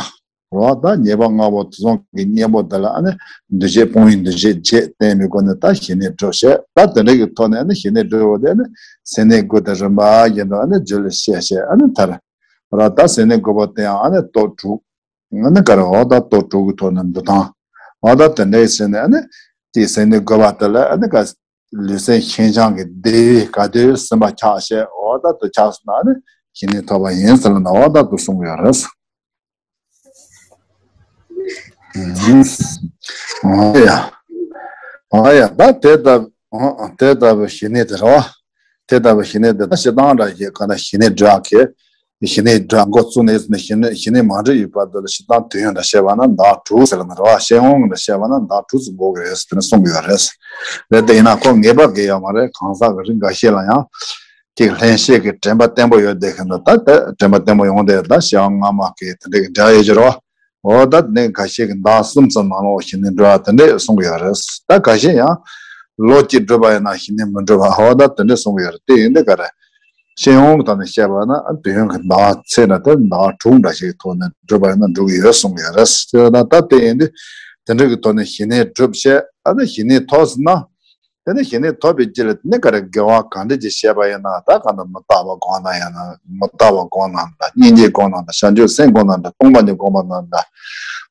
རོ་ད་ཉེས་པ་ལྔ་པོ་དེ་ཚོ་གི་གཉེན་པོ་དེ་ལ་ཨ་ནི་འདུ་བྱེད་སྤོང་བའི་འདུ་བྱེད་བརྒྱད་བསྟེན་པའི་སྒོ་ནས་ད་ཞི་གནས་སྒྲུབ་བྱེད་ད་དེ་འདྲ་གི་ཐོག་ནས་ཨ་ནི་ཞི་གནས་སྒྲུབ་པ་དེ་ཨ་ནི་སེམས་གནས་དགུ་དང་རིམ་པ་བཞིན་དུ་ཨ་ནི་རྒྱུད་ལ་བཤད་བྱེད་ཨ་ནི་མཐར། རོ་ད་སེམས་གནས་དགུ་པོ་དེ་ཡང་ཨ་ནི་རྟོག་དྲུག་ཨ་ནི་ག་རེ་འོ་ད་རྟོག་དྲུག་གི་ཐོག་ནས་འདུ་སྟངས། འོ་ད་དེ་འདྲའི་ཟེར་ནས་ཨ་ནི་དེའི་སེམས་གནས་དགུ་པ་དེ་ལ་ཨ་ནི་ག་ལུས་སེམས་ཤིན་སྦྱངས་ཀྱི་བདེ་བའི་ག་དུས་སེམས་པ་ཆགས་བྱས་འོ་ད་དུ་ཆགས་སོང་ན་ཨ་ནི་ཞི་གནས་ཐོབ་པ་ཡིན་ཟེར་ལ་ན་འོ་ད་དུ་གསུང་གི་ཡོད་རེད། ཨུམ། འོ་ཡ། འོ་ཡ་ད་དེ་ལྟ་བུ་དེ་ལྟ་བུ་ཞི་གནས་དེ་རེད་བ། དེ་ལྟ་བུ་ཞི་གནས་དེ་ད་སྤྱིར་བཏང་འདྲ་ཞིག་ག་ན་ཞི་གནས་སྒྲུབ་ཡག་གི་ཞི་གནས་སྒྲུབ་འགོ་བཙུགས་ནས་ནི་ཞི་གནས་ཞི་གནས་མ་འགྲུབ་ཡོད་བར་དུ་ལ་སྤྱིར་བཏང་དུས་ཡུན་འདྲ་བཤད་པ་ན་ཟླ་དྲུག་ཟེར་ལ་ནི་རེད་བ། ཤེས་ཡོན་འདྲ་བཤད་པ་ན་ཟླ་དྲུག་ཙམ་འགོར་གི་རེད་ཟེར་ནས་གསུང་གི་ཡོད་རེད། རེད་དེ་ཡིན་ན་ཁོ་ངེས་པ་གི་ཡོད་མ་རེད། གང་ཟག་གི་རིགས་འགའ་ཤས་ལ་ཡང་ཅིག་ལྷན་སྐྱེས་ཀྱི་དྲན་པ་བརྟན་པོ་ཡོད་དེ་ཁན་ད་ད་དྲན་པ་བརྟན་པོ་ཡོང་དེ་ད་ཤེས་ཡོན་སྔ་མ་གི་དེ་འདྲ་གི་འདྲ་ཡོད་ཀྱི་རེད་བ། འོ་ད་ནི་འགའ་ཤས་ཀྱིས་ཟླ་གསུམ་ཙམ་ནང་ལོགས་ཞི་གནས་སྒྲུབ་པ་དེ་འདྲས་གསུང་གི་ཡོད་རེད། ད་འགའ་ཤས་ཡང་ལོ་གཅིག་སྒྲུབ་པ་ཡིན་ན་ཞི་གནས་མི་འགྲུབ་པ་འོ་ད་དེ་འདྲས་གསུང་གི་ཡོད་རེད། དེ་ཡིན་དུས་ག་རེ། ཤེས་ཡོན་གྱི་ཐོག་ནས་བཤད་པ་ན་དུས་ཡུན་གྱི་ཟླ་བ་ཚེ་ན་དེ་ཟླ་བ་དྲུག་འདྲ་ཞིག་གི་ཐོག་ནས་སྒྲུབ་པ་ཡིན་ན་འགྲུབ་ཀྱི་ཡོད་གསུང་གི་ཡོད་རེད། དེ་ད་ད་དེ་ཡིན་དུས་དེ་འདྲས་ཀྱི་ཐོག་ནས་ཞི་གནས་སྒྲུབ་བྱས་ཨ་ནི་ཞི་གནས་ཐོབ་ཟིན་ན། དེ་ནས་ཞི་གནས་ཐོབ་པའི་རྗེས་ལ་དེ་ནས་ག་རེ་དགེ་བ་གང་འདྲ་ཅིག་བཤད་པ་ཡིན་ན་ད་གང་ལྟར་མི་རྟག་པ་སྒོམ་ན་ཡང་ན་མི་རྟག་པ་སྒོམ་ན་འདྲ་སྙིང་རྗེ་སྒོམ་ན་འདྲ་བྱང་ཆུབ་སེམས་སྒོམ་ན་འདྲ་སྟོང་པ་ཉིད་སྒོམ་པ་ན་འདྲ་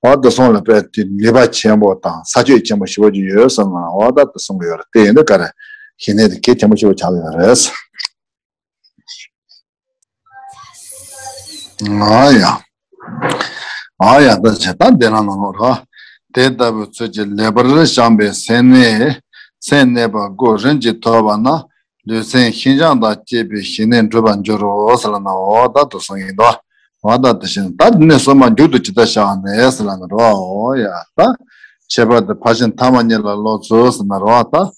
འོ་དེ་སོང་ལ་དཔེ་དེ་ནུས་པ་ཆེན་པོ་དང་ས་ཆོད་ཆེན་པོ་ཞེ་པོ་ཅིག་ཡོད་བསམ་ན་འོ་ད་དེ་གསུང་གི་ཡོད་རེད། དེ་ཡིན་དུས་ག་རེ་ཞི་གནས་དེ་གལ་ཆེན་པོ་ཞེ་པོ་ཆགས་ཡོད་རེད། ཨ་ཡ། ཨ་ཡ་ད་བྱས་ད་འདི་ལ་ནང་ལོགས་ར། དེ་ལྟ་བུའི་ཚུལ་གྱིས་ལེགས་པར་བཤམས་པའི་སེམས་གནས། སེམས་གནས་པ་སྒོ་རིམ་གྱིས་ཐོབ་པ་ན། ལུས་སེམས་ཤིན་སྦྱངས་དང་བཅས་པའི་ཞི་གནས་འགྲུབ་པར་འགྱུར་རོ་ཟེར་ལབ་ན། འོ་ད་དུ་གསུངས་ཡིན་ཏོ། འོ་ད་དེ་བཞིན་ད་འདི་ནས་གསུངས་པ་མཇུག་ཏུ་ཇི་ལྟར་བྱ་བ་ནས་ཟེར་ལབ་ན་རོ། འོ་ཡ་ད། ཁྱད་པར་དུ་ཕར་ཕྱིན་ཐ་མ་གཉིས་ལ་སློབ་ཚུལ་ཟེར་ན་རོ། ད།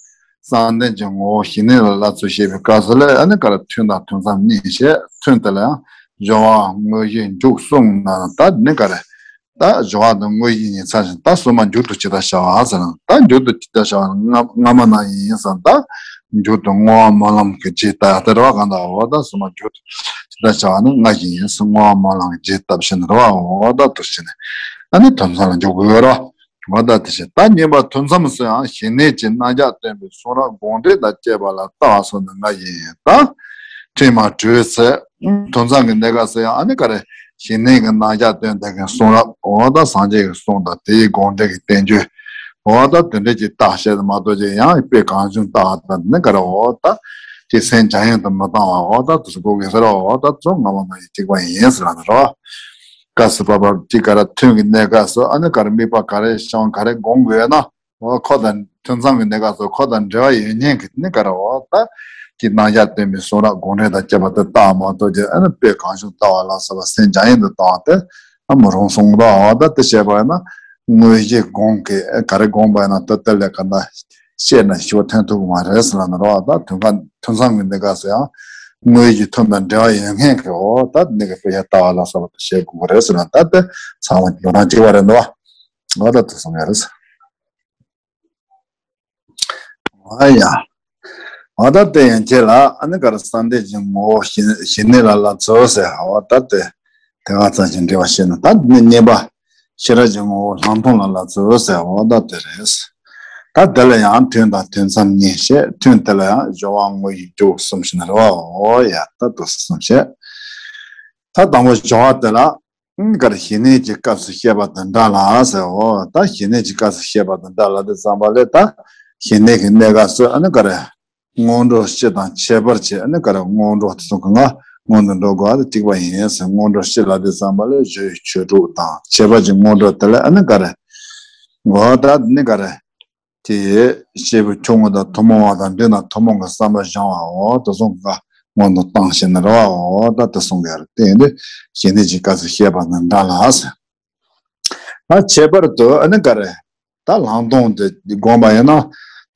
བསམ་གཏན་གྱི་ངོ་བོ་ཞི་གནས་ལ་སློབ་ཚུལ་བཤད་པའི་སྐབས་སུ་ལ་ཨ་ནི་ག་རེ་ཐུན་དང་ཐུན་མཚམས་གཉིས་བཤད། ཐུན་དེ་ལ་ཡང་སྦྱོར་བ་དངོས་གཞི་མཇུག་གསུམ་ན་ད་ནི་ག་རེ། ད་སྦྱོར་བ་དང་དངོས་གཞི་གཉིས་ཚར་ཞིང་ད་གསུམ་པ་མཇུག་ཏུ་ཇི་ལྟར་བྱ་བ་ཟེར་ན། ད་མཇུག་ཏུ་ཇི་ལྟར་བྱ་བ་ནི་སྔ་སྔ་མ་ན་ཡིན་ཟེར་ན། ད་མཇུག་ཏུ་བསྔོ་བ་སྨོན་ལམ་གྱི་རྗེས་ལྟར་དེ་རེད་བ། གང་ལྟར་འོ་ད་གསུམ་པ་མཇུག་ཏུ་ཇི་ལྟར་བྱ་བ་ནི་སྔ་ཞིག་ཡིན་ཟེར། བསྔོ་བ་སྨོན་ལམ་གྱི་རྗེས་ལྟར་བྱས་ནས་རེད་བ། འོ་ད་དུ་བྱས་ནས་ཨ་ནི་ཐུན་མཚམས་ལ་འཇུག་དགོས་རེད་བ། འོ་ད་དེ་བཞིན་ད་གཉིས་པ་ཐུན་མཚམས་སུ་ཡང་ཞི་གནས་ཀྱི་རྣམ་གཞག་སྟོན་པའི་གསུང་རབ་དགོངས་འགྲེལ་དང་བཅས་པ་ལ་ལྟ་བ་སོགས་ནི་ལྔ་ཡིན། ད་ཁྲིད་མ་གྲོལ་ཚེ་ཐུན་མཚམས་ཀྱི་གནས་སྐབས་སུ་ཡང་ཨ་ནི་ག་རེ་ཞི་གནས་ཀྱི་རྣམ་གཞག་སྟོན་དེ་གའི་གསུང་རབ། འོ་ད་སངས་རྒྱས་ཀྱི་གསུང་དང་དེའི་དགོངས་འགྲེལ་གྱི་བསྟན་བཅོས། འོ་ད་དེ་འདྲ་ཅིག་བལྟ་བྱས་མ་གཏོགས་ཅིག་ཡང་དཔེ་གང་བྱུང་བལྟ་བ་དང་ནི་ག་རེ་འོ་ད་ཅིག་སེམས་བྱ་ཡུལ་དུ་མི་བཏང་བ། འོ་ད་དུ་སུ་དགོས་ཀྱི་ཟེར་རོ། འོ་ད་ཚོ་སྔ་མ་ན་ཡི་གཅིག་པ་ཡིན་ཟེར་ལབ་ན་རོ། སྐབས་སུ་བབ་པ་ཅིག་ག་རེ་ཐུན་གྱི་གནས་སྐབས་སུ་ཨ་ནི་ག་རེ་དམིགས་པ་ག་རེ་བྱང་ག་རེ་སྒོམ་དགོས་ན། འོ་ཁོ་དང་ཐུན་མཚམས་ཀྱི་གནས་སྐབས་སུ་ཁོ་དང་འབྲེལ་བ་ཡོད་མཁན་གྱི་ནི་ག་རེ་འོ་ད་ཀྱི་རྣམ་གཞག་སྟོན་པའི་གསུང་རབ་དགོངས་འགྲེལ་དང་བཅས་པ་དེ་བལྟ་མ་གཏོགས་ཀྱི་ཨ་ནི་དཔེ་གང་བྱུང་བལྟ་བ་ལ་སོགས་པ་སེམས་བྱ་ཡུལ་དུ་བཏང་བ་དེ་ཨ་མི་རུང་གསུངས་པ། འོ་ད་དེ་བྱས་པ་ཡིན་ན་དངོས་གཞི་སྒོམ་གྱི་ག་རེ་སྒོམ་པ་ཡིན་ན་དེ་དེ་ལས་ག་འདྲ་བཤད་ན་ཞུ་ཐོན་ཐུབ་ཀྱི་མ་རེད་ཟེར་ལབ་ན་རོ། ད་ཐུན་ཁ་ཐུན་མཚམས་ཀྱི་གནས་སྐབས་སུ་ཡང་དངོས་གཞི་ཐུན་དང་འབྲེལ་བ་ཡོད་མཁན་གྱི་འོ་ད་ནི་གི་དཔེ་ཡ་ལྟ་བ་ལ་སོགས་པ་དེ་བྱེད་དགོས་ཀྱི་རེད་ཟེར་ན། ད་དེ་ཚང་མ་ལོ་རང་གཅིག་པ་རེད་འདུག་བ། འོ་ད་དེ་གསུང་ཡ་རེད། ཨ་ཡ། འོ་ད་དེ་ཡན་ཆད་ལ་ཨ་ནི་ག་རེ་བསམ་གཏན་གྱི་ངོ་བོ་ཞི་ཞི་གནས་ལ་སློབ་ཚུལ་ཟེར། འོ་ད་དེ་དེ་ག་ཙམ་ཞིག་འགྲེལ་བ་བཤད་ན། ད་ནི་གཉིས་པ་ཤེས་རབ་ཀྱི་ངོ་བོ་ལྷག་མཐོང་ལ་སློབ་ཚུལ་ཟེར། འོ་ད་དེ་རེད། ད་དེ་ལ་ཡང་ཐུན་དང་ཐུན་མཚམས་གཉིས་བཤད། ཐུན་དེ་ལ་ཡང་སྦྱོར་བ་དངོས་གཞི་མཇུག་གསུམ་བཤད་ན་རེད་བ། འོ་ཡ་ད་དུ་གསུམ་བཤད། ད་དང་པོ་སྦྱོར་བ་དེ་ལ་ཨ་ནི་ག་རེ་ཞི་གནས་ཀྱི་སྐབས་སུ་བཤད་པ་དང་འདྲ་ལ་ཟེར། འོ་ད་ཞི་གནས་ཀྱི་སྐབས་སུ་བཤད་པ་དང་འདྲ་ལ་དེ་ཙམ་པ་ལས་ད་ཞི་གནས་ཀྱི་གནས་སྐབས་སུ་ཨ་ནི་ག་རེ་སྔོན་འགྲོ་སྤྱི་དང་ཁྱད་པར་གྱི་ཨ་ནི་ག་རེ་སྔོན་འགྲོ་དེ་ཚོ་གང་ག་སྔོན་དུ་འགྲོ་དགོས་པ་དེ་གཅིག་པ་ཡིན་ཟེར། སྔོན་འགྲོ་སྤྱི་ལ་དེ་ཙམ་པ་ལས་གཞི་ཡི་ཆོས་དྲུག་དང་ཁྱད་པར་གྱི་སྔོན་འགྲོ་དེ་ལ་ཨ་ནི་ག་རེ་འོ་ད་ནི་ག་རེ། དེ་སྐྱེས་བུ་ཆུང་ངུ་དང་ཐུན་མོང་བ་དང་འབྲིང་དང་ཐུན་མོང་གི་བསམ་པ་སྦྱང་བའོ། དེ་གསུམ་ཀ་སྔོན་དུ་བཏང་ཞེས་ནི་རེད་བའོ། ད་དེ་གསུམ་ཀ་ཡར་བརྟེན་ཏེ་ཞི་གནས་ཀྱི་སྐབས་སུ་བཤད་པ་ནི་འདྲ་ལ། ད་ཁྱད་པར་དུ་ཨ་ནི་ག་རེ། ད་ལྷག་མཐོང་དེ་སྒོམ་པ་ཡིན་ན།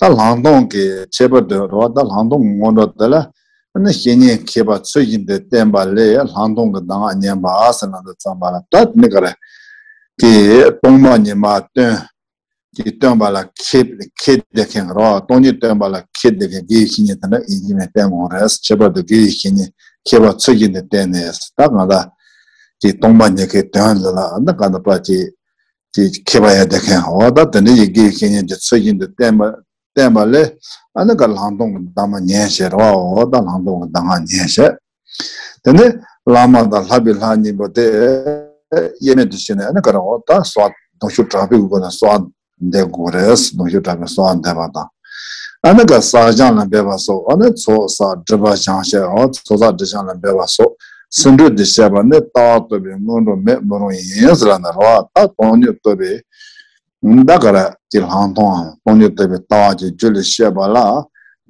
ད་ལྷག་མཐོང་གི་ཁྱད་པར་དུ་རེད་བ། ད་ལྷག་མཐོང་གི་སྔོན་འགྲོ་དེ་ལ་ཨ་ནི་བཤེས་གཉེན་མཁས་པ་ཚུལ་བཞིན་དུ་བསྟེན་པ་ལས་ལྷག་མཐོང་གི་གདམས་ངག་ཉན་པ་ཟེར་ན་དེ་ཙམ་པ་ལ། ད་ནི་ག་རེ། དེ་སྟོང་པ་ཉིད་མ་སྟོན། ཀྱིས་སྟོན་པ་ལ་མཁས་མཁས་བསྡད་མཁན་རོ། སྟོང་ཉིད་སྟོན་པ་ལ་མཁས་བསྡད་མཁན་དགེ་བའི་བཤེས་གཉེན་དེ་འདྲ་ཡིན་གཅིག་མིན་བསྟེན་དགོས་རེད། ཁྱད་པར་དུ་དགེ་བའི་བཤེས་གཉེན་མཁས་པ་ཚུལ་བཞིན་དུ་བསྟེན་ནས། ད་གང་ལྟར་ཀྱི་སྟོང་པ་ཉིད་ཀྱི་དོན་འདི་ལ་ད་གང་ལྟར་པ་ཀྱི་ཀྱི་མཁས་པ་ཡང་བསྡད་མཁན་འོ། ད་དེ་འདྲ་ཡི་དགེ་བའི་བཤེས་གཉེན་གྱི་ཚུལ་བཞིན་དུ་བསྟེན་པ་བསྟེན་པ་ལས་ཨ་ནི་ག་ལྷག་མཐོང་གི་གདམས་ངག་ཉན་བྱས་རོ། ད་ལྷག་མཐོང་གི་གདམས་ངག་ཉན་བྱས། དེ་ནས་བླ་མ་དང་བསླབ་པའི་ལྷ་གཉིས་པོ་དེ་དབྱེར་མེད་དུ་ཕྱེ་ནས་ཨ་ནི་ག་རེ་འོ། ད་གསོལ་བ་གདུང་ཤུགས་དྲག་པོའི་སྒོ་ནས་གསོལ་བ་འདེབས་དགོས་རེད། གདུང་ཤུགས་དྲག་པོའི་གསོལ་བ་འདེབས་པ་དང་། ཨ་ནི་ག་བསགས་སྦྱང་ལ་འབད་པ་སོགས། ཨ་ནི་ཚོགས་བསགས་སྒྲིབ་པ་སྦྱང་བྱེད་འོ། ཚོགས་བསགས་སྒྲིབ་སྦྱང་ལ་འབད་པ་སོགས་ཟུང་འབྲེལ་དུ་བྱས་པ་ནི་ལྟ་བ་རྟོགས་པའི་སྔོན་འགྲོ་མེད་མི་རུང་ཡིན་ཟེར་ལབ་ན་རོ། ད་སྟོང་ཉིད་རྟོགས་པའི་ད་ག་རེ་ཀྱི་ལྷག་མཐོང་སྟོང་ཉིད་རྟོགས་པའི་ལྟ་བ་གི་རྒྱུད་ལ་བཤད་པ་ལ་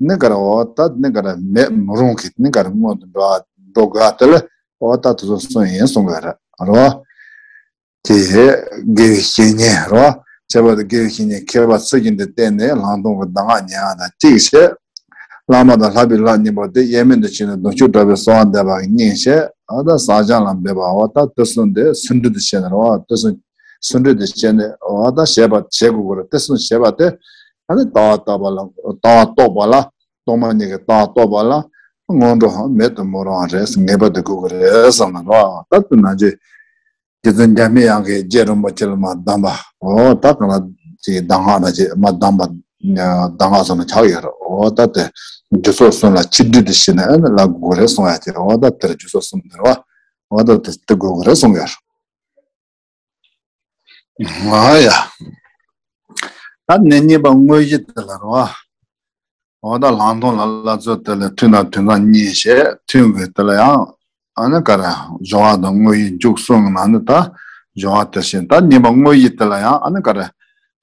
ནི་ག་རེ་འོ། ད་ནི་ག་རེ་མེད་མི་རུང་གི་ནི་ག་རེ་སྔོན་དུ་འགྲོ་འགྲོ་དགོས་དེ་ལ་འོ། ད་དེ་ཚོ་གསུངས་ཡིན་གསུང་གི་རེད་རོ། དེ་དགེ་བའི་བཤེས་གཉེན་རོ། ཁྱད་པར་དུ་དགེ་བའི་བཤེས་གཉེན་མཁས་པ་ཚུལ་བཞིན་དུ་བསྟེན་ནས་ལྷག་མཐོང་གི་གདམས་ངག་ཉན་ཡག་དང་གཅིག་བྱས། བླ་མ་དང་བསླབ་པའི་ལྷ་གཉིས་པོ་དེ་དབྱེར་མེད་དུ་ཕྱེ་ནས་གདུང་ཤུགས་དྲག་པོས་གསོལ་བ་འདེབས་པ་གཉིས་བྱས། ཨ་ད་བསགས་སྦྱང་ལ་འབད་པའོ། ད་དེ་གསུམ་དེ་ཟུང་འབྲེལ་དུ་བྱས་ནས་རོ། དེ་གསུམ་ཟུང་འབྲེལ་དུ་བྱས་ནས་འོ་ད་བྱས་པ་བྱེད་དགོས་ཀྱི་རེད། དེ་གསུམ་བྱས་པ་དེ་ཨ་ནི་ལྟ་བ་ལྟ་བ་ལ་ལྟ་བ་རྟོགས་པ་ལ་སྟོང་པ་ཉིད་ཀྱི་ལྟ་བ་རྟོགས་པ་ལ་སྔོན་འགྲོ་མེད་དུ་མི་རུང་བ་རེད། ངེས་པར་དུ་དགོས་ཀྱི་རེད་བསམ་ན་རོ། ད་དེ་ནང་བཞིན་རྗེ་བཙུན་འཇམ་པའི་དབྱངས་ཀྱིས་རྗེ་རིན་པོ་ཆེ་ལ་མར་གདམས་པ། འོ་ད་གང་ལ་ཅིག་གདམས་ངག་ན་ཅིག་མར་གདམས་པ་གདམས་ངག་སོགས་ལ་ཆགས་ཡོད་རེད། འོ་ད་དེ་རྒྱུ་ཚོགས་གསུམ་ལ་ཆིག་སྒྲིལ་དུ་བྱས་ནས་ཨ་ནི་ལབ་དགོས་རེད་གསུང་ཡ་དེ། འོ་ད་དེར་རྒྱུ་ཚོགས་གསུམ་དེ་རེད་བ། འོ་ད་དེ་དེ་དགོས་ཀྱི་རེད་གསུང་ཡ། ང་ཡ། ད་ནི་གཉིས་པ་དངོས་གཞི་དེ་ལ་རེད་བ། འོ་ད་ལྷག་མཐོང་ལ་སློབ་ཚུལ་དེ་ལ་ཐུན་དང་ཐུན་མཚམས་གཉིས་བྱས། ཐུན་གྱི་དེ་ལ་ཡང་ཨ་ནི་ག་རེ་སྦྱོར་བ་དང་དངོས་གཞི་མཇུག་གསུམ་གྱི་ནང་ནས་ད་སྦྱོར་བ་དེ་བཞིན། ད་གཉིས་པ་དངོས་གཞི་དེ་ལ་ཡང་ཨ་ནི་ག་རེ་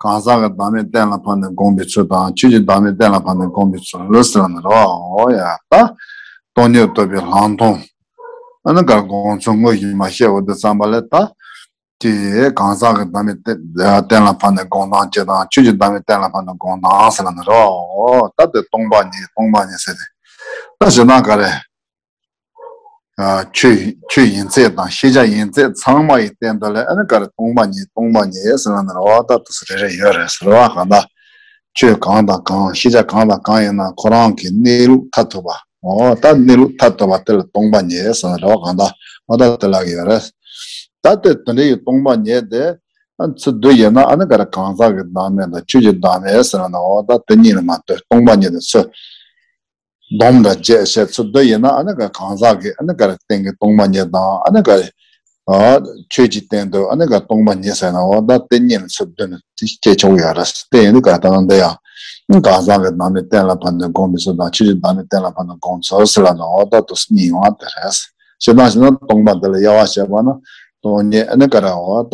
གང་ཟག་གི་བདག་མེད་གཏན་ལ་ཕབ་ནས་དགོངས་པའི་ཚུལ་དང་ཆོས་ཀྱི་བདག་མེད་གཏན་ལ་ཕབ་ནས་དགོངས་པའི་ཚུལ་ཟེར་ལབ་ནི་རེད་བ། འོ་ཡ་ད། སྟོང་ཉིད་རྟོགས་པའི་ལྷག་མཐོང་། ཨ་ནི་ག་རེ་དགོངས་ཚུལ་དངོས་གཞི་མ་བཤད་འོ་དེ་ཙམ་པ་ལས་ད། དེ་གང་ཟག་གི་བདག་མེད་གཏན་ལ་ཕབ་ནས་དགོངས་སྟངས་གཅིག་དང་ཆོས་ཀྱི་བདག་མེད་གཏན་ལ་ཕབ་ནས་དགོངས་སྟངས་ཟེར་ལབ་ནི་རེད་བ། འོ་ད་དེ་སྟོང་པ་ཉིད་སྟོང་པ་ཉིད་ཟེར་ཏེ། ད་ཞེ་སྡང་ག་རེ། ཆོས་ཆོས་ཡིན་ཚད་དང་ཤེས་བྱ་ཡིན་ཚད་ཚང་མ་ཡི་སྟེང་དུ་ལ་ཨ་ནི་ག་རེ་སྟོང་པ་ཉིད་སྟོང་པ་ཉིད་ཟེར་ལབ་ནི་རེད་བ། ད་དུ་སུ་རེ་རེ་ཡོད་རེད་ཟེར་བ་གང་ལྟར། ཆོས་གང་དང་གང་ཤེས་བྱ་གང་དང་གང་ཡིན་ན་ཁོ་རང་གི་གནས་ལུགས་མཐར་ཐུག་པ། འོ་ད་གནས་ལུགས་མཐར་ཐུག་པ་དེ་ལ་སྟོང་པ་ཉིད་ཟེར་ནི་རེད་བ་གང་ལྟར། འོ་ད་དེ་ལ་གི་ཡོད་རེད། ད་དེ་དེ་འདྲ་ཡི་སྟོང་པ་ཉིད་དེ་ཨ་ཚུར་བསྡུ་ཡིན་ན་ཨ་ནི་ག་རེ་གང་ཟག་གི་བདག་མེད་དང་ཆོས་ཀྱི་བདག་མེད་ཟེར་ན་འོ་ད་དེ་གཉིས་ལ་མ་ལྟོས་སྟོང་པ་ཉིད་དེ་ཚུར། སྡོམ་དང་བཅས་བཤད་ཚུལ་འདི་ཡིན་ན་ཨ་ནི་ག་གང་ཟག་གི་ཨ་ནི་ག་རེ་སྟེང་གི་སྟོང་པ་ཉིད་དང་ཨ་ནི་ག་རེ་ཆོས་ཀྱི་སྟེང་དུ་ཨ་ནི་ག་སྟོང་པ་ཉིད་ཟེར་ན་འོ་ད་དེ་གཉིས་ལ་ཚུལ་བསྡུ་ནས་དེ་སྐྱེ་ཆོག་ཡོད་རེད། དེ་ཡིན་དུས་ག་ད་ནང་འདི་ཡང་གང་ཟག་གི་བདག་མེད་གཏན་ལ་ཕབ་ནས་དགོངས་པའི་ཚུལ་དང་ཆོས་ཀྱི་བདག་མེད་གཏན་ལ་ཕབ་ནས་དགོངས་ཚུལ་ཟེར་ལ་ནི་འོ་ད་དུ་གཉིས་ཡོང་བ་དེ་རེད། ཞེ་སྡང་ཞེ་ན་སྟོང་པ་འདི་ལ་དབྱེ་བ་བཤད་པ་ན་སྟོང་ཉིད་ཨ་ནི་ག་རེ་འོ་ད།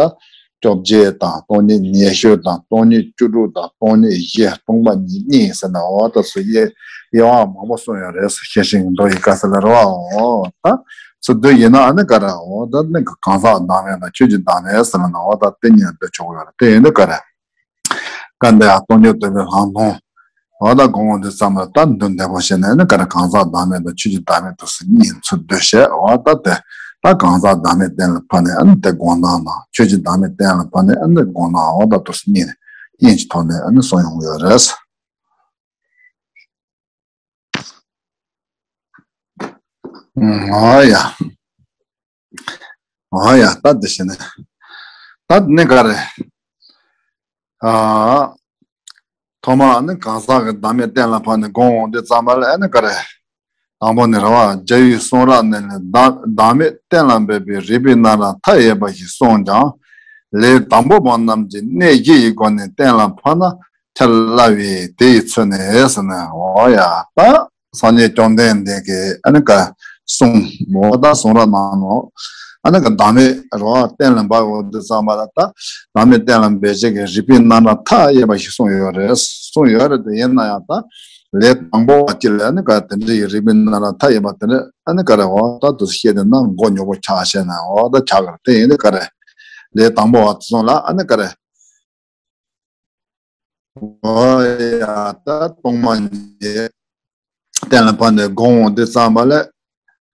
བཅོ་བརྒྱད་དང་སྟོང་ཉིད་ཉི་ཤུ་དང་སྟོང་ཉིད་བཅུ་དྲུག་དང་སྟོང་ཉིད་བཞི་སྟོང་པ་ཉིད་གཉིས་ཟེར་ན་འོ་ད་སུ་དབྱེ་དབྱེ་བ་མང་པོ་གསུངས་ཡོད་རེད། སུ་ཤེས་ཤིང་མདོ་ཡི་བཀའ་ཟེར་ལ་རོ། འོ་ད་སུ་འདོད་ཡིན་ན་ཨ་ནི་ག་རེ་འོ་ད་ནི་གང་ཟག་བདག་མེད་དང་ཆོས་ཀྱི་བདག་མེད་ཟེར་ན་འོ་ད་དེ་གཉིས་འདོད་ཆོག་ཡོད་རེད། དེ་ཡིན་དུས་ག་རེ་ག་འདི་ཡང་སྟོང་ཉིད་རྟོགས་པའི་ལྷག་མཐོང་། འོ་ད་དགོངས་པ་འདི་ཙམ་ལ་ད་མདུན་བདེ་པོ་བྱས་ནས་ནི་ག་རེ་གང་ཟག་བདག་མེད་དང་ཆོས་ཀྱི་བདག་མེད་དུ་སུ་གཉིས་ཚུར་འདོད་བྱས། འོ་ད་དེ་ད་གང་ཟག་བདག་མེད་གཏན་ལ་ཕབ་ནས་ཨ་ནི་དེ་དགོངས་སྟངས་དང་ཆོས་ཀྱི་བདག་མེད་གཏན་ལ་ཕབ་ནས་ཨ་ནི་དགོངས་སྟངས་འོ་ད་དུ་སུ་གཉིས་ནས་གཉིས་ཀྱི་ཐོག་ནས་ཨ་ནི་གསུངས་ཡོང་གི་ཡོད་རེད། འོ་ཡ། འོ་ཡ་ད་འདི་བྱས་ནས་ད་ནི་ག་རེ། ཨ། ཐོག་མར་ནི་གང་ཟག་གི་བདག་མེད་གཏན་ལ་ཕབ་ནས་དགོངས་འོང་དུས་ཙམ་པ་ལ་ཨ་ནི་ག་རེ། དང་པོ་ནི་རེད་བ། རྒྱལ་བའི་གསུང་རབ་ནས་ནི་བདག་བདག་མེད་གཏན་ལ་འབེབས་པའི་རིགས་པའི་རྣམ་གྲངས་མཐའ་ཡས་པ་ཞིག་གསུངས་ཀྱང་། ལས་དང་པོ་པ་རྣམས་ཀྱི་གནད་བཞི་ཡི་སྒོ་ནས་གཏན་ལ་ཕབ་ན་ཁྱབ་སླ་བས་དེ་ཡི་ཚུལ་ནི་ཟེར་ནས། འོ་ཡ་ད། སངས་རྒྱས་བཅོམ་ལྡན་འདས་ཀྱིས་ཨ་ནི་ག་གསུང་འོ་ད་གསུང་རབ་ནང་ནོ། ཨ་ནི་ག་བདག་མེད་རོ་གཏན་ལ་འབབ་འོ་དེ་ཙམ་པ་ལ་ད་བདག་མེད་གཏན་ལ་འབེབས་བྱེད་ཀྱི་རིགས་པའི་རྣམ་གྲངས་མཐའ་ཡས་པ་ཞིག་གསུངས་ཡོད་རེད། གསུངས་ཡོད་རེད་དེ་ཡིན་ན་ཡང་ད་ལས་དང་པོ་བ་གཅིག་ལ་ཨ་ནི་ག་དེ་འདྲ་ཡི་རིགས་པའི་རྣམ་གྲངས་མཐའ་ཡས་པ་དེ་འདྲ་ཨ་ནི་ག་རེ་འོ་ད་དུ་བཤད་དེ་ན་མགོ་ཉོག་པོ་ཆགས་བཤད་ན་འོ་ད་ཆགས་ག་རེ་དེ་ཡིན་དུས་ག་རེ་ལས་དང་པོ་བ་དེ་ཚོ་ལ་ཨ་ནི་ག་རེ། འོ་ཡ་ད་སྟོང་པ་ཉིད་གཏན་ལ་ཕབ་ནས་དགོངས་འོང་དུས་ཙམ་པ་ལ།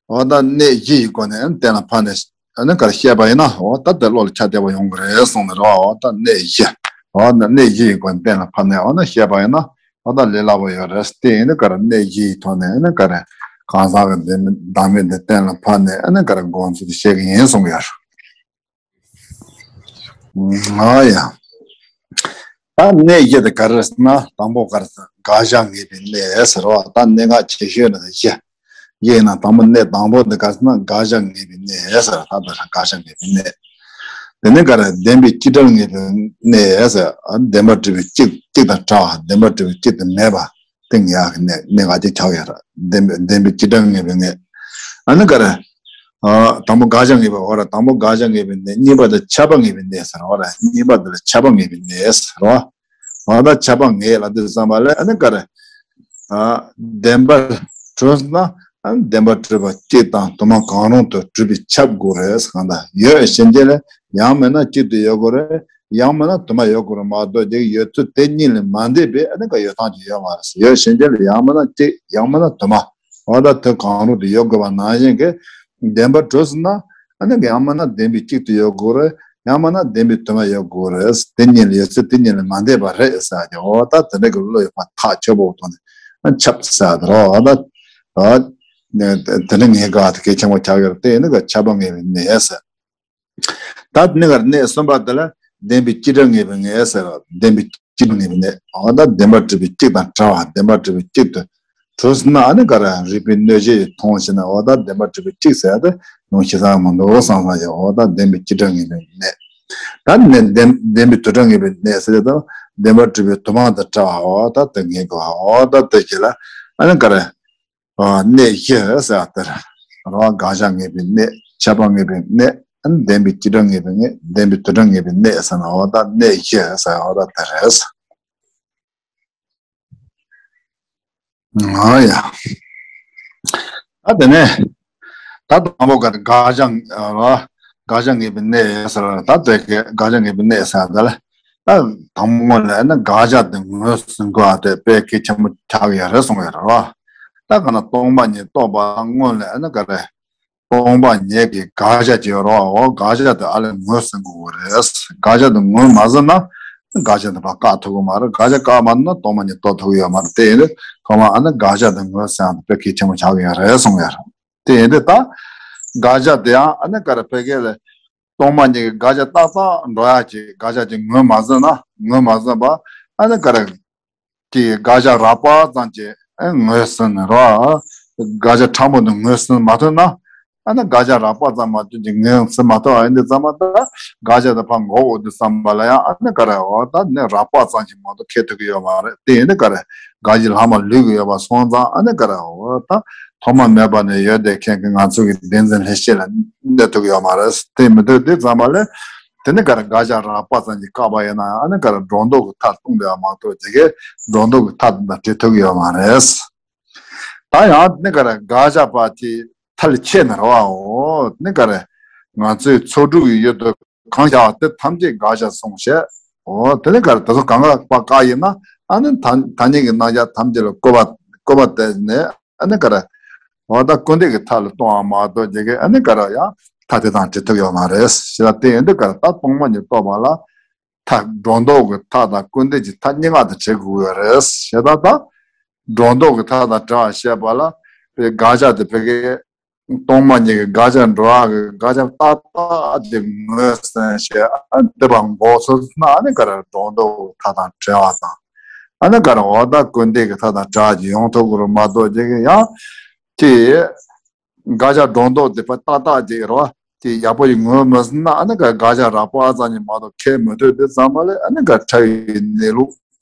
འོ་ད་གནད་བཞི་ཡི་སྒོ་ནས་གཏན་ལ་ཕབ་ནས་ཨ་ནི་ག་རེ་བཤད་པ་ཡིན་ན་འོ་ད་དེ་བློ་ལ་ཁྱབ་བདེ་པོ་ཡོང་གི་རེད་གསུངས་ནས་རོ། འོ་ད་གནད་བཞི། འོ་ད་གནད་བཞི་ཡི་སྒོ་ནས་གཏན་ལ་ཕབ་ནས་འོ་ན་བཤད་པ་ཡིན་ན་འོ་ད་ལས་སླ་པོ་ཡོད་རེད། དེ་ཡིན་ན་ག་རེ་གནད་བཞི་ཡི་ཐོག་ནས་ཨ་ནི་ག་རེ་གང་ཟག་གི་བདག་མེད་དེ་གཏན་ལ་ཕབ་ནས་ཨ་ནི་ག་རེ་དགོངས་ཚུལ་དེ་བཤད་ཀྱི་ཡིན་གསུངས་ཡོད། ཨ་ཡ། ད་གནད་བཞི་དེ་ག་རེ་ཟེར་ན་དང་པོ་ག་རེ་ཟེར་དགག་བྱ་ངེས་པའི་གནས་ཟེར་བ་ད་གནད་འགག་ཆེ་ཤོས་ནི་བཞི། བཞི་ཡིན་ན་དང་པོ་གནད་དང་པོ་དེ་ག་རེ་ཟེར་ན་དགག་བྱ་ངེས་པའི་གནས་ཟེར་ད་ལྟ་དགག་བྱ་ངེས་པའི་གནས། དེ་ནས་ག་རེ་བདེན་པའི་སྤྱི་སྒྲ་ངེས་པའི་གནས་ཟེར་བདེན་པར་གྲུབ་པའི་གཅིག་གཅིག་དང་བྲལ་བ་བདེན་པར་གྲུབ་པའི་གཅིག་ཏུ་མེད་པ། དེ་ངེས་ཡག་གི་གནས་གནས་འགག་ཅིག་ཆགས་ཡོད་རེད། བདེན་པའི་བདེན་པའི་སྤྱི་སྒྲ་ངེས་པའི་གནས། ཨ་ནི་ག་རེ། ཨ་དང་པོ་དགག་བྱ་ངེས་པའི་འོ་ར་དང་པོ་དགག་བྱ་ངེས་པའི་གནས། གཉིས་པ་དེ་ཁྱབ་པ་ངེས་པའི་གནས་ཟེར་འོ་ར་གཉིས་པ་དེ་ལ་ཁྱབ་པ་ངེས་པའི་གནས་ཟེར་རོ། འོ་ད་ཁྱབ་པ་ངེས་ལ་དེ་བསམ་པ་ལས་ཨ་ནི་ག་རེ། ཨ་བདེན་པར་གྲུབ་ན་ཨ་ནི་བདེན་པར་གྲུབ་པ་གཅིག་དང་དུ་མ་གང་རུང་དུ་གྲུབ་པས་ཁྱབ་དགོས་རེད་ཟེར་གང་ལྟར་ཡོད་ཕྱིན་ཆད་ལ་ཡང་མིན་ན་གཅིག་ཏུ་ཡོད་དགོས་རེད། ཡང་མིན་ན་དུ་མ་ཡོད་དགོས་རེད་མ་གཏོགས་དེ་ཡོད་ཚུལ་དེ་གཉིས་ལས་མ་འདས་པའི་ཨ་ནི་ག་ཡོད་སྟངས་ཅིག་ཡོད་མ་རེད། ཡོད་ཕྱིན་ཆད་ལ་ཡང་མིན་ན་གཅིག་ཡང་མིན་ན་དུ་མ། འོ་ད་དེ་གང་རུང་དུ་ཡོད་དགོས་པ་ནང་བཞིན་གྱི་བདེན་པར་གྲུབ་ཟིན་ན་ཨ་ནི་ཡང་མིན་ན་བདེན་པའི་གཅིག་ཏུ་ཡོད་དགོས་རེད། ཡང་མིན་ན་བདེན་པའི་དུ་མ་ཡོད་དགོས་རེད། དེ་གཉིས་ལ་ཡོད་ཚུལ་དེ་གཉིས་ལས་མ་འདས་པ་རེད་ཟེར་ཏེ་འོ་ད་དེ་འདྲ་གི་བློ་ཡོད་པ་ཐག་ཆོད་པོ་ཐོག་ནས་ཨ་ཁྱབ་ཟེར་ཏེ་རོ། འོ་ད་དེ་འདྲ་ངེས་དགག་དེ་གལ་ཆེན་པོ་ཆགས་ཡོད་རེད། དེ་ནི་ག་ཁྱབ་པ་ངེས་པའི་གནས་ཟེར། ད་ནི་གར་གནས་གསུམ་པ་དེ་ལ་བདེན་པའི་སྤྱི་སྒྲ་ངེས་པའི་གནས་ཟེར་བ་བདེན་པའི་སྤྱི་སྒྲ་ངེས་པའི་གནས། འོ་ད་བདེན་པར་གྲུབ་པའི་གཅིག་དང་བྲལ་བ་བདེན་པར་གྲུབ་པའི་གཅིག་ཏུ་གྲུབ་ཟིན་ན་ཨ་ནི་ག་རེ་རིགས་པའི་གནོད་བྱེད་མཐོང་ཞེ་ན་འོ་ད་བདེན་པར་གྲུབ་པའི་གཅིག་ཟེར་ཏེ་ཡོང་ཤེས་ས་མི་འདུག་བསམ་བསམ་ཡང་འོ་ད་བདེན་པའི་སྤྱི་སྒྲ་ངེས་པའི་གནས། ད་ནི་བདེན་བདེན་པའི་དུ་སྒྲ་ངེས་པའི་གནས་ཟེར་ཏེ་ད་བདེན་པར་གྲུབ་པའི་དུ་མ་དང་བྲལ་བ་འོ་ད་དེ་ངེས་དགོས་འོ་ད་དེ་ཞེ་ལ་ཨ་ནི་ག་རེ། གནས་བཞི་ཟེར་བ་དེར་རོ། དགག་བྱ་ངེས་པའི་གནས། ཁྱབ་པ་ངེས་པའི་གནས། ཨ་ནི་བདེན་པའི་བྱེ་བྲག་ངེས་པའི་གནས། བདེན་པའི་དོན་དག་ངེས་པའི་གནས་ཟེར་ན་འོ་ད་གནས་བཞི་ཟེར་འོ་ད་དེ་རེད། ཨ་ཡ། ད་དེ་ནས་ད་དང་པོ་ག་དེ་དགག་བྱ་ར། དགག་བྱ་ངེས་པའི་གནས་ཟེར་ད་དེ་གའི་དགག་བྱ་ངེས་པའི་གནས་ཟེར་ད་ལ། ད་དང་པོ་སྔོན་ལ་ཨ་ནི་དགག་བྱ་དེ་ངོས་ཟིན་དགོས་པ་དེ་དཔེ་གལ་ཆེན་པོ་ཆགས་ཀྱི་ཡོད་རེད་གསུངས་ཡོད་རེད་བ། ད་ག་ན་སྟོང་པ་ཉིད་རྟོགས་པ་སྔོན་ལ་ཨ་ནི་ག་རེ། སྟོང་པ་ཉིད་ཀྱི་དགག་བྱ་ཅིག་ཡོད་རེད་བ། འོ་དགག་བྱ་དེ་ཨ་ལས་ངོས་ཟིན་དགོས་རེད། དགག་བྱ་དེ་ངོས་མ་ཟིན་ན་དགག་བྱ་དེ་ཕར་བཀག་ཐུབ་ཀྱི་མ་རེད། དགག་བྱ་བཀག་མ་ཐུབ་ན་སྟོང་པ་ཉིད་རྟོགས་ཐུབ་ཀྱི་ཡོད་མ་རེད། དེ་ཡིན་དུས་ཐོག་མར་ཨ་ནི་དགག་བྱ་དེ་ངོས་ཟིན་ཡག་དེ་དཔེ་གལ་ཆེན་པོ་ཆགས་ཀྱི་ཡོད་རེད་གསུངས་ཡོད་རེད། དེ་ཡིན་དུས་ད་དགག་བྱ་དེ་ཡང་ཨ་ནི་ག་རེ་ཕ་གི་ལ་སྟོང་པ་ཉིད་ཀྱི་དགག་བྱ་ཏག་ཏག་འགྲོ་ཡག་ཅིག་དགག་བྱ་ཅིག་ངོས་མ་ཟིན་ན་ངོས་མ་ཟིན་པ་ཨ་ནི་ག་རེ། ཀྱི་དགག་བྱ་རགས་པ་ཙམ་གྱིས་ངོས་ཟིན་རོ། དགག་བྱ་ཕྲ་མོ་དེ་ངོས་ཟིན་མ་ཐུབ་ན། ཨ་ནི་དགག་བྱ་རགས་པ་ཙམ་མ་གཏོགས་ཀྱི་ངོས་ཟིན་མ་ཐུབ་པ་ཡིན་དུས་ཙམ་པ་ད་དགག་བྱ་དེ་ཕར་འགོག་འོ་དུས་ཙམ་པ་ལ་ཡང་ཨ་ནི་ག་རེ་འོ་ད་ནི་རགས་པ་ཙམ་གྱིས་མ་གཏོགས་ཁེགས་ཐུབ་ཀྱི་ཡོད་མ་རེད། དེ་ཡིན་དུས་ག་རེ་དགག་བྱའི་ལྷག་མ་ལུས་ཀྱི་ཡོད་པ་སོང་ཙང་ཨ་ནི་ག་རེ་འོ་ད་ཐོག་མ་མེད་པ་ནས་ཡོད་བསྡད་མཁན་གྱི་ང་ཚོ་གི་བདེན་འཛིན་ལྷན་སྐྱེས་ལ་གནས་ཐུབ་ཀྱི་ཡོད་མ་རེད། དེ་མི་འདུག་དུས་ཙམ་པ་ལ། དེ་ནི་ག་རེ་དགག་བྱ་རགས་པ་ཙམ་གྱིས་བཀག་པ་ཡིན་ན་ཡང་ཨ་ནི་ག་རེ་སྒྲོ་འདོགས་ཀྱི་མཐའ་སྟོང་བསྡད་པ་མ་གཏོགས་དེ་གའི་སྒྲོ་འདོགས་ཀྱི་མཐའ་དེ་དང་བྲལ་ཐུབ་ཀྱི་ཡོད་མ་རེད། ད་ཡང་ནི་ག་རེ་དགག་བྱ་པ་དེ་མཐར་ཁྱེད་ནི་རེད་བའོ། ནི་ག་རེ་ང་ཚོའི་ཚོགས་དྲུག་གི་ཡུལ་དུ་གང་ཤར་བ་དེ་ཐམས་ཅད་དགག་བྱར་གསུངས་ཞེས། འོ་དེ་ནི་ག་རེ་དེ་ཚོ་གང་ག་པ་བཀག་ཡིན་ན་ཨ་ནི་ཐ་ཐ་སྙད་ཀྱི་རྣམ་གཞག་ཐམས་ཅད་ལ་བཀོད་པ་བཀོད་པ་དེ་ནི། ཨ་ནི་ག་རེ། འོ་ད་སྐུར་འདེབས་ཀྱི་མཐའ་ལ་གཏོང་བ་མ་གཏོགས་རྒྱ་སྐད་ཨ་ནི་ག་རེ་ཡང་མཐའ་དེ་དང་བྲལ་ཐུབ་ཡོད་མ་རེད། ཞེས་ལ་བརྟེན་ཡོད་འདི་ག་རེ་ད་སྟོང་པ་ཉིད་རྟོགས་པ་ལ་མཐའ་སྒྲོ་འདོགས་ཀྱི་མཐའ་དང་སྐུར་འདེབས་ཀྱི་མཐའ་གཉིས་ཀ་དང་བྲལ་དགོས་ཡོད་རེད། ཞེས་ད་ལྟ་སྒྲོ་འདོགས་ཀྱི་མཐའ་དང་བྲལ་བ་བཤད་པ་ལ་དགག་བྱ་དེ་ཕ་གི་སྟོང་པ་ཉིད་ཀྱི་དགག་བྱ་འགྲོ་བ་གི་དགག་བྱ་ཏག་ཏག་ཅིག་ངོས་ཟིན་བྱས་ཨ་འདི་པ་འགོག་ཚུལ་ན་ཨ་ནི་ག་རེ་སྒྲོ་འདོགས་ཀྱི་མཐའ་དང་བྲལ་བ་དང་། ཨ་ནི་ག་རེ་འོ་ད་སྐུར་འདེབས་ཀྱི་མཐའ་དང་བྲལ་གྱི་ཡོང་ཐུབ་ཀྱི་རེད་མ་གཏོགས་རྒྱ་སྐད་ཡང་དེ་དགག་བྱ་སྒྲོ་འདོགས་དེ་པ་ཏག་ཏག་ཅིག་རེད་བ། དེ་ཡག་པོ་ཡི་ངོས་མ་ཟིན་ན་ཨ་ནི་ག་དགག་བྱ་རགས་པ་ཙམ་ཉིད་མ་གཏོགས་ཁེགས་མི་ཐུབ་དེ་ཙམ་པ་ལས་ཨ་ནི་ག་ཕྲ་བའི་གནས་ལུགས་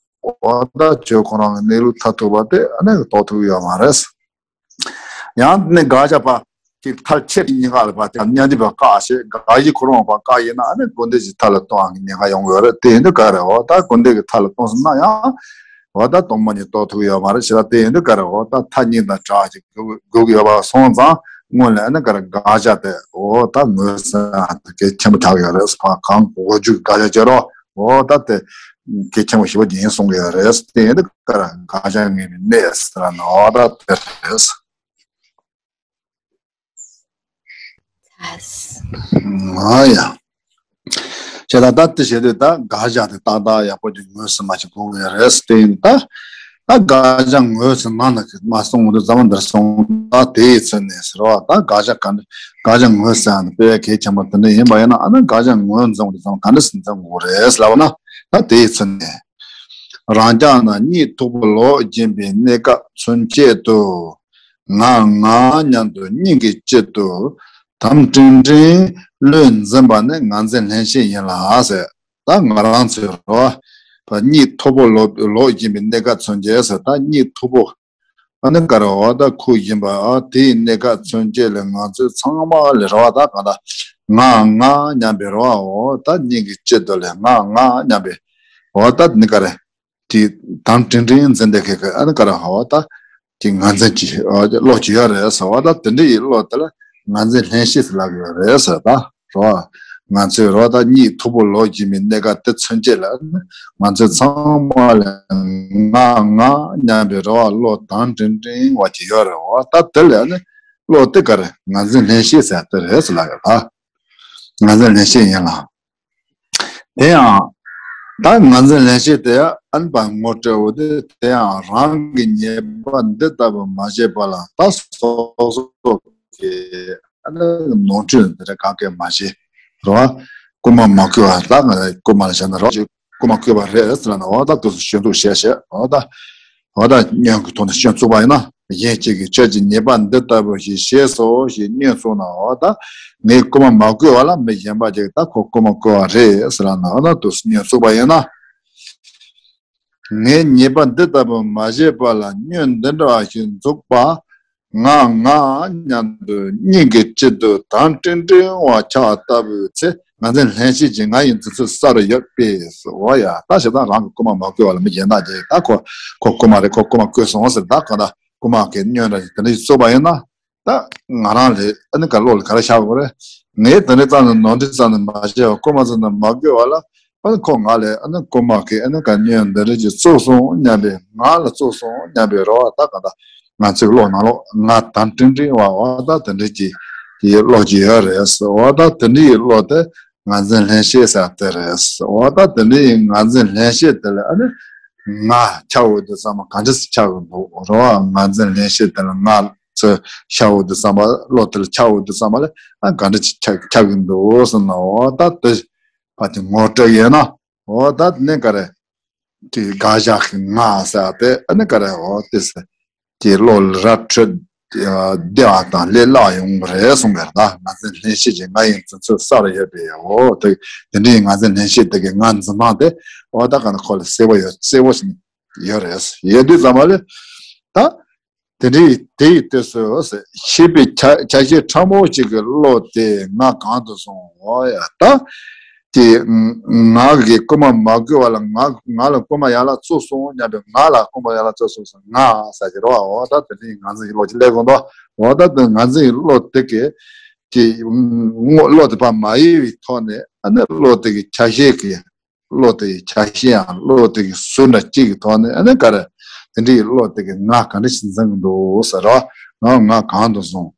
འོ་ད་ཆོས་ཁོ་རང་གི་གནས་ལུགས་མཐར་ཐུག་པ་དེ་ཨ་ནི་རྟོགས་ཐུབ་ཡོད་མ་རེད། ཡང་ནི་དགག་བྱ་པ་དེ་མཐར་ཁྱེད་ཀྱི་ཉེན་ཁ་ལ་བ་དེ་མཉམ་འདུས་པ་བཀག་ཞེས་དགག་གཞི་ཁོ་རང་བ་བཀག་ཡིན་ན་ཨ་ནི་སྐུར་འདེབས་ཀྱི་མཐའ་ལ་གཏོང་བའི་ཉེན་ཁ་ཡོང་གི་ཡོད་རེད། དེ་ཡིན་དུས་ག་རེ་འོ་ད་སྐུར་འདེབས་ཀྱི་མཐའ་ལ་གཏོང་ཟིན་ན་ཡང་འོ་ད་སྟོང་པ་ཉིད་རྟོགས་ཐུབ་ཀྱི་ཡོད་མ་རེད། ཞེས་ལ་དེ་ཡིན་དུས་ག་རེ་འོ་ད་མཐའ་གཉིས་དང་བྲལ་ཞིག་དགོས་ཀྱི་ཡོད་པ་སོང་ཙང་སྔོན་ལ་ཨ་ནི་ག་རེ་དགག་བྱ་དེ་འོ་ད་ངོས་ཟིན་ཨ་ད་གལ་ཆེན་པོ་ཆགས་ཀྱི་ཡོད་རེད། ཕ་གང་གོ་རྒྱུ་དགག་བྱ་བྱེད་རོགས་འོ་ད་དེ་གལ་ཆེན་པོ་ཞེ་པོ་ཅིག་ཡིན་གསུང་གི་ཡོད་རེད། དེ་ཡིན་དུས་ག་རེ་དགག་བྱ་ངེས་པའི་གནས་ཟེར་ན་འོ་ད་དེ་རེད། ང་ཡ། ཞེས་ད་ལྟ་དེ་བྱེད་དུས་ད་དགག་བྱ་དེ་ཏག་ཏག་ཡག་པོ་ཅིག་ངོས་ཟིན་མ་ཅིག་དགོས་ཀྱི་རེད། དེ་ཡིན་ད། ད་དགག་བྱ་ངོས་ཟིན་མ་ན་མ་གསུངས་འདུག་ཙམ་འདིར་སོང་ད་དེ་ཡི་ཚུལ་ནས་ཟེར་བ་ད་དགག་བྱ་ག་འདྲ་དགག་བྱ་ངོས་ཟིན་ཡང་དཔེ་གལ་ཆེན་པོ་དེ་འདྲ་ཡིན་པ་ཡིན་ན་ཨ་ན་དགག་བྱ་ངོས་འཛིན་འདུག་ཙམ་ག་འདྲ་སེ་འཛིན་དགོས་རེད་ལབ་ན་ད་དེ་ཡི་ཚུལ་ནས། རང་རྐྱ་ན་གཉིད་མཐུག་པོ་ལོག་སྦྱིན་པའི་གནས་སྐབས་ཚུན་ཆད་དུ། ང་ང་སྙམ་དུ་སྙིང་གི་དཀྱིལ་དུ་དམ་ཀྲིང་ཀྲིང་བློས་འཛིན་པ་ནི་ངར་འཛིན་ལྷན་སྐྱེས་ཡིན་ལ་ཟེར། ད་ང་རང་ཚོའི་རོ། ད་གཉིད་མཐུག་པོ་ལོག་ལོག་བཞིན་པའི་གནས་སྐབས་མཚོན་བྱེད་ཟེར། ད་གཉིད་མཐུག་པོ། ཨ་ནི་ཀ་ར་བ་ད་ཁུག་བཞིན་པ་ཨ་དེའི་གནས་སྐབས་མཚོན་བྱེད་ལས་ང་ཚོའི་ཚང་མ་ལས་ར་བ་ད་ག་ད་ང་ང་སྙམ་པའི་ར་བའོ། ད་སྙིང་གི་དཀྱིལ་དུ་ལས་ང་ང་སྙམ་པའི་འོ་ད་ནི་ཀ་རེ། དེ་དམ་ཀྲིང་ཀྲིང་འཛིན་བསྡད་མཁན་གྱི་ཨ་ནི་ཀ་ར་ཧ་བ་ད་དེ་ངར་འཛིན་གྱི་བློ་ཅིག་ཡོད་རེད་ཟེར་བ། ད་དེ་འདྲ་ཡི་བློ་དེ་ལ་ངར་འཛིན་ལྷན་སྐྱེས་སུ་ལབ་ཡོད་རེད་ཟེར། ད་རོ་ང་ཚོའི་རོ་ད་གཉིད་མཐུག་པོ་ལོག་གྱིན་པའི་གནས་སྐབས་དེ་མཚོན་བྱེད་ལ་ང་ཚོའི་ཚང་མ་ལ་ང་ང་སྙམ་པའི་རོ་བ་བློ་དམ་ཀྲིང་ཀྲིང་བ་ཅིག་ཡོད་རེད་བ། ད་དེ་ལ་ནི་བློ་དེ་ག་རེ་ངར་འཛིན་ལྷན་སྐྱེས་ཟེར་དེ་རེད་ཟེར་ལབ་ཡོད། ད་ངར་འཛིན་ལྷན་སྐྱེས་ཡིན་ལ། དེ་ཡང་། ད་ངར་འཛིན་ལྷན་སྐྱེས་དེ་ཨན་པ་ངོ་སྤྲད་འོ་དེ་དེ་ཡང་རང་གི་ཉེས་པ་འདི་ལྟ་བུ་མ་བྱས་པ་ལ་ད་སོ་སོ་གི་ཨ་ནི་ནོར་འཁྲུལ་འདི་འདྲ་གང་གས་མ་བྱས་རོ། རྐུ་མ་མ་བརྐུས་པ་ད་ང་རྐུ་མ་ལ་བྱས་ན་རོ་རྐུ་མ་བརྐུས་པ་རེད་ཟེར་ན་འོ་ད་དུ་སུ་སྐྱོན་འཛུགས་བྱས་བྱས་འོ་ད། འོ་ད་སྐྱོན་གྱི་ཐོག་ནས་སྐྱོན་བཙུགས་པ་ཡིན་ན་གཞན་གཅིག་གིས་ཁྱོད་ཀྱི་ཉེས་པ་འདི་ལྟ་བུ་ཞིག་བྱས་སོ་ཞེས་སྐྱོན་བཙུགས་ན་འོ་ད་ངས་རྐུ་མ་མ་བརྐུས་པ་ལ་མི་གཞན་པ་ཅིག་ད་ཁོ་རྐུ་མ་བརྐུས་པ་རེད་ཟེར་ན་འོ་ད་དུ་སྐྱོན་བཙུགས་པ་ཡིན་ན། ངས་ཉེས་པ་འདི་ལྟ་བུ་མ་བྱས་པ་ལ་སྐྱོན་འདི་འདྲ་བ་ཞིག་འཛུགས་པ། ང་ང་མཉམ་དུ་སྙིང་གི་དཀྱིལ་དུ་དམ་སྤྲིན་སྤྲིན་པ་ཆགས་ལྟ་བུའི་ཚེ། ང་འཛིན་ལྷན་སྐྱེས་ཀྱི་ང་ཡི་འཛིན་ཚུལ་གསལ་རུ་ཡོད་པས། འོ་ཡ། ད་ཞེ་སྡང་རང་གི་རྐུན་མ་མ་བརྐུས་པ་ལ་མི་གཞན་དག་གིས་ད་ཁོ་ཁོ་རྐུན་མ་རེད། ཁོ་རྐུན་མ་བརྐུས་སོང་ཟེར། ད་གང་ལྟར་རྐུན་མ་གི་བསྙོན་འདྲ་དེ་འདྲ་ཞིག་བཙུགས་པ་ཡིན་ན། ད་ང་རང་ལ་ཨ་ནི་ག་བློ་ལ་ག་རེ་ཤར་དགོས་རེད། ངས་དེ་འདྲའི་རྩ་ནས་ནོར་འཁྲུལ་རྩ་ནས་མ་བྱས་པ། རྐུན་མ་རྩ་ནས་མ་བརྐུས་པ་ལ། ཨ་ནི་ཁོ་ང་ལ་ཨ་ནི་རྐུན་མ་གིས་ཨ་ནི་ག་བསྙོན་འདི་འདྲ་ཅིག་བཙུགས་སོང་སྙམ་པའི། ང་ལ་བཙུགས་སོང་སྙམ་པའི་རེ་བ། ད་ག་ད་ང་ཚོའི་བློ་ནང་ལོགས་ང་དང་སྤྲིན་སྤྲིན་པ། འོ་ད་དེ་འདྲ་ཅིག་གི་བློ་ཅིག་ཡོད་རེད། འོ་ད་དེ་འདྲའི་བློ་དེ་ང་འཛིན་ལྷན་སྐྱེས་ཟེར་དེ་རེད། འོ་ད་དེ་འདྲའི་ང་འཛིན་ལྷན་སྐྱེས་དེ་ལ་ཨ་ནི་ང་ཆགས་འོང་དུས་ཙམ་པ་ག་འདྲ་ཞིག་ཆགས་ཀྱི་འདུག་རེད་བ། ང་འཛིན་ལྷན་སྐྱེས་དེ་ལ་ང་ཚོ་ཤར་འོང་དུས་ཙམ་པ། བློ་དེ་ལ་ཤར་འོང་དུས་ཙམ་པ་ལ་ཨ་ག་འདྲ་ཅིག་ཆགས་ཆགས་ཀྱི་འདུག་ཟེར་ན། འོ་ད་དེ་ཕར་དེ་ངོ་སྤྲོད་ཡིན་ན། འོ་ད་ནི་ག་རེ། དེ་དགག་བཞག་གི་ང་ཟེར་དེ་ཨ་ནི་ག་རེ། འོ་དེ་ཟེར་དེ་བློ་ལ་ར་འཕྲོད་བདེ་བ་དང་ལས་སླ་ཡོང་གི་རེད་གསུངས་པས། ད་ང་འཛིན་ལྷན་སྐྱེས་ཀྱི་ང་ཡི་འཛིན་ཚུལ་གསལ་རུ་ཡོད་པས། འོ་དེ་དེ་འདྲའི་ང་འཛིན་ལྷན་སྐྱེས་དེ་གི་ང་འཛིན་སྟངས་དེ། འོ་ད་ག་ནི་ཁོ་ལ་གསལ་པོ་ཡོད། གསལ་པོ་ཞིག་ཡོད་རེད། ཡོད་དུས་ཙམ་པ་ལ་ད། དེ་འདྲའི་དེ་ཡི་དུས་སུ་ཤེས་པའི་ཆ་ཆ་ཤས་ཕྲ་མོ་གཅིག་གི་བློ་དེ་ང་གང་དུ་སོང་། འོ་ཡ། ད་དེ་ང་གིས་རྐུན་མ་མ་བརྐུས་པ་ལ། ང་ང་ལ་རྐུན་མ་ཡར་ལ་བཙུགས་སོང་སྙམ་པའི། ང་ལ་རྐུན་མ་ཡར་ལ་བཙུགས་སོང་ཟེར། ང་ཟེར་གྱི་རེད་བ། འོ་ད་དེ་འདྲའི་ང་འཛིན་གྱི་བློ་ཅིག་སླེབས་ཀྱི་འདུག་འོ་ད་དེ་ང་འཛིན་གྱི་བློ་དེ་གི་དེ་བློ་དེ་ཕར་མ་གཡེང་བའི་ཐོག་ནས་ཨ་ནི་བློ་དེ་གི་ཆ་ཤས་ཀྱི། བློ་དེ་ཡི་ཆ་ཤས་ཡང་བློ་དེ་གི་ཟུར་འདྲ་གཅིག་གི་ཐོག་ནས་ཨ་ནི་ག་རེ། དེ་འདྲའི་བློ་དེ་གི་ང་ག་འདྲ་ཞིག་འཛིན་གྱི་འདུག་ཟེར་རོ། ང་ང་གང་དུ་སོང་།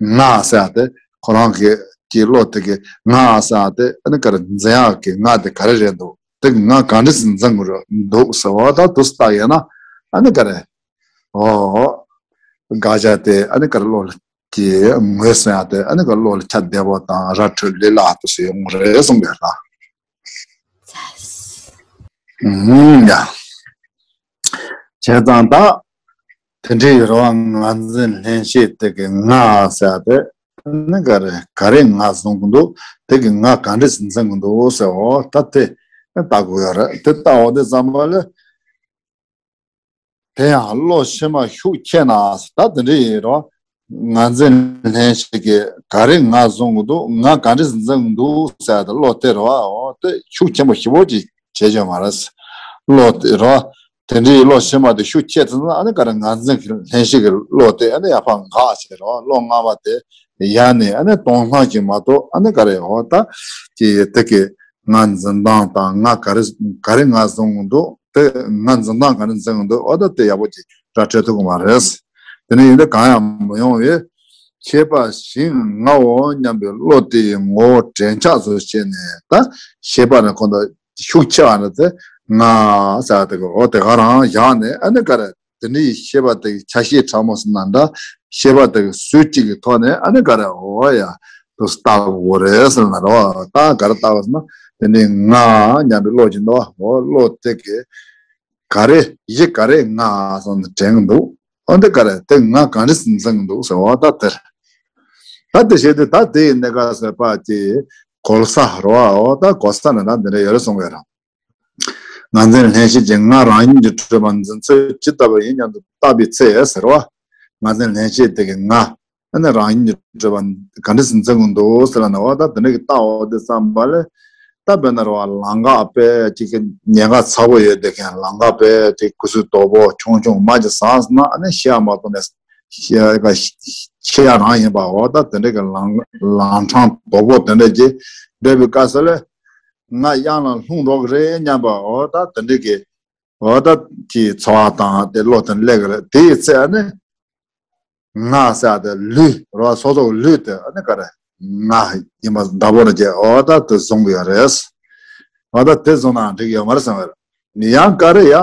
ང་ཟེར་ཡ་དེ་ཁོ་རང་གི་གི་བློ་དེ་གི་ང་ཟེར་ཡ་དེ་ཨ་ནི་ག་རེ། འཛིན་ཡག་གི་ང་དེ་ག་རེ་རེད་འདུག་དེ་གི་ང་ག་འདྲ་ཞིག་འཛིན་གྱི་རེད་འདུག་ཟེར་བ། ད་དུ་ལྟ་ཡིན་ན་ཨ་ནི་ག་རེ། ཨོ། དགག་བྱ་དེ་ཨ་ནི་ག་རེ། བློ་ལ་གི་ངོས་ཟིན་ཡ་དེ་ཨ་ནི་ག་བློ་ལ་ཁྱབ་བདེ་བོ་དང་ར་འཕྲོད་ལས་སླ་དུ་སུ་ཡོང་རེད་གསུངས་པས་ལ། ཨུམ་ཡ། བྱས་ཙང་ད་དེ་འདྲའི་རེ་བ། ང་འཛིན་ལྷན་སྐྱེས་དེ་གི་ང་ཟེར་ཡ་དེ་ཨ་ནི་ག་རེ། ག་རེ་ང་བཟུང་གི་འདུག་དེ་གི་ང་ག་འདྲ་ཞིག་འཛིན་གི་འདུག་ཟེར། འོ་ད་དེ་ལྟ་དགོས་ཡོད་རེད། དེ་ལྟ་འོ་དེ་ཙམ་པ་ལ། དེ་ཡང་བློ་ཕྱི་མ་ཤུགས་ཆེ་ན། ད་དེ་འདྲ་ཡིན་རོ། ང་འཛིན་ལྷན་སྐྱེས་ཀྱིས་ག་རེ་ང་བཟུང་གི་འདུག་ང་ག་འདྲ་འཛིན་གི་འདུག་ཟེར་ཏེ་བློ་དེ་རོ། འོ་དེ་ཤུགས་ཆེན་པོ་ཞེ་པོ་ཅིག་བྱེད་ཀྱི་མ་རེད། བློ་དེ་རོ། དེ་འདྲའི་བློ་ཕྱི་མ་དེ་ཤུགས་ཆེ་ཙམ་ན་ཨ་ནི་ག་རེ། ང་འཛིན་གྱི་ལྷན་སྐྱེས་ཀྱི་བློ་དེ་ཨ་ནི་ཡར་ཕར་འགག་བྱེད་རོ། བློ་སྔ་མ་དེ་ཡལ་ནས་ཨ་ནི་སྟོང་སང་ཞིག་མ་གཏོགས་ཨ་ནི་ག་རེ། འོ་ད་ཀྱི་དེ་གི་ང་འཛིན་སྟངས་དང་། ང་ག་རེ་ག་རེ་ང་བཟུང་གི་འདུག་དེ་ང་འཛིན་སྟངས་ག་རེ་འཛིན་གི་འདུག་འོ་ད་དེ་ཡག་པོ་ཅིག་ར་འཕྲོད་ཐུབ་ཀྱི་མ་རེད། དེ་ནས་ཡིན་ན་གང་ཡང་མི་ཡོང་བས། ཤེས་པ་བཞིན་ངའོ་སྙམ་པའི་བློ་དེ་ཡི་ངོ་བོ་འདྲེན་ཆགས་སུ་བྱས་ནས། ད་ཤེས་པ་ནི་ཁོ་ད་ཤུགས་ཆེ་བ་ནི་དེ་ང་ཟེར་དེ་གི་འོ་དེ་ག་རང་བཞག་ནས་ཨ་ནི་ག་རེ། དེ་འདྲའི་ཤེས་པ་དེ་གི་ཆ་ཤས་ཕྲ་མོ་ཟེར་ན་འདྲ། ཤེས་པ་དེ་གི་ཟུར་གཅིག་གི་ཐོག་ནས་ཨ་ནི་ག་རེ། འོ་ཡ། དུ་ལྟ་དགོས་རེད་ཟེར་ན་རོ། ད་ག་རེ་ལྟ་བ་ཟེར་ན། དེ་ནི་ང་སྙམ་པའི་བློ་ཅིག་འདུག་འོ་བློ་དེ་གི་ག་རེ་གཞི་ག་རེ་ང་སོང་ནས་དྲན་གི་འདུག་འོ་འདི་ག་རེ་དེ་ང་ག་འདྲ་འཛིན་གི་འདུག་ཟེར་བ། ད་དེར་ད་དེ་བྱེད་དུས་ད་དེ་ཡི་གནས་སྐབས་ཟེར་བ་དེ་གོལ་ས་རོ། འོ་ད་གོལ་ས་ནི་ད་འདི་འདྲ་ཡོད་རེད་གསུང་གི་རང་། ང་འཛིན་ལྷན་སྐྱེས་ཀྱི་ང་རང་ཉིད་ཀྱི་སྤྲོས་པ་འཛིན་ཚུལ་ཇི་ལྟ་བུ་ཡིན་སྙམ་དུ་བརྟག་པའི་ཚེ་ཟེར་བ། ང་འཛིན་ལྷན་སྐྱེས་དེ་གི་ང་ཨ་ནི་རང་ཉིད་ཀྱི་སྤྲོས་པ་ག་འདྲ་འཛིན་གི་འདུག་ཟེར་ལ་ནི། འོ་ད་དེ་འདྲ་གི་ལྟ་འོ་དེ་ཙམ་པ་ལས། ད་དཔེར་ན་རེད་བ། ལམ་ཁ་དཔེ་ཅིག་གི་ཉེན་ཁ་ཚ་པོ་ཡོད་དེ་གན་ལམ་ཁ་དཔེ་ཅིག་གུ་སུ་དོག་པོ་ཆུང་ཆུང་མ་ཅིག་ཟག་ཟེར་ན་ཨ་ནི་ཤེས་ཡ་མ་གཏོགས་ནས། ཤེས་ཤེས་ཡ་རང་ཡིན་པ། འོ་ད་དེ་འདྲ་གི་ལམ་ལམ་འཕྲང་དོག་པོ་དེ་འདྲ་གི་འགྲོ་བའི་སྐབས་སུ་ལ་ང་གཡང་ལ་ལྷུང་འགྲོ་གི་རེད་སྙམ་པ། འོ་ད་དེ་འདྲ་གི་འོ་ད་ཀྱི་ཚོར་བ་དང་དེ་བློ་དེ་སླེབས་གི་རེད། དེ་ཡི་ཚེ་ཨ་ནི་ང་ཟེར་དེ་ལུས་རོ། སོ་སོ་གི་ལུས་དེ་ཨ་ནི་ག་རེ་ང་ཡིན་པ་འདྲ་པོ་འདྲ་གི་འོ་ད་དེ་བཟུང་གི་ཡོད་རེད། འོ་ད་དེ་བཟུང་ན་འགྲིག་ཡོད་མ་རེད་བསམ་གི་རེད། ཡང་ག་རེ་ཡ།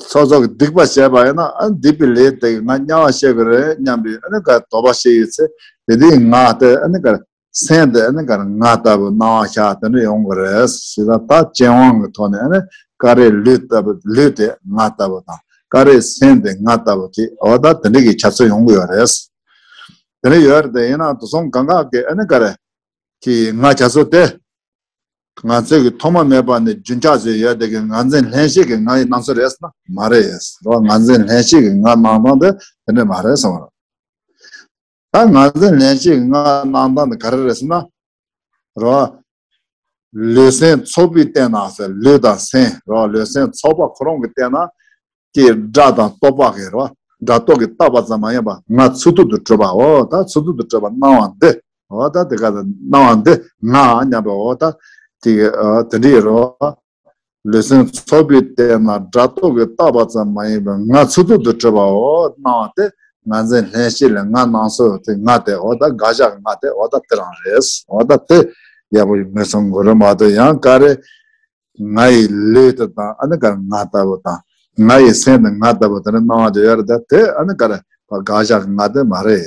སོ་སོ་གི་སྡིག་པ་བྱས་པ་ཡིན་ན་ཨ་སྡིག་པའི་ལས་དེ་ང་དམྱལ་བ་སྐྱེ་གི་རེད་སྙམ་པའི་ཨ་ནི་ག་དོགས་པ་སྐྱེ་ཡོད་ཚེ། དེ་དུས་ང་དེ་ཨ་ནི་ག་སེམས་དེ་ཨ་ནི་ག་ང་ལྟ་བུ་སྣང་བ་ཤར་དེ་འདྲ་ཡོང་གི་རེད་ཟེར། ད་ད་སྤྱན་དབང་གི་ཐོག་ནས་ཨ་ནི་ག་རེ་ལུས་ལྟ་བུ་ལུས་དེ་ང་ལྟ་བུ་དང་། ག་རེ་སེམས་དེ་ང་ལྟ་བུ་དེ། འོ་ད་དེ་འདྲ་གི་ཁྱད་ཚོད་ཡོང་གི་ཡོད་རེད། དེ་འདྲ་ཡོད་རེད། དེ་ཡིན་ན་དེ་ཚོ་གང་ག་གི་ཨ་ནི་ག་རེ་གི་ང་ཁྱད་ཚོད་དེ། ང་ཚོས་ཀྱི་ཐོག་མ་མེད་པ་ནས་རྒྱུན་ཆགས་ཚོད་ཡོད་དེ་གི་ང་འཛིན་ལྷན་སྐྱེས་ཀྱི་ང་ཡི་སྣང་ཚུལ་རེད་ཟེར་ན་མ་རེད་ཟེར་བ། ང་འཛིན་ལྷན་སྐྱེས་ཀྱི་ང་སྣང་སྟངས་དེ་དེ་འདྲ་མ་རེད་ཟེར་བ། ད་ངར་འཛིན་ལྷན་སྐྱེས་ཀྱི་སྔགས་གནང་སྟངས་དེ་ག་རེ་རེད་ཟེར་ན། རོ། ལུས་སེམས་ཚོགས་པས་བརྟེན་ན་ཟེར། ལུས་དང་སེམས་རོ། ལུས་སེམས་ཚོགས་པ་ཁོ་རང་གིས་བརྟེན་ན། དེ་སྒྲ་དང་རྟོག་པ་གི་རོ། སྒྲ་རྟོག་གིས་བཏགས་པ་ཙམ་མ་ཡིན་པར་ངག་ཚིག་ཐོག་ཏུ་གྲུབ་པའོ། ད་ཚིག་ཐོག་ཏུ་གྲུབ་པ་སྣང་བ་འདི། འོ་ད་དེ་ག་ད་སྣང་བ་འདི་ངག་སྙམ་པའོ། ད་དེ་གི་དེ་འདྲའི་རོ། ལུས་སེམས་ཚོགས་པས་བརྟེན་ན་སྒྲ་རྟོག་གིས་བཏགས་པ་ཙམ་མ་ཡིན་པར་ངག་ཚིག་ཐོག་ཏུ་གྲུབ་པའོ། སྣང་བ་དེ་ངར་འཛིན་ལྷན་སྐྱེས་ལ་ངག་སྣང་ཚུལ་དེ་ངག་དེ་འོ་ད་དགག་བཞག་གི་ངག་དེ་འོ་ད་དེ་རང་རེད། འོ་ད་དེ་ཡག་པོ་ངོས་བཟུང་དགོས་རེད་མ་གཏོགས་ཡང་ག་རེ། ང་ཡི་ལུས་དེ་དང་ཨ་ནི་ག་རེ་ངག་ལྟ་བུ་དང་། ང་ཡི་སེམས་དེ་ངག་ལྟ་བུ་དེ་ནི་སྣང་བ་དེ་ཡོད་རེད། ད་དེ་ཨ་ནི་ག་རེ་དགག་བཞག་གི་ངག་དེ་མ་རེད་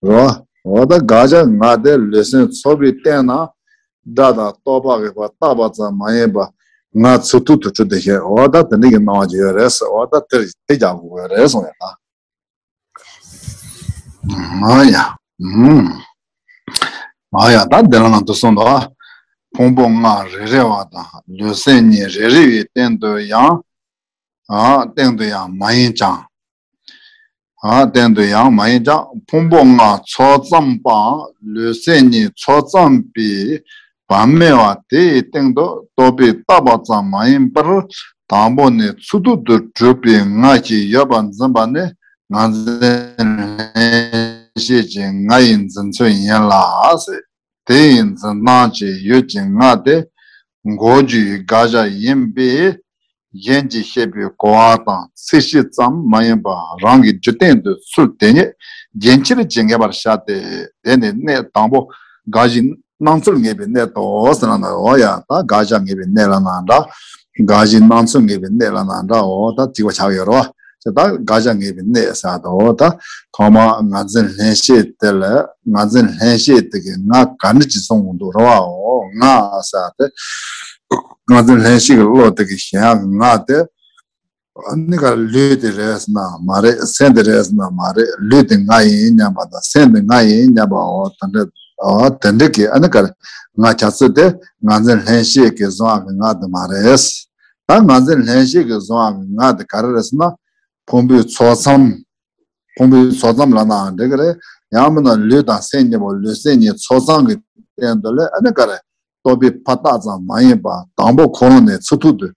རོ། འོ་ད་དགག་བཞག་གི་ངག་དེ་ལུས་སེམས་ཚོགས་པས་བརྟེན་ན། སྒྲ་དང་རྟོག་པ་གིས་བཏགས་པ་ཙམ་མ་ཡིན་པར་ངག་ཚིག་ཐོག་ཏུ་གྲུབ་སྟེ་ཞེས། འོ་ད་དེ་འདྲ་གི་སྣང་བ་ཅིག་ཡོད་རེད་ཟེར། འོ་ད་དེ་དེ་རྒྱག་དགོས་རེད་གསུངས་ཡོད་ད། ཨ་ཡ། ཨ་ཡ་ད་འདི་ལ་ནང་དུ་གསུངས་འདུག་ཕུང་པོ་ལྔ་རེ་རེ་བ་དང་ལུས་སེམས་གཉིས་རེ་རེ་བའི་སྟེང་དུ་ཡང་། སྟེང་དུ་ཡང་མ་ཡིན་ཀྱང་། སྟེང་དུ་ཡང་མ་ཡིན་ཀྱང་ཕུང་པོ་ལྔ་ཚོགས་ཙམ་པའམ་ལུས་སེམས་གཉིས་ཚོགས་ཙམ་པའི་བར་མེད་པ་དེའི་སྟེང་དུ་རྟོག་པས་བཏགས་པ་ཙམ་མ་ཡིན་པར། དང་པོ་ནས་ཚིག་ཐོག་ཏུ་གྲུབ་པའི་ངག་ཅིག་ཡོད་པར་འཛིན་པ་ནི་ངར་འཛིན་ལྷན་སྐྱེས་ཀྱི་ངག་ཡིན་འཛིན་ཚུལ་ཡིན་ལ་ཟེར། དེ་ཡི་འཛིན་སྟངས་ཀྱི་ཡུལ་གྱི་ངག་དེ་མགོ་བརྗོད་ཀྱི་དགག་བྱ་ཡིན་པས། གཞན་གྱིས་བཤད་པའི་གོ་བ་དང་ཚིག་གཞི་ཙམ་མ་ཡིན་པར་རང་གི་རྒྱུད་སྟེང་དུ་ཚུལ་དེ་ཉིད་རྒྱུན་ཆད་ཀྱིས་ངེས་པར་བྱ་སྟེ། དེ་ནི་གནད་དང་པོ་དགག་གཞིའི་སྣང་ཚུལ་ངེས་པའི་གནད་དོ་ཟེར་ན། འོ་ཡ་ད་དགག་བྱ་ངེས་པའི་གནད་ལ་ན་འདྲ། དགག་གཞིའི་སྣང་ཚུལ་ངེས་པའི་གནད་ལ་ན་འདྲ། འོ་ད་གཅིག་པ་ཆགས་ཡོད་རོ། ད་དགག་བྱ་ངེས་པའི་གནད་ཟེར་དོ། ད་ཐོག་མར་ངར་འཛིན་ལྷན་སྐྱེས་དེ་ལ་ངར་འཛིན་ལྷན་སྐྱེས་དེ་གིས་ངག་ག་འདྲ་ཅིག་གསུང་གི་འདུག་རེད་བའོ། ངག་ཟེར་དེ་ངར་འཛིན་ལྷན་སྐྱེས་ཀྱི་བློ་དེ་གིས་གཞན་ཡང་གི་ངག་དེ་ཨ་ནི་ག་རེ་ལུས་དེ་རེད་ཟེར་ན་མ་རེད། སེམས་དེ་རེད་ཟེར་ན་མ་རེད། ལུས་དེ་ང་ཡིན་སྙམ་པ་དང་སེམས་དེ་ང་ཡིན་སྙམ་པའོ། དེ་འདྲ་འོ་དེ་འདྲ་གི་ཨ་ནི་ག་རེ་ངག་བྱ་ཚུལ་དེ་ངར་འཛིན་ལྷན་སྐྱེས་ཀྱིས་བཟུང་ཡག་གི་ངག་དེ་མ་རེད། ད་ངར་འཛིན་ལྷན་སྐྱེས་ཀྱིས་བཟུང་ཡག་གི་ངག་དེ་ག་རེ་རེད་ཟེར་ན། ཕུང་པོའི་ཚོགས་ཙམ། ཕུང་པོའི་ཚོགས་ཙམ་ལབ་ནའང་འགྲིག་གི་རེད། ཡང་མིན་ན་ལུས་དང་སེམས་གཉིས་པོ་ལུས་སེམས་གཉིས་ཚོགས་ཙམ་གྱི་སྟེང་དུ་ལས་ཨ་ནི་ག་རེ་རྟོག་པས་ཕར་བཏགས་ཙམ་མ་ཡིན་པར་དང་པོ་ཁོ་རང་ནས་ཚིག་ཐོག་ཏུ་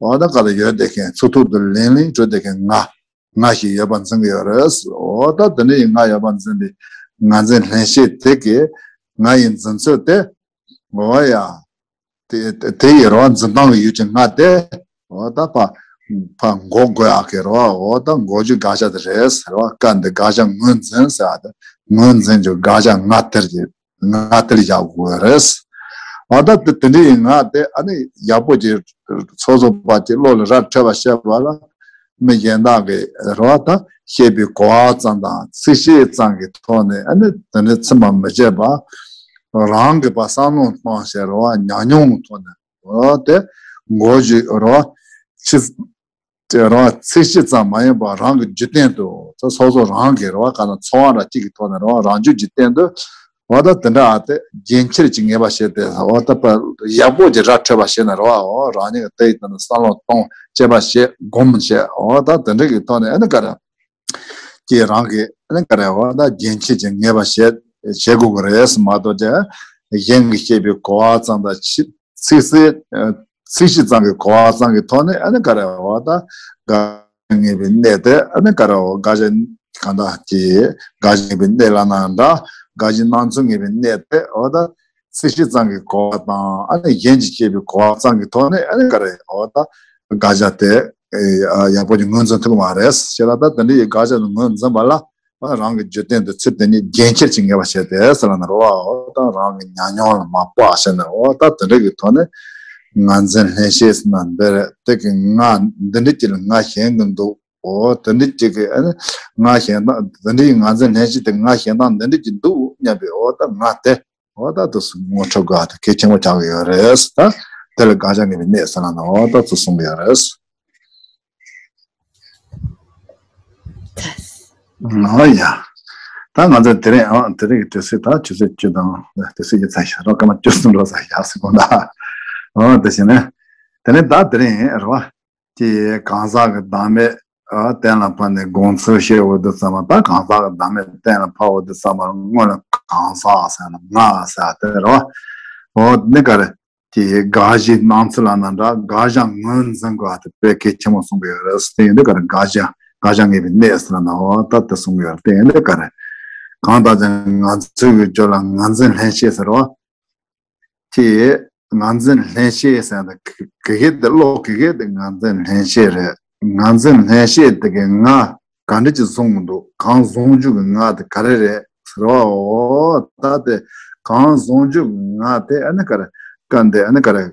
འོ་ད་ག་རེ་ཡོད་བསྡད་མཁན། ཚིག་ཐོག་ཏུ་ལིང་ལིང་གྲུབ་བསྡད་མཁན་ངག་ངག་ཞིག་ཡོད་པར་འཛིན་གྱི་ཡོད་རེད། འོ་ད་དེ་འདྲ་ཡི་ངག་ཡོད་པར་འཛིན་པའི་ངར་འཛིན་ལྷན་སྐྱེས་དེ་གིས་ངག་ཡིན་འཛིན་ཚུལ་དེ་འོ་ཡ། དེ་དེ་ཡི་རོ་འཛིན་སྟངས་ཀྱི་ཡུལ་གྱི་ངག་དེ། འོ་ད་ཕ་ཕ་མགོ་དགོས་ཡག་གི་རོ། འོ་ད་མགོ་བརྗོད་དགག་བྱ་དེ་རེད་ཟེར་བ། སྐབས་འདི་དགག་བྱ་ངོས་འཛིན་ཟེར་བ་དེ། ངོས་འཛིན་གྱི་དགག་བྱ་ངག་དེར་གྱི་ངག་དེར་བཞག་དགོས་རེད། འོ་ད་དེ་དེ་འདྲ་ཡི་ངག་དེ་ཨ་ནི་ཡག་པོ་ཅིག་ཚོགས་རྫོགས་པ་ཅིག་བློ་ལ་ར་འཕྲོད་པ་བཤད་པ་ལ། མི་གཞན་དག་གིས་རེད་བ། ད་བཤད་པའི་གོ་བ་ཙམ་དང་ཚིག་བཤད་ཙམ་གྱི་ཐོག་ནས་ཨ་ནི་དེ་ནི་ཚིག་མ་མི་བྱེད་པ། རང་གིས་པ་བསམ་བློ་བཏང་བྱས་རེད་བ། ཉམས་མྱོང་གི་ཐོག་ནས་རེད་བ། དེ་མགོ་བརྗོད་རེད་བ། ཕྱི་དེ་རེད་བ། ཚིག་བཤད་ཙམ་མ་ཡིན་པར་རང་གི་རྒྱུད་སྟེང་དུ་ད་སོ་སོ་རང་གིས་རེད་བ། ག་ན་འཚོ་བ་འདྲ་གཅིག་གི་ཐོག་ནས་རེད་བ། རང་རྒྱུད་ཀྱི་སྟེང་དུ། འོ་ད་དེ་འདྲ་ཨ་དེ་རྒྱུན་ཆད་ཀྱིས་ངེས་པ་བྱས་ཏེ། འོ་ད་པ་ཡག་པོ་ཅིག་ར་འཕྲོད་པ་བྱས་ནས་རེད་བ། འོ་རང་ཉིད་ཀྱིས་དེ་ཡི་སྟེང་དུ་བསམ་བློ་གཏོང་དཔྱད་པ་བྱེད་སྒོམ་བྱེད། འོ་ད་དེ་འདྲ་གི་ཐོག་ནས་ཨ་ནི་ག་རེ་ཀྱི་རང་གི་ཨ་ནི་ག་རེ་འོ་ད་རྒྱུན་ཆད་ཀྱིས་ངེས་པ་བྱེད་བྱེད་དགོས་ཀྱི་རེད་མ་གཏོགས་ཀྱི་གཞན་གྱིས་བཤད་པའི་གོ་བ་ཙམ་དང་ཕྱི་ཚིག་གསལ་ཚིག་གཞི་ཙམ་གྱི་གོ་བ་ཙམ་གྱི་ཐོག་ནས་ཨ་ནི་ག་རེ་འོ་ད་དགག་ངེས་པའི་གནད་དེ་ཨ་ནི་ག་རེ་འོ་དགག་བྱ་གང་དག་གི་དགག་ངེས་པའི་གནད་ལ་ན་འདྲ། དགག་གཞིའི་སྣང་ཚུལ་ངེས་པའི་གནད་དེ་འོ་ད་ཚིག་གཞི་ཙམ་གྱི་གོ་བ་དང་ཨ་ནི་གཞན་གྱིས་བཤད་པའི་གོ་བ་ཙམ་གྱི་ཐོག་ནས་ཨ་ནི་ག་རེ་འོ་ད་དགག་བྱ་དེ་ཡག་པོ་ཅིག་ངོས་འཛིན་ཐུབ་ཀྱི་མ་རེད་ཟེར་ལ། ད་དེ་འདྲ་ཡི་དགག་བྱ་དེ་ངོས་འཛིན་པ་ལ། རང་གི་རྒྱུད་སྟེང་དུ་ཚུལ་དེ་ཉིད་རྒྱུན་ཆད་ཀྱིས་ངེས་པ་བྱས་ཏེ་ཟེར་ལ་ན་རོ། འོ་ད་རང་གི་ཉམས་མྱོང་ལ་མ་དཔག་བྱས་ནས་འོ་ད་དེ་འདྲ་གི་ཐོག་ནས་ངར་འཛིན་ལྷན་སྐྱེས་ཟེར་ན་འདི་རེད། དེ་གི་ངག་འདི་འདྲ་ཅིག་ལ་ངག་གཞན་གྱི་འདུག་འོ་དེ་འདྲ་ཅིག་གི་ཨ་ནི་ངག་གཞན་དག་འདི་འདྲ་ཡི་ངར་འཛིན་ལྷན་སྐྱེས་དེ་ངག་གཞན་དག་འདི་འདྲ་ཅིག་འདུག་སྙམ་པའི་འོ་ད་ངག་དེ་འོ་ད་དུ་ངོ་འཕྲོད་དགོས་དེ་གལ་ཆེན་པོ་ཆགས་ཀྱི་ཡོད་རེད། ད་དེ་ལ་དགག་བྱ་ངེས་པའི་གནད་ཟེར་ན་འོ་ད་ཚུར་གསུངས་ཀྱི་ཡོད་རེད། ཨ་ཡ། ད་ང་ཚོ་དེ་རིང་ཨ་དེ་རིང་གི་དུས་ཚོད་ད་ཆུ་ཚོད་བཅུ་དང་དུས་ཚོད་ཀྱི་ཚ་ཤར་རོ་སྐར་མ་བཅུ་གསུམ་རོ་ས་ཡག་སི་གོ་ད། འོ་དེ་བཞིན་ནས་དེ་ནས་ད་དེ་རིང་རོ་ཀྱི་གང་ཟག་གི་བདག་མེད་ གཏན་ལ་ཕབ་ནས་དགོངས་ཚུལ་བཤད་འོ་དུ་ཚང་མ་ད་གང་ཟག་གི་བདག་མེད་གཏན་ལ་ཕབ་འོ་དུ་ཚང་མ་སྔོན་ལ་གང་ཟག་ཟེར་ན་ང་ཟེར་དེ་རེད་བ། འོ་ནི་ག་རེ། དེ་དགག་གཞིའི་སྣང་ཚུལ་ལ་ན་འདྲ་དགག་བྱ་ངོས་འཛིན་དགོས་པ་དེ་དཔེ་གལ་ཆེན་པོ་གསུང་གི་ཡོད་རེད། དེ་ཡིན་དུས་ག་རེ་དགག་བྱ་དགག་བྱ་ངེས་པའི་གནས་ཟེར་ན་འོ་ད་དེ་གསུང་གི་ཡོད་རེད། དེ་ཡིན་དུས་ག་རེ་གང་ལྟར་ཀྱང་ང་ཚོའི་གི་སྦྱོར་ལ་ངར་འཛིན་ལྷན་སྐྱེས་ཟེར་བ། དེ་ངར་འཛིན་ལྷན་སྐྱེས་ཟེར་ན་ག་གེ་དེ་ཀློག་གེ་གེ་དེ་ངར་འཛིན་ལྷན་སྐྱེས་རེད། ངར་འཛིན་ལྷན་སྐྱེས་དེ་གི་ང་ག་འདྲ་ཅིག་བཟུང་གི་འདུག་གང་བཟུང་རྒྱུ་གི་ང་དེ་ག་རེ་རེད་ཟེར་བའོ། ད་དེ་གང་བཟུང་རྒྱུ་གི་ང་དེ་ཨ་ནི་ག་རེ་བཀའ་འདི་ཨ་ནི་ག་རེ་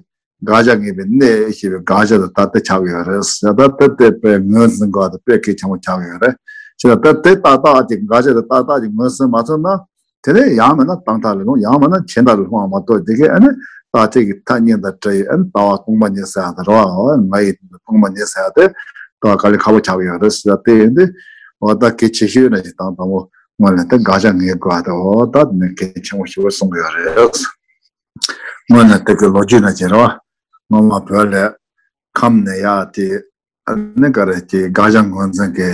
དགག་བྱ་ངེས་པའི་གནས་ཞེས་པའི་དགག་བྱ་དེ་ད་དེ་ཆགས་ཡོད་རེད་ཟེར། ད་དེ་དེ་དཔེ་ངོས་འཛིན་དགོས་པ་དེ་དཔེ་གལ་ཆེན་པོ་ཆགས་ཡོད་རེད། ཅེས་ད་དེ་ཏག་ཏག་ཅིག་དགག་བྱ་དེ་ཏག་ཏག་ཅིག་ངོས་ཟིན་མ་ཐུབ་ན། དེ་ནས་ཡང་མིན་ན་རྟག་མཐའ་ལ་ལྷུང་། ཡང་མིན་ན་ཆད་མཐའ་ལ་ལྷུང་བ་མ་གཏོགས། དེ་གའི་ཨ་ནི་རྟག་ཆད་ཀྱི་མཐའ་གཉིས་དང་བྲལ་བའི་ཨ་ནི་ལྟ་བ་སྟོང་པ་ཉིད་ཟེར་ཡ་དེ་རེད་བ། ང་ཡི་སྟོང་པ་ཉིད་ཟེར་ཡ་དེ་ལྟ་བ་དཀའ་ལས་ཁག་པོ་ཆགས་ཀྱི་ཡོད་རེད་ཟེར་ཡ་དེ་ཡིན་དུས། འོ་ད་གལ་ཆེ་ཤོས་ནི་ཅིག་དང་དང་པོ་སྔོན་ལ་དེ་དགག་བྱ་ངེས་དགོས་པ་དེ་འོ་ད་དེ་ནི་གལ་ཆེན་པོ་ཞིག་གསུང་གི་ཡོད་རེད། སྔོན་ལ་དེ་གི་ལོ་རྒྱུས་ན་ཅིག་རེད་བ། སྔོན་མ་བོད་ལ་ཁམས་ནས་ཡར་དེ། ཨ་ནི་ག་རེ་དེ་དགག་བྱ་ངོས་འཛིན་གྱི་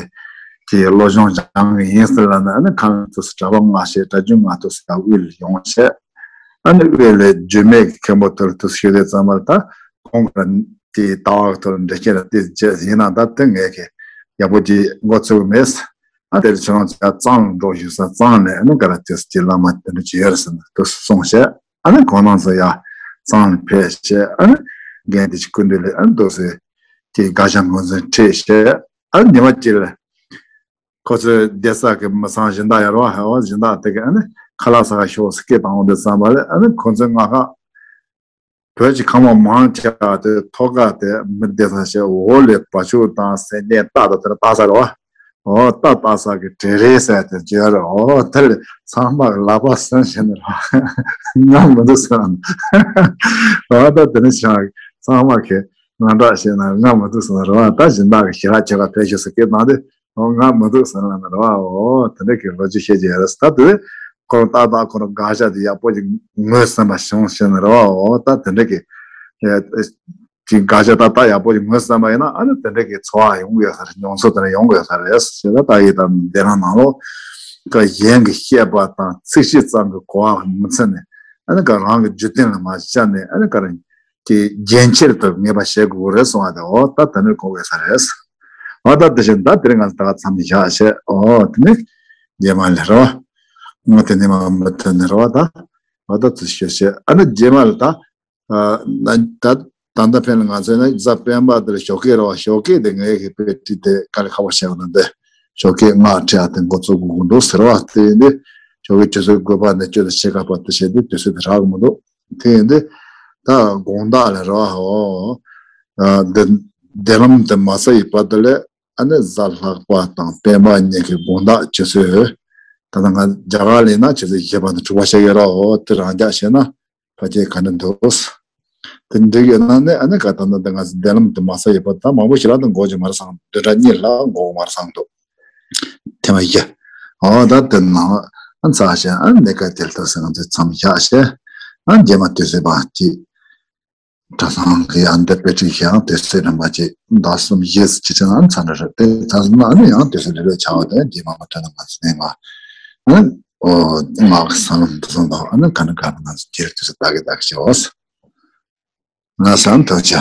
དེ་སློབ་སྦྱོང་སྦྱང་གི་ཡིན་ཟེར་ལབ་ན། ཨ་ནི་ཁམས་དུས་སུ་གྲྭ་པ་མངགས་བྱས། གྲྭ་རྒྱུན་མངགས་དུས་སུ་ཡང་དབུས་ལ་ཡོང་བྱས། ཨ་ནི་དབུས་ལ་རྒྱུད་སྨད་ཀྱི་མཁན་པོ་དེ་ལ་དུས་སུ་ཞུགས་དུས་ཙམ་པ་ལ་ད་ཁོང་གི་དེ་ལྟ་བ་དེ་ལ་འགྲེལ་བཤད་ལ་དེ་བྱས་ཡིན་ན། ད་དེ་ངས་ཀྱི་ཡག་པོ་ཅིག་མགོ་ཚོད་ཀྱི་མེད། ཨ་དེར་ཁྱེད་རང་ཚོ་ཡར་གཙང་ལ་འགྲོ་ཞུས་ས། གཙང་ལ་ཨ་ནི་ག་རེ་དུས་སུ་ཅིག་བླ་མ་དེ་འདྲ་ཅིག་ཡོད་རེད་ཟེར་ནས་དུས་སུ་གསུངས་བྱས། ཨ་ནི་ཁོང་རྣམ་ཚོ་ཡར་གཙང་ལ་ཕེབས་བྱས། ཨ་ནི་རྒན་དེ་ཅིག་སྐུ་མདུན་ལ་ཨ་ནི་འདུག་སེ་དེ་དགག་བྱ་ངོས་འཛིན་ཁྲིད་བྱས། ཨ་ནི་ཉི་མ་གཅིག་ལ་ཁོ་ཚོའི་སྡོད་ས་གི་མི་ཚང་སྦྱིན་བདག་ཡོད་རེད་བ། ཧ་བ་སྦྱིན་བདག་དེ་གིས་ཨ་ནི་ཁ་ལག་ཟ་ག་ཤོག་ཟེར་སྐད་བཏང་འོང་དུས་ཙམ་པ་ལ། ཨ་ནི་ཁོ་ཚོའི་ང་ཁ་བོད་ཀྱི་ཁམས་པ་མང་ཆེ་བ་དེ་ཐོག་ཁ་དེ་མི་སྡོད་ས་བྱས། འོག་ལ་བ་ཕྱུགས་དང་སེམས་ཅན་རྟ་དང་དེ་ལ་བཏགས་ས་རེད་བ། འོ་རྟ་བཏགས་ས་གི་བྲེལ་རེས་ཟེར་དེ་བརྗོད་རེད། འོ་དེ་ལ་ཚང་མ་གི་ལག་པ་སོན་བྱས་ནས་རེད་བ། ང་མི་འདུག་ཟེར་ལབ་ནས། འོ་ད་དེ་ནས་ཆང་ཚང་མ་གི་ང་འདྲ་བྱས་ན་ང་མི་འདུག་ཟེར་ལབ་རེད་བ། ད་སྦྱིན་བདག་གི་ཞལ་ལག་ཁྱེད་ཀ་ཕེབས་ཤོག་ཟེར་སྐད་བཏང་དུས། འོ་ང་མི་འདུག་ཟེར་ལབ་ནས་རེད་བ། འོ་དེ་འདྲ་གི་ལོ་རྒྱུས་བཤད་ཀྱི་ཡོད་རེད། ད་དེ་ཁོ་རང་ཏག་ཏག་ཁོ་རང་དགག་བྱ་དེ་ཡག་པོ་ཅིག་ངོས་ཟིན་པ་བྱུང་ཟེར་ནས་རེད་བ། འོ་ད་དེ་འདྲ་གི་ཅིག་དགག་བྱ་ཏག་ཏག་ཡག་པོ་ཅིག་ངོས་ཟིན་པ་ཡིན་ན། ཨ་ནི་དེ་འདྲ་གི་ཚོར་བ་ཡོང་གི་ཡོད་ས་རེད། མྱོང་ཚོར་དེ་འདྲ་ཡོང་གི་ཡོད་ས་རེད་ཟེར། ད་ད་ཡི་དམ་སྡེ་རང་ནང་ལོགས་ཀ་གཞན་གྱིས་བཤད་པ་དང་ཚིག་གཅིག་ཙམ་གྱི་གོ་བ་མི་ཚུད་ནས། ཨ་ནི་ག་རང་གི་རྒྱུད་བརྟན་ལ་མ་བཅར་ནས། ཨ་ནི་ག་རང་གི་རྒྱན་ཆེར་དུ་ངེས་པ་བྱེད་དགོས་རེད་གསུང་བ་དེ། འོ་ད་དེ་ནི་གོ་དགོས་ས་རེད། འོ་ད་དེ་བཞིན་ད་དེ་རིང་ང་ཚོ་ད་ག་མཚམས་བཞག་བྱས། འོ་དེ་ནི་རྗེས་མ་ལ་རོ། ང་དེ་ནི་མ་མུ་མཐུད་ནས་རོ། ད་འོ་ད་ཚུར་ཤོད་བྱས། ཨ་ནི་རྗེས་མ་ལ་ད་ཨ་ད་ད་ལྟ་ཕན་ལ་ང་ཚོས་ན་གཟའ་སྤེན་པ་དེར་ཞོགས་ཀས་རོ། ཞོགས་ཀས་དེ་ངའི་གི་དཔེ་ཁྲིད་དེ་དཀའ་ལས་ཁག་པོ་བྱས་པ་ན། འདི་ཞོགས་ཀས་སྔགས་ཁྲིད་ཡ་དེ་འགོ་བཙུགས་དགོས་ཀྱི་འདུག་ཟེར་བ། དེ་ཡིན་དུས་ཞོགས་ཀས་ཆུ་ཚོད་དགུ་པ་ནས་བཅུ་དང་ཕྱེད་ཀ་བར་དུ་བྱས་དུས་དུས་ཚོད་དེ་རག་གི་མི་འདུག་དེ་ཡིན་དུས་ད་དགོང་དག་ལ་རེད་བ། འོ། ཨ་འདི་འདི་ལམ་དུ་མ་ས་ཡི་བར་དུ་ལས་ཨ་ནི་གཟའ་ལྷག་པ་དང་སྤེན་པ་གཉིས་ཀྱི་དགོང་དག་ཆུ་ཚོད། ད་ལྟ་ང་རྒྱ་གར་ལ་ཡིན་ན་ཆུ་ཚོད་བཞི་པ་དང་དྲུག་པ་ཆགས་ཀྱི་རེད། འོ་དེ་རང་འཇགས་བྱས་ན་ཕལ་ཆེར་ག་འདྲ་འདུག་དེ་འགྲིག་ཡོད་ན་ནི་ཨ་ནི་ག་ད་ལྟ་འདི་ང་ཚོ་འདི་ལམ་དུ་མ་ས་ཡི་བར་དུ། ད་མང་པོ་ཞིག་ལ་ད་འགོར་གྱི་མ་རེད་བསམ། བདུན་ཕྲག་གཉིས་ལྷག་འགོར་གྱི་མ་རེད་བསམ་འདུག་ཐེངས་མ་བཞི། འོ་ད་དེ་ནང་ཨ་ཚར་བྱས། ཨ་གནས་སྐབས་དེ་ལ་ཐུགས་སེམས་ང་ཚོས་མཚམས་བཞག་བྱས། ཨ་རྗེས་མ་དུས་ཚོད་པ་གཅིག་གྲྭ་ཚང་གི་ཡང་འདི་དཔེ་ཁྲིད་ཡང་དུས་ཚོད་རིམ་པ་གཅིག་ཟླ་གསུམ་བཞི་ཙམ་ཅིག་ཙམ་ཨ་ཚར་འདྲ་རེད། དེ་ཚར་སོང་ན་ཨ་ནི་ཡང་དུས་ཚོད་རེ་རེ་ཆགས་པ་དེ་རྗེས་མ་མུ་མཐུད་ནས་ང་ཚོ་ནས་ང་ཨ་ཨོ་སྔགས་ཀྱི་ས་ལམ་དུ་སོང་དང་། ཨ་ནི་ག་ནི་ག་ནི་ང་ཚོ་རྗེས་དུས་ཚོད་ལྟ་གི་ལྟ་གི་བྱེད་འོ། ང་བསམ་ཐག་ཆ།